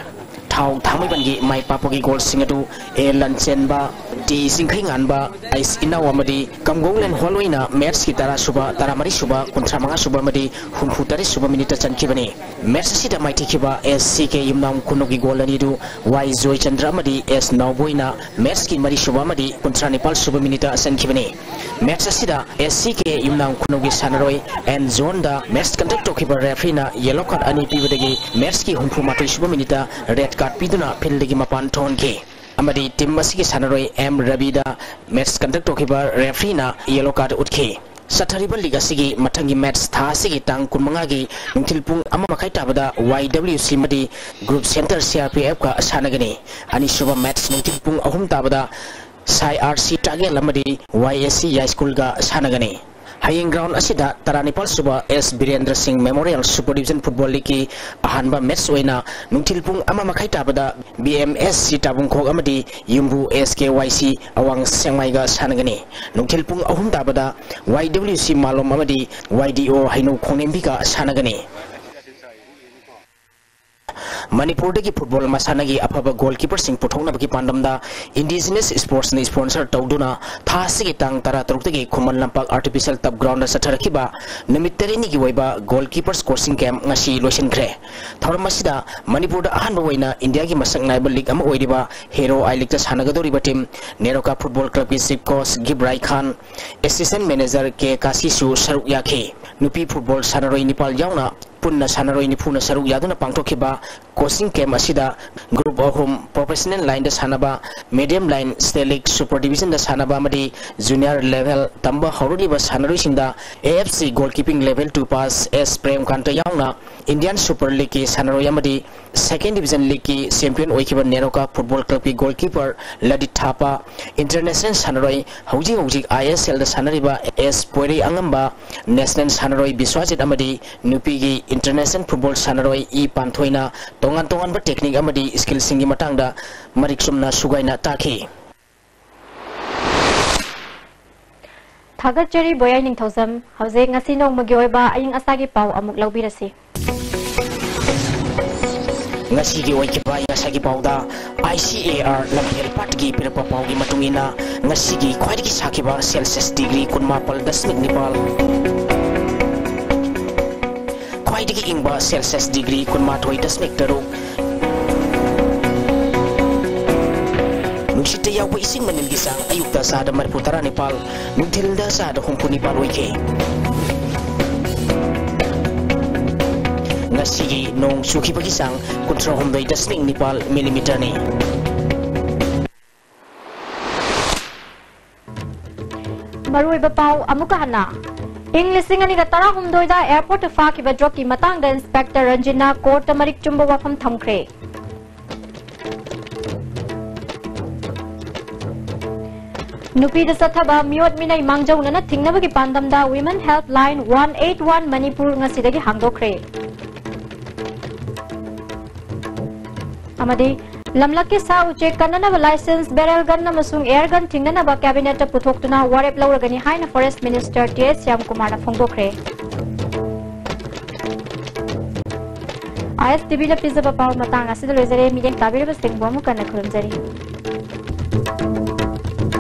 ꯊꯥꯎ ꯊꯥꯡꯃꯩꯕꯟꯒꯤ ꯃꯥꯏ ꯄꯥꯛꯄꯒꯤ goalꯁꯤꯡ ꯑꯗꯨ A ꯂꯟꯆꯦꯟꯕ, T ꯁꯤꯡꯈꯩꯉꯥꯟꯕ, ꯑꯩꯁ ꯏꯅꯥꯎ ꯑꯃꯗꯤ ꯀꯝꯒꯧꯂꯦꯟ ꯍꯣꯜꯂꯣꯏꯅ matchꯀꯤ ꯇꯔꯥ ꯁꯨꯕ, ꯇꯔꯥꯃꯔꯤ ꯁꯨꯕ, ꯀꯨꯟꯊ꯭ꯔꯥ ꯃꯉꯥ ꯁꯨꯕ ꯑꯃꯗꯤ ꯍꯨꯝꯐꯨ ꯇꯔꯦꯠ ꯁꯨꯕ minuteꯇ ꯆꯟꯈꯤꯕꯅꯤ꯫ Match ꯑꯁꯤꯗ ꯃꯥꯏꯊꯤꯈꯤꯕ S C K ꯌꯨꯝꯅꯥꯝ ꯈꯨꯅꯧꯒꯤ goal ꯑꯅꯤꯗꯨ Y ꯖꯣꯏꯆꯟꯗ꯭ꯔ ꯑꯃꯗꯤ S ꯅꯥꯎꯕꯣꯏꯅ matchꯀꯤ ꯃꯔꯤ ꯁꯨꯕ ꯑꯃꯗꯤ ꯀꯨꯟꯊ꯭ꯔꯥ ꯅꯤꯄꯥꯜ ꯁꯨꯕ minuteꯇ ꯆꯟꯈꯤꯕꯅꯤ꯫ Match ꯑꯁꯤꯗ S C K ꯌꯨꯝꯅꯥꯝ ꯈꯨꯅꯧꯒꯤ ꯁꯥꯟꯅꯔꯣꯏ N Zoneꯗ match conduct ꯇꯧꯈꯤꯕ refereeꯅ yellow card ꯑꯅꯤ ꯄꯤꯕꯗꯒꯤ matchꯀꯤ ꯍꯨꯝꯐꯨ ꯃꯥꯊꯣꯏ ꯁꯨꯕ minuteꯇ red card ꯄꯤꯗꯨꯅ fieldꯗꯒꯤ ꯃꯄꯥꯟ ꯊꯣꯛꯍꯟꯈꯤ꯫ ꯑꯃꯗꯤ team ꯑꯁꯤꯒꯤ ꯁꯥꯟꯅꯔꯣꯏ M ꯔꯕꯤꯗ match conduct ꯇꯧꯈꯤꯕ refereeꯅ yellow card ꯎꯠꯈꯤ꯫ ꯆꯠꯊꯔꯤꯕ league ꯑꯁꯤꯒꯤ ꯃꯊꯪꯒꯤ match ꯊꯥ ꯑꯁꯤꯒꯤ ꯇꯥꯡ ꯀꯨꯟꯃꯉꯥꯒꯤ ꯅꯨꯡꯊꯤꯜ ꯄꯨꯡ ꯑꯃ ꯃꯈꯥꯏ ꯇꯥꯕꯗ Y W C ꯑꯃꯗꯤ Group Center C R P Fꯀ ꯁꯥꯟꯅꯒꯅꯤ꯫ ꯑꯅꯤꯁꯨꯕ match ꯅꯨꯡꯊꯤꯜ ꯄꯨꯡ ꯑꯍꯨꯝ ꯇꯥꯕꯗ ꯁꯥꯏ R C ꯇꯥꯒꯦꯜ ꯑꯃꯗꯤ Y S C ꯌꯥꯏꯁ꯭ꯀꯨꯜꯒ ꯁꯥꯟꯅꯒꯅꯤ꯫ ꯍꯌꯦꯡ ground ꯑꯁꯤꯗ ꯇꯔꯥꯅꯤꯄꯥꯜ ꯁꯨꯕ S ꯕꯤꯔꯦꯟꯗ꯭ꯔ ꯁꯤꯡ Memorial Super Division Football Leagueꯀꯤ ꯑꯍꯥꯟꯕ match ꯑꯣꯏꯅ ꯅꯨꯡꯊꯤꯜ ꯄꯨꯡ ꯑꯃ ꯃꯈꯥꯏ ꯇꯥꯕꯗ B M S C ꯇꯥꯕꯨꯡꯈꯣꯛ ꯑꯃꯗꯤ ꯌꯨꯝꯕꯨ S K Y C ꯑꯋꯥꯡ ꯁꯦꯡꯃꯥꯏꯒ ꯁꯥꯟꯅꯒꯅꯤ꯫ ꯅꯨꯡꯊꯤꯜ ꯄꯨꯡ ꯑꯍꯨꯝ ꯇꯥꯕꯗ Y W C ꯃꯥꯂꯣꯝ ꯑꯃꯗꯤ Y D O ꯍꯩꯅꯧ ꯈꯣꯡꯅꯦꯝꯕꯤꯒ ꯁꯥꯟꯅꯒꯅꯤ꯫ ꯃꯅꯤꯄꯨꯔꯗꯒꯤ football ꯃꯁꯥꯟꯅꯒꯤ ꯑꯐꯕ goalkeeperꯁꯤꯡ ꯄꯨꯊꯣꯛꯅꯕꯒꯤ ꯄꯥꯟꯗꯝꯗ Indigenous Sportsꯅ sponsor ꯇꯧꯗꯨꯅ ꯊꯥ ꯑꯁꯤꯒꯤ ꯇꯥꯡ ꯇꯔꯥꯇꯔꯨꯛꯇꯒꯤ ꯈꯨꯃꯟ ꯂꯝꯄꯥꯛ Artificial Turf Groundꯗ ꯆꯠꯊꯔꯛꯈꯤꯕ ꯅꯨꯃꯤꯠ ꯇꯔꯦꯠꯅꯤꯒꯤ ꯑꯣꯏꯕ goalkeepers coaching camp ꯉꯁꯤ ꯂꯣꯏꯁꯤꯟꯈ꯭ꯔꯦ꯫ ꯊꯧꯔꯝ ꯑꯁꯤꯗ ꯃꯅꯤꯄꯨꯔꯗ ꯑꯍꯥꯟꯕ ꯑꯣꯏꯅ ꯏꯟꯗꯤꯌꯥꯒꯤ ꯃꯁꯛ ꯅꯥꯏꯕ league ꯑꯃ ꯑꯣꯏꯔꯤꯕ Hero I Leagueꯇ ꯁꯥꯟꯅꯒꯗꯧꯔꯤꯕ team NEROCA Football Clubꯀꯤ chief coach give Rai Khan, assistant manager ꯀꯦ ꯀꯥꯁꯤꯁꯨ ꯁꯔꯨꯛ ꯌꯥꯈꯤ꯫ ꯅꯨꯄꯤ football ꯁꯥꯟꯅꯔꯣꯏ ꯅꯤꯄꯥꯜ ꯌꯥꯎꯅ ꯄꯨꯟꯅ ꯁꯥꯟꯅꯔꯣꯏ ꯅꯤꯐꯨꯅ ꯁꯔꯨꯛ ꯌꯥꯗꯨꯅ ꯄꯥꯡꯊꯣꯛꯈꯤꯕ coaching camp ꯑꯁꯤꯗ group ꯑꯍꯨꯝ, professional lineꯗ ꯁꯥꯟꯅꯕ, medium line, state league, super divisionꯗ ꯁꯥꯟꯅꯕ ꯑꯃꯗꯤ junior level ꯇꯝꯕ ꯍꯧꯔꯛꯂꯤꯕ ꯁꯥꯟꯅꯔꯣꯏꯁꯤꯡꯗ A F C goalkeeping level two pass S ꯄ꯭ꯔꯦꯝꯀꯥꯟꯇ ꯌꯥꯎꯅ Indian Super Leagueꯀꯤ ꯁꯥꯟꯅꯔꯣꯏ ꯑꯃꯗꯤ Second Division Leagueꯀꯤ champion ꯑꯣꯏꯈꯤꯕ NEROCA Football Clubꯀꯤ goalkeeper Lalit ꯊꯥꯄꯥ, international ꯁꯥꯟꯅꯔꯣꯏ, ꯍꯧꯖꯤꯛ ꯍꯧꯖꯤꯛ ISLꯗ ꯁꯥꯟꯅꯔꯤꯕ ꯑꯦꯁ ꯄꯣꯏꯔꯩ ꯑꯉꯝꯕ, national ꯁꯥꯟꯅꯔꯣꯏ ꯕꯤꯁ꯭ꯋꯥꯖꯤꯠ ꯑꯃꯗꯤ ꯅꯨꯄꯤꯒꯤ international football ꯁꯥꯟꯅꯔꯣꯏ ꯏ ꯄꯥꯟꯊꯣꯏꯅ ꯇꯣꯉꯥꯟ ꯇꯣꯉꯥꯟꯕ technique ꯑꯃꯗꯤ skillꯁꯤꯡꯒꯤ ꯃꯇꯥꯡꯗ ꯃꯔꯤꯛ ꯆꯨꯝꯅ ꯁꯨꯒꯥꯏꯅ ꯇꯥꯈꯤ꯫ ꯊꯥꯒꯠꯆꯔꯤ ꯕꯣꯌꯥꯏ ꯅꯤꯡꯊꯧꯖꯝ꯫ ꯍꯧꯖꯤꯛ ꯉꯁꯤ ꯅꯣꯡꯃꯒꯤ ꯑꯣꯏꯕ ꯑꯏꯪ ꯑꯁꯥꯒꯤ ꯄꯥꯎ ꯑꯃꯨꯛ ꯂꯧꯕꯤꯔꯁꯤ꯫ ꯉꯁꯤꯒꯤ ꯑꯣꯏꯈꯤꯕ ꯑꯏꯪ ꯑꯁꯥꯒꯤ ꯄꯥꯎꯗ ICAR ꯂꯝꯐꯦꯜ ꯄꯥꯠꯀꯤ ꯄꯤꯔꯛꯄ ꯄꯥꯎꯒꯤ ꯃꯇꯨꯡ ꯏꯟꯅ, ꯉꯁꯤꯒꯤ ꯈ꯭ꯋꯥꯏꯗꯒꯤ ꯁꯥꯈꯤꯕ Celsius degree ꯀꯨꯟꯃꯥꯄꯜ ꯗꯁꯃꯤꯛ ꯅꯤꯄꯥꯜ, ꯈ꯭ꯋꯥꯏꯗꯒꯤ ꯏꯪꯕ Celsius degree ꯀꯨꯟꯃꯥꯊꯣꯏ ꯗꯁꯃꯤꯛ ꯇꯔꯨꯛ, ꯅꯨꯡꯁꯤꯠꯇ ꯌꯥꯎꯕ ꯏꯁꯤꯡ ꯃꯅꯤꯜꯒꯤ ꯆꯥꯡ ꯑꯌꯨꯛꯇ ꯆꯥꯗ ꯃꯔꯤꯐꯨ ꯇꯔꯥ ꯅꯤꯄꯥꯜ, ꯅꯨꯡꯊꯤꯜꯗ ꯆꯥꯗ ꯍꯨꯝꯐꯨ ꯅꯤꯄꯥꯜ ꯑꯣꯏꯈꯤ꯫ ꯉꯁꯤꯒꯤ ꯅꯣꯡ ꯆꯨꯈꯤꯕꯒꯤ ꯆꯥꯡ ꯀꯨꯟꯊ꯭ꯔꯥ ꯍꯨꯝꯗꯣꯏ ꯗꯁꯃꯤꯛ ꯅꯤꯄꯥꯜ millimeterꯅꯤ꯫ ꯃꯔꯨꯑꯣꯏꯕ ꯄꯥꯎ ꯑꯃꯨꯛꯀ ꯍꯟꯅ꯫ ꯏꯪ ꯂꯤꯁꯤꯡ ꯑꯅꯤꯒ ꯇꯔꯥꯍꯨꯝꯗꯣꯏꯗ airportꯇ ꯐꯥꯈꯤꯕ drugꯀꯤ ꯃꯇꯥꯡꯗ Inspector ꯔꯟꯖꯤꯟꯅ courtꯇ ꯃꯔꯤꯛ ꯆꯨꯝꯕ ꯋꯥꯐꯝ ꯊꯝꯈ꯭ꯔꯦ꯫ ꯅꯨꯄꯤꯗ ꯆꯠꯊꯕ ꯃꯤꯑꯣꯠ ꯃꯤꯅꯩ ꯃꯥꯡꯖꯧꯅꯅ ꯊꯤꯡꯅꯕꯒꯤ ꯄꯥꯟꯗꯝꯗ Women Helpline one eight one Manipur ꯉꯁꯤꯗꯒꯤ ꯍꯥꯡꯗꯣꯛꯈ꯭ꯔꯦ꯫ ꯑꯃꯗꯤ ꯂꯝꯂꯛꯀꯤ ꯁꯥ ꯎꯆꯦꯛ ꯀꯟꯅꯅꯕ licence, barrel gun ꯑꯃꯁꯨꯡ air gun ꯊꯤꯡꯅꯅꯕ cabinetꯇ ꯄꯨꯊꯣꯛꯇꯨꯅ ꯋꯥꯔꯦꯞ ꯂꯧꯔꯒꯅꯤ ꯍꯥꯏꯅ Forest Minister ꯇꯤ ꯑꯦꯁ ꯁ꯭ꯌꯥꯝꯀꯨꯃꯥꯔꯅ ꯐꯣꯡꯗꯣꯛꯈ꯭ꯔꯦ꯫ ISTVꯅ ꯄꯤꯖꯕ ꯄꯥꯎ ꯃꯇꯥꯡ ꯑꯁꯤꯗ ꯂꯣꯏꯖꯔꯦ꯫ ꯃꯤꯠꯌꯦꯡ ꯇꯥꯕꯤꯔꯤꯕꯁꯤꯡꯕꯨ ꯑꯃꯨꯛ ꯍꯟꯅ ꯈꯨꯔꯨꯝꯖꯔꯤ꯫